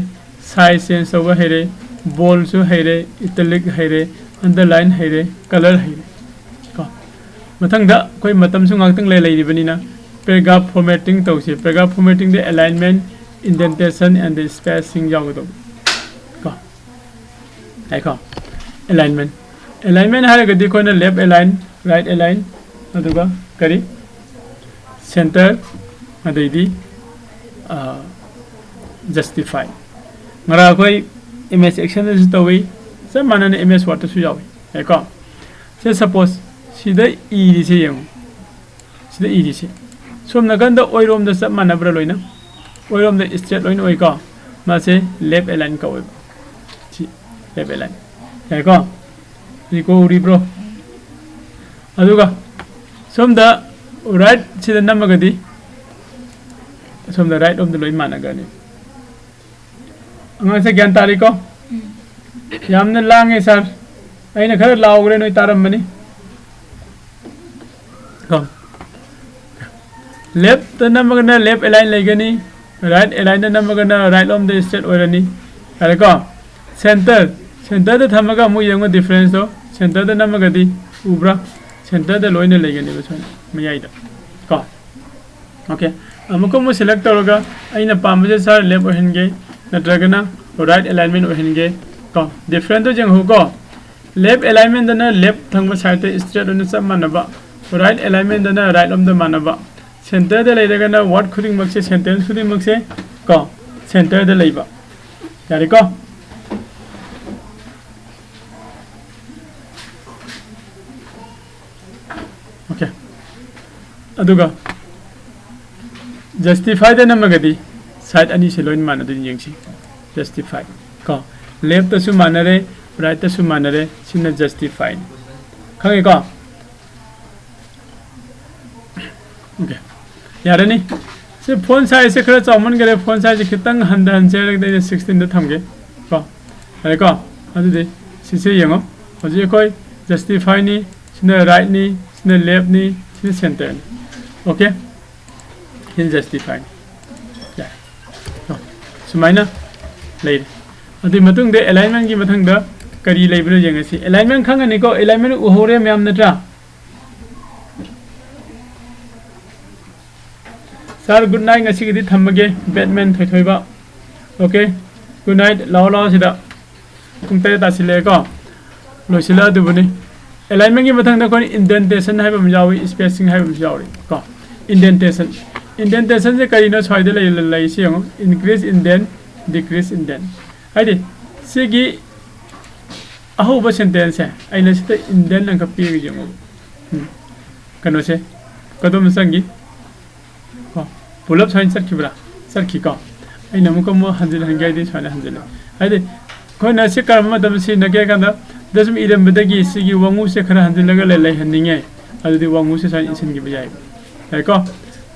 size change ꯇꯧꯕ ꯍꯩꯔꯦ, bold ꯁꯨ ꯍꯩꯔꯦ, italic ꯍꯩꯔꯦ, underline ꯍꯩꯔꯦ, color ꯍꯩꯔꯦ꯫ ꯀꯣ, ꯃꯊꯪꯗ ꯑꯩꯈꯣꯏ ꯃꯇꯝꯁꯨ ꯉꯥꯛꯇꯪ ꯂꯩ ꯂꯩꯔꯤꯕꯅꯤꯅ paragraph formatting ꯇꯧꯁꯤ꯫ Paragraph formatting the alignment, indentation and spacing ꯌꯥꯎꯒꯗꯧꯕ꯫ ꯀꯣ, ꯍꯥꯏꯀꯣ, alignment, alignment ꯍꯥꯏꯔꯒꯗꯤ ꯑꯩꯈꯣꯏꯅ left align, right align, ꯑꯗꯨꯒ ꯀꯔꯤ, center, ꯑꯗꯩꯗꯤ justify꯫ ꯉꯔꯥꯡ ꯑꯩꯈꯣꯏ image action ꯗꯁꯨ ꯇꯧꯏ, ꯆꯞ ꯃꯥꯟꯅꯅ image word ꯇꯁꯨ ꯌꯥꯎꯏ꯫ ꯌꯥꯏꯀꯣ? ꯁꯦ, suppose ꯁꯤꯗ ꯏꯔꯤꯁꯦ ꯌꯦꯡꯉꯨ, ꯁꯤꯗ ꯏꯔꯤꯁꯦ ꯁꯣꯝ ꯅꯥꯀꯟꯗ ꯑꯣꯏꯔꯣꯝꯗ ꯆꯞ ꯃꯥꯟꯅꯕ꯭ꯔꯥ ꯂꯣꯏꯅ? ꯑꯣꯏꯔꯣꯝꯗ straight ꯂꯣꯏꯅ ꯑꯣꯏꯀꯣ꯫ ꯃꯥꯁꯦ left align ꯀꯧꯋꯦꯕ꯫ ꯁꯤ left align꯫ ꯌꯥꯏꯀꯣ? ꯁꯤ ꯀꯣ ꯎꯔꯤꯕ꯭ꯔꯣ? ꯑꯗꯨꯒ ꯁꯣꯝꯗ right ꯁꯤꯗ ꯅꯝꯃꯒꯗꯤ ꯁꯣꯝꯗ right ꯂꯣꯝꯗ ꯂꯣꯏ ꯃꯥꯟꯅꯒꯅꯤ꯫ ꯑꯉꯥꯡꯁꯦ ꯒ꯭ꯌꯥꯟ ꯇꯥꯔꯤꯀꯣ? ꯌꯥꯝꯅ ꯂꯥꯡꯉꯦ sir꯫ ꯑꯩꯅ ꯈꯔ ꯂꯥꯎꯈ꯭ꯔꯦ, ꯅꯣꯏ ꯇꯥꯔꯝꯃꯅꯤ꯫ ꯀꯣ, left ꯇ ꯅꯝꯃꯒꯅ left align ꯂꯩꯒꯅꯤ, right align ꯗ ꯅꯝꯃꯒꯅ right ꯂꯣꯝꯗ straight ꯑꯣꯏꯔꯅꯤ꯫ ꯌꯥꯔꯦꯀꯣ? Center, center ꯗ ꯊꯝꯃꯒ ꯑꯃꯨꯛ ꯌꯦꯡꯉꯣ difference ꯇꯣ꯫ Center ꯗ ꯅꯝꯃꯒꯗꯤ ꯎꯕ꯭ꯔꯥ? Center ꯗ ꯂꯣꯏꯅ ꯂꯩꯒꯅꯦꯕ ꯁꯨꯃꯥꯏꯅ ꯃꯌꯥꯏꯗ꯫ ꯀꯣ, okay, ꯑꯃꯨꯛꯀ ꯑꯃꯨꯛ select ꯇꯧꯔꯒ ꯑꯩꯅ ꯄꯥꯝꯕꯁꯦ sir left ꯑꯣꯏꯍꯟꯒꯦ, ꯅꯠꯇ꯭ꯔꯒꯅ right alignment ꯑꯣꯏꯍꯟꯒꯦ꯫ ꯀꯣ, difference ꯇꯣ ꯌꯦꯡꯍꯧꯀꯣ꯫ Left alignment ꯗꯅ left ꯊꯪꯕ side ꯇ straight ꯑꯣꯏꯅ ꯆꯞ ꯃꯥꯟꯅꯕ, right alignment ꯗꯅ right ꯂꯣꯝꯗ ꯃꯥꯟꯅꯕ, center ꯗ ꯂꯩꯔꯒꯅ word ꯈꯨꯗꯤꯡꯃꯛꯁꯦ, sentence ꯈꯨꯗꯤꯡꯃꯛꯁꯦ ꯀꯣ, center ꯗ ꯂꯩꯕ꯫ ꯌꯥꯔꯦꯀꯣ? Okay, ꯑꯗꯨꯒ justify ꯗ ꯅꯝꯃꯒꯗꯤ side ꯑꯅꯤꯁꯦ ꯂꯣꯏꯅ ꯃꯥꯟꯅꯗꯣꯏꯅꯤ꯫ ꯌꯦꯡꯁꯤ, justify ꯀꯣ, left ꯇꯁꯨ ꯃꯥꯟꯅꯔꯦ, right ꯇꯁꯨ ꯃꯥꯟꯅꯔꯦ꯫ ꯁꯤꯅ justify ꯅꯤ꯫ ꯈꯪꯉꯦꯀꯣ? Okay, ꯌꯥꯔꯅꯤ꯫ ꯁꯤ font size ꯁꯦ ꯈꯔ ꯆꯥꯎꯃꯟꯈꯔꯦ, font size ꯁꯦ ꯈꯤꯇꯪ ꯍꯟꯊꯍꯟꯁꯦ ꯍꯥꯏꯔꯒꯗꯤ ꯑꯩꯅ sixteen ꯗ ꯊꯝꯒꯦ ꯀꯣ꯫ ꯌꯥꯔꯦꯀꯣ? ꯑꯗꯨꯗꯤ ꯁꯤꯁꯦ ꯌꯦꯡꯉꯣ, ꯍꯧꯖꯤꯛ ꯑꯩꯈꯣꯏ justify ꯅꯤ, ꯁꯤꯅ right ꯅꯤ, ꯁꯤꯅ ꯂꯦꯐꯅꯤ, ꯁꯤꯅ ꯁꯦꯟꯇꯔꯅꯤ꯫ ꯑꯣꯀꯦ, ꯁꯤꯅ ꯖꯁꯇꯤꯐꯥꯏꯅꯤ꯫ ꯌꯥꯔꯦ꯫ ꯀꯣ, ꯁꯨꯃꯥꯏꯅ ꯂꯩꯔꯦ꯫ ꯑꯗꯨꯒꯤ ꯃꯇꯨꯡꯗ ꯑꯦꯂꯥꯏꯟꯃꯦꯟꯒꯤ ꯃꯊꯪꯗ ꯀꯔꯤ ꯂꯩꯕꯅꯣ ꯌꯦꯡꯉꯁꯤ꯫ ꯑꯦꯂꯥꯏꯟꯃꯦꯟ ꯈꯪꯉꯅꯤꯀꯣ, ꯑꯦꯂꯥꯏꯟꯃꯦꯟ ꯎꯍꯧꯔꯦ ꯃꯌꯥꯝ ꯅꯠꯇ꯭ꯔꯥ? ꯁꯥꯔ, ꯒꯨꯗ ꯅꯥꯏꯠ, ꯉꯁꯤꯒꯤꯗꯤ ꯊꯝꯃꯒꯦ꯫ ꯕꯦꯠꯃꯦꯟ ꯊꯣꯏꯊꯣꯏꯕ꯫ Okay, good night. ꯂꯥꯛꯑꯣ, ꯂꯥꯛꯑꯣ ꯁꯤꯗ꯫ ꯄꯨꯡ ꯇꯔꯦꯠ ꯇꯥꯁꯤꯜꯂꯛꯑꯦꯀꯣ꯫ ꯂꯣꯏꯁꯤꯜꯂꯛꯑꯗꯨꯕꯅꯤ꯫ ꯑꯦꯂꯥꯏꯟꯃꯦꯟꯒꯤ ꯃꯊꯪꯗ ꯑꯩꯈꯣꯏꯅ ꯏꯟꯗꯦꯟꯇꯦꯁꯟ ꯍꯥꯏꯕ ꯑꯃ ꯌꯥꯎꯏ, ꯁ꯭ꯄꯦꯁꯤꯡ ꯍꯥꯏꯕ ꯑꯃꯁꯨ ꯌꯥꯎꯔꯤ ꯀꯣ꯫ ꯏꯟꯗꯦꯟꯇꯦꯁꯟ, ꯏꯟꯗꯦꯟꯇꯦꯁꯟꯁꯦ ꯀꯔꯤꯅꯣ? ꯁ꯭ꯋꯥꯏꯗ ꯂꯩ-, ꯂꯩꯔꯤꯁꯤ ꯌꯦꯡꯉꯣ, increase indent, decrease indent꯫ ꯍꯥꯏꯗꯤ ꯁꯤꯒꯤ ꯑꯍꯧꯕ ꯁꯦꯟꯇꯦꯟꯁꯁꯦ ꯑꯩꯅ ꯁꯤꯗ ꯏꯟꯗꯦꯟ ꯑꯃꯈꯛ ꯄꯤꯔꯒ ꯌꯦꯡꯉꯣ꯫ ꯎꯝ꯫ ꯀꯩꯅꯣꯁꯦ ꯀꯗꯣꯝꯗ ꯆꯪꯈꯤ? ꯀꯣ, ꯄꯨꯂꯞ ꯁꯨꯃꯥꯏꯅ ꯆꯠꯈꯤꯕ꯭ꯔꯥ? ꯆꯠꯈꯤꯀꯣ꯫ ꯑꯩꯅ ꯑꯃꯨꯛꯀ ꯑꯃꯨꯛ ꯍꯟꯖꯤꯟꯍꯟꯒꯦ ꯍꯥꯏꯗꯤ ꯁꯨꯃꯥꯏꯅ ꯍꯟꯖꯤꯜꯂꯦ꯫ ꯍꯥꯏꯗꯤ ꯑꯩꯈꯣꯏꯅ ꯁꯤ ꯀꯔꯝꯕ ꯃꯇꯝꯗ ꯁꯤꯖꯤꯟꯅꯒꯦ ꯍꯥꯏ ꯀꯥꯟꯗ, ꯗ ꯁꯨꯝ ꯏꯔꯝꯕꯗꯒꯤ ꯁꯤꯒꯤ ꯋꯥꯉꯨꯁꯦ ꯈꯔ ꯍꯟꯖꯤꯜꯂꯒ ꯂꯩ-, ꯂꯩꯍꯟꯅꯤꯡꯉꯦ, ꯑꯗꯨꯗꯤ ꯋꯥꯉꯨꯁꯦ ꯁꯨꯃꯥꯏꯅ ꯏꯁꯤꯟꯈꯤꯕ ꯌꯥꯏ꯫ ꯌꯥꯏꯀꯣ?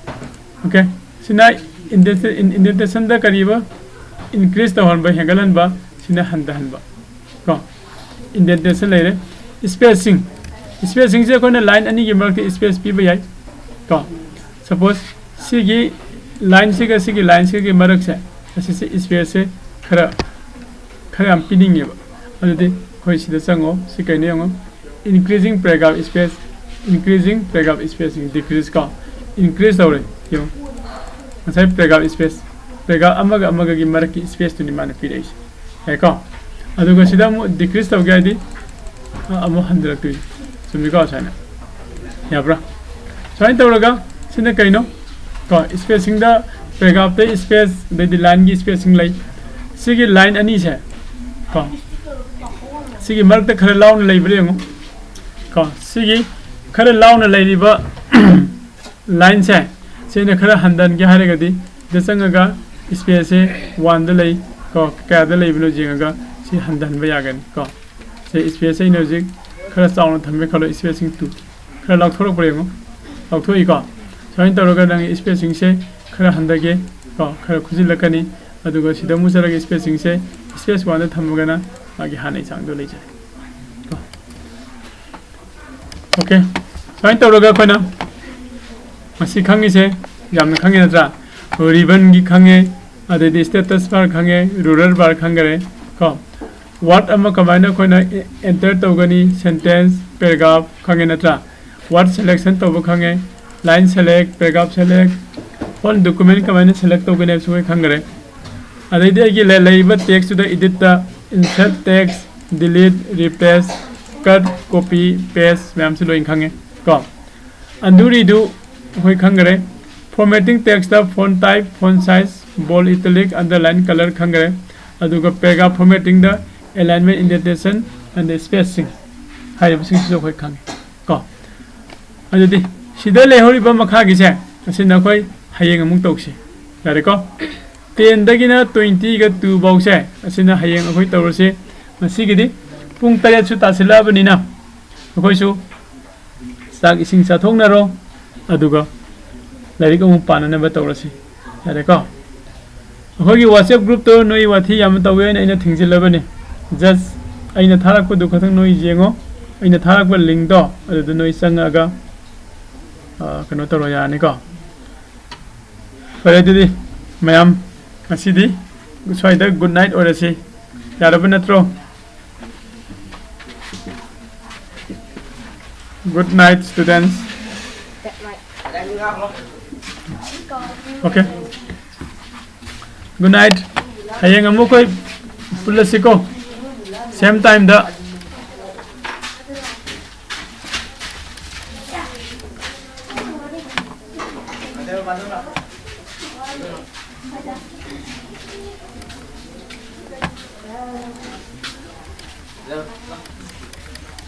ꯑꯣꯀꯦ꯫ ꯁꯤꯅ ꯏꯟꯗꯦꯟꯇꯦꯁꯟꯗ ꯀꯔꯤꯕ? ꯏꯟꯀ꯭ꯔꯤꯖ ꯇꯧꯍꯟꯕ, ꯍꯦꯟꯒꯠꯍꯟꯕ, ꯁꯤꯅ ꯍꯟꯊꯍꯟꯕ꯫ ꯀꯣ, ꯏꯟꯗꯦꯟꯇꯦꯁꯟ ꯂꯩꯔꯦ꯫ ꯁ꯭ꯄꯦꯁꯤꯡ, ꯁ꯭ꯄꯦꯁꯤꯡꯁꯦ ꯑꯩꯈꯣꯏꯅ ꯂꯥꯏꯟ ꯑꯅꯤꯒꯤ ꯃꯔꯛꯇ ꯁ꯭ꯄꯦꯁ ꯄꯤꯕ ꯌꯥꯏ꯫ ꯀꯣ, ꯁꯄꯣꯁ ꯁꯤꯒꯤ ꯂꯥꯏꯟꯁꯤꯒ ꯁꯤꯒꯤ ꯂꯥꯏꯟꯁꯤꯒꯤ ꯃꯔꯛꯁꯦ, ꯑꯁꯤꯁꯦ ꯁ꯭ꯄꯦꯁꯁꯦ ꯈꯔ, ꯈꯔ ꯌꯥꯝ ꯄꯤꯅꯤꯡꯉꯦꯕ꯫ ꯑꯗꯨꯗꯤ ꯑꯩꯈꯣꯏ ꯁꯤꯗ ꯆꯪꯉꯣ, ꯁꯤ ꯀꯩꯅꯣ ꯌꯦꯡꯉꯣ, increasing paragraph space, increasing paragraph spacing, decrease ꯀꯣ, increase ꯇꯧꯔꯦ ꯌꯦꯡꯉꯣ꯫ ꯉꯁꯥꯏ paragraph space, paragraph ꯑꯃꯒ ꯑꯃꯒꯒꯤ ꯃꯔꯛꯀꯤ ꯁ꯭ꯄꯦꯁꯇꯨꯅꯤ ꯃꯥꯅ ꯄꯤꯔꯛꯏꯁꯦ꯫ ꯌꯥꯏꯀꯣ? ꯑꯗꯨꯒ ꯁꯤꯗ ꯑꯃꯨꯛ ꯗꯤꯀ꯭ꯔꯤꯁ ꯇꯧꯒꯦ ꯍꯥꯏꯗꯤ, ꯑ, ꯑꯃꯨꯛ ꯍꯟꯊꯔꯛꯇꯣꯏꯅꯤ꯫ ꯆꯨꯝꯃꯤꯀꯣ? ꯁꯨꯃꯥꯏꯅ꯫ ꯌꯥꯕ꯭ꯔꯥ? ꯁꯨꯃꯥꯏꯅ ꯇꯧꯔꯒ ꯁꯤꯅ ꯀꯩꯅꯣ? ꯀꯣ, ꯁ꯭ꯄꯦꯁꯤꯡꯗ ꯄꯦꯔꯥꯒ꯭ꯔꯥꯐꯇ ꯁ꯭ꯄꯦꯁ, ꯑꯗꯩꯗꯤ ꯂꯥꯏꯟꯒꯤ ꯁ꯭ꯄꯦꯁꯤꯡ ꯂꯩ꯫ ꯁꯤꯒꯤ ꯂꯥꯏꯟ ꯑꯅꯤꯁꯦ, ꯀꯣ, ꯁꯤꯒꯤ ꯃꯔꯛꯇ ꯈꯔ ꯂꯥꯎꯅ ꯂꯩꯕ꯭ꯔꯥ ꯌꯦꯡꯉꯨ꯫ ꯀꯣ, ꯁꯤꯒꯤ ꯈꯔ ꯂꯥꯎꯅ ꯂꯩꯔꯤꯕ ꯂꯥꯏꯟꯁꯦ, ꯁꯤꯅ ꯈꯔ ꯍꯟꯊꯍꯟꯒꯦ ꯍꯥꯏꯔꯒꯗꯤ, ꯁꯤꯗ ꯆꯪꯉꯒ ꯁ꯭ꯄꯦꯁꯁꯦ ꯋꯥꯟꯗ ꯂꯩ, ꯀꯣ, ꯀꯌꯥꯗ ꯂꯩꯕꯅꯣ ꯌꯦꯡꯉꯒ ꯁꯤ ꯍꯟꯊꯍꯟꯕ ꯌꯥꯒꯅꯤ, ꯀꯣ꯫ ꯁꯤ ꯁ꯭ꯄꯦꯁꯁꯦ ꯑꯩꯅ ꯍꯧꯖꯤꯛ ꯈꯔ ꯆꯥꯎꯅ ꯊꯝꯃꯦ ꯈꯜꯂꯣ, ꯁ꯭ꯄꯦꯁꯤꯡ ꯇꯨ꯫ ꯈꯔ ꯂꯥꯎꯊꯣꯔꯛꯄ꯭ꯔꯥ ꯌꯦꯡꯉꯣ꯫ ꯂꯥꯎꯊꯣꯛꯏꯀꯣ? ꯁꯨꯃꯥꯏꯅ ꯇꯧꯔꯒ ꯅꯪꯒꯤ ꯁ꯭ꯄꯦꯁꯤꯡꯁꯦ ꯈꯔ ꯍꯟꯊꯒꯦ, ꯀꯣ, ꯈꯔ ꯈꯨꯖꯤꯜꯂꯛꯀꯅꯤ꯫ ꯑꯗꯨꯒ ꯁꯤꯗ ꯑꯃꯨꯛ ꯆꯠꯂꯒ ꯁ꯭ꯄꯦꯁꯤꯡꯁꯦ ꯁ꯭ꯄꯦꯁ ꯋꯥꯟꯗ ꯊꯝꯃꯒꯅ ꯃꯥꯒꯤ ꯍꯥꯟꯅꯒꯤ ꯆꯥꯡꯗꯣ ꯂꯩꯖꯔꯦ꯫ ꯀꯣ꯫ ꯑꯣꯀꯦ꯫ ꯁꯨꯃꯥꯏꯅ ꯇꯧꯔꯒ ꯑꯩꯈꯣꯏꯅ ꯃꯁꯤ ꯈꯪꯉꯤꯁꯦ, ꯌꯥꯝꯅ ꯈꯪꯉꯤ ꯅꯠꯇ꯭ꯔꯥ? ꯔꯤꯕꯟꯒꯤ ꯈꯪꯉꯦ, ꯑꯗꯩꯗꯤ ꯁ꯭ꯇꯦꯇꯁ ꯕꯥꯔ ꯈꯪꯉꯦ, ꯔꯨꯂꯔ ꯕꯥꯔ ꯈꯪꯈꯔꯦ ꯀꯣ꯫ ꯋꯥꯔꯗ ꯑꯃ ꯀꯃꯥꯏꯅ ꯑꯩꯈꯣꯏꯅ ꯑꯦꯟꯇꯔ ꯇꯧꯒꯅꯤ, ꯁꯦꯟꯇꯦꯟꯁ, ꯄꯦꯔꯥꯒ꯭ꯔꯥꯐ ꯈꯪꯉꯦ ꯅꯠꯇ꯭ꯔꯥ? ꯋꯥꯔꯗ ꯁꯦꯂꯦꯛꯁꯟ ꯇꯧꯕ ꯈꯪꯉꯦ, line select, paragraph select, whole document ꯀꯃꯥꯏꯅ ꯁꯦꯂꯦꯛ ꯇꯧꯒꯅꯤ ꯍꯥꯏꯕꯁꯨ ꯑꯩꯈꯣꯏ ꯈꯪꯈꯔꯦ꯫ ꯑꯗꯩꯗꯤ ꯑꯩꯒꯤ ꯂꯩ-, ꯂꯩꯔꯤꯕ ꯇꯦꯛꯁꯇꯨꯗ ꯏꯗꯤꯠꯇ insert text, delete, replace, cut, copy, paste ꯃꯌꯥꯝꯁꯤ ꯂꯣꯏꯅ ꯈꯪꯉꯦ ꯀꯣ꯫ ꯑꯟꯗꯨ ꯔꯤꯗꯨ ꯑꯩꯈꯣꯏ ꯈꯪꯈ꯭ꯔꯦ꯫ Formatting text font type, font size, bold, italic, underline, colour ꯈꯪꯈ꯭ꯔꯦ꯫ ꯑꯗꯨꯒ ꯄꯦꯔꯥꯒ꯭ꯔꯥꯐ ꯐꯣꯔꯃꯦꯇꯤꯡꯗ ꯑꯦꯂꯥꯏꯟꯃꯦꯟ, ꯏꯟꯗꯦꯟꯇꯦꯁꯟ ꯑꯦꯟ ꯏꯁꯄꯦꯁꯁꯤꯡ ꯍꯥꯏꯔꯤꯕꯁꯤꯡꯁꯤꯁꯨ ꯑꯩꯈꯣꯏ ꯈꯪꯉꯦ ꯀꯣ꯫ ꯑꯗꯨꯗꯤ ꯁꯤꯗ ꯂꯩꯍꯧꯔꯤꯕ ꯃꯈꯥꯒꯤꯁꯦ ꯑꯁꯤ ꯅꯈꯣꯏ ꯍꯌꯦꯡ ꯑꯃꯨꯛ ꯇꯧꯁꯤ꯫ ꯌꯥꯔꯦꯀꯣ? ꯇꯦꯟꯗꯒꯤꯅ ꯇ꯭ꯋꯦꯟꯇꯤꯒ ꯇꯨ ꯐꯥꯎꯁꯦ ꯑꯁꯤꯅ ꯍꯌꯦꯡ ꯑꯩꯈꯣꯏ ꯇꯧꯔꯁꯤ꯫ ꯉꯁꯤꯒꯤꯗꯤ ꯄꯨꯡ ꯇꯔꯦꯠꯁꯨ ꯇꯥꯁꯤꯜꯂꯛꯑꯕꯅꯤꯅ ꯑꯩꯈꯣꯏꯁꯨ ꯆꯥꯛ ꯏꯁꯤꯡ ꯆꯥꯊꯣꯛꯅꯔꯣ, ꯑꯗꯨꯒ ꯂꯥꯏꯔꯤꯛ ꯑꯃꯨꯛ ꯄꯥꯅꯅꯕ ꯇꯧꯔꯁꯤ꯫ ꯌꯥꯔꯦꯀꯣ? ꯑꯩꯈꯣꯏꯒꯤ WhatsApp ꯒ꯭ꯔꯨꯞꯇꯣ ꯅꯣꯏ ꯋꯥꯊꯤ ꯌꯥꯝꯅ ꯇꯧꯋꯦ ꯍꯥꯏꯅ ꯑꯩꯅ ꯊꯤꯡꯖꯤꯜꯂꯕꯅꯤ꯫ Just ꯑꯩꯅ ꯊꯥꯔꯛꯄꯗꯨ ꯈꯛꯇꯪ ꯅꯣꯏ ꯌꯦꯡꯉꯣ꯫ ꯑꯩꯅ ꯊꯥꯔꯛꯄ ꯂꯤꯡꯗꯣ ꯑꯗꯨꯗ ꯅꯣꯏ ꯆꯪꯉꯛꯑꯒ, ꯑ, ꯀꯩꯅꯣ ꯇꯧꯔꯣ, ꯌꯥꯔꯅꯤꯀꯣ? ꯐꯔꯦ, ꯑꯗꯨꯗꯤ ꯃꯌꯥꯝ ꯉꯁꯤꯗꯤ ꯁ꯭ꯋꯥꯏꯗ ꯒꯨꯗ ꯅꯥꯏꯠ ꯑꯣꯏꯔꯁꯤ꯫ ꯌꯥꯔꯕ ꯅꯠꯇ꯭ꯔꯣ? Good night, students. Okay. Good night. ꯍꯌꯦꯡ ꯑꯃꯨꯛ ꯑꯩꯈꯣꯏ ꯄꯨꯜꯂꯁꯤꯀꯣ, same time ꯗ꯫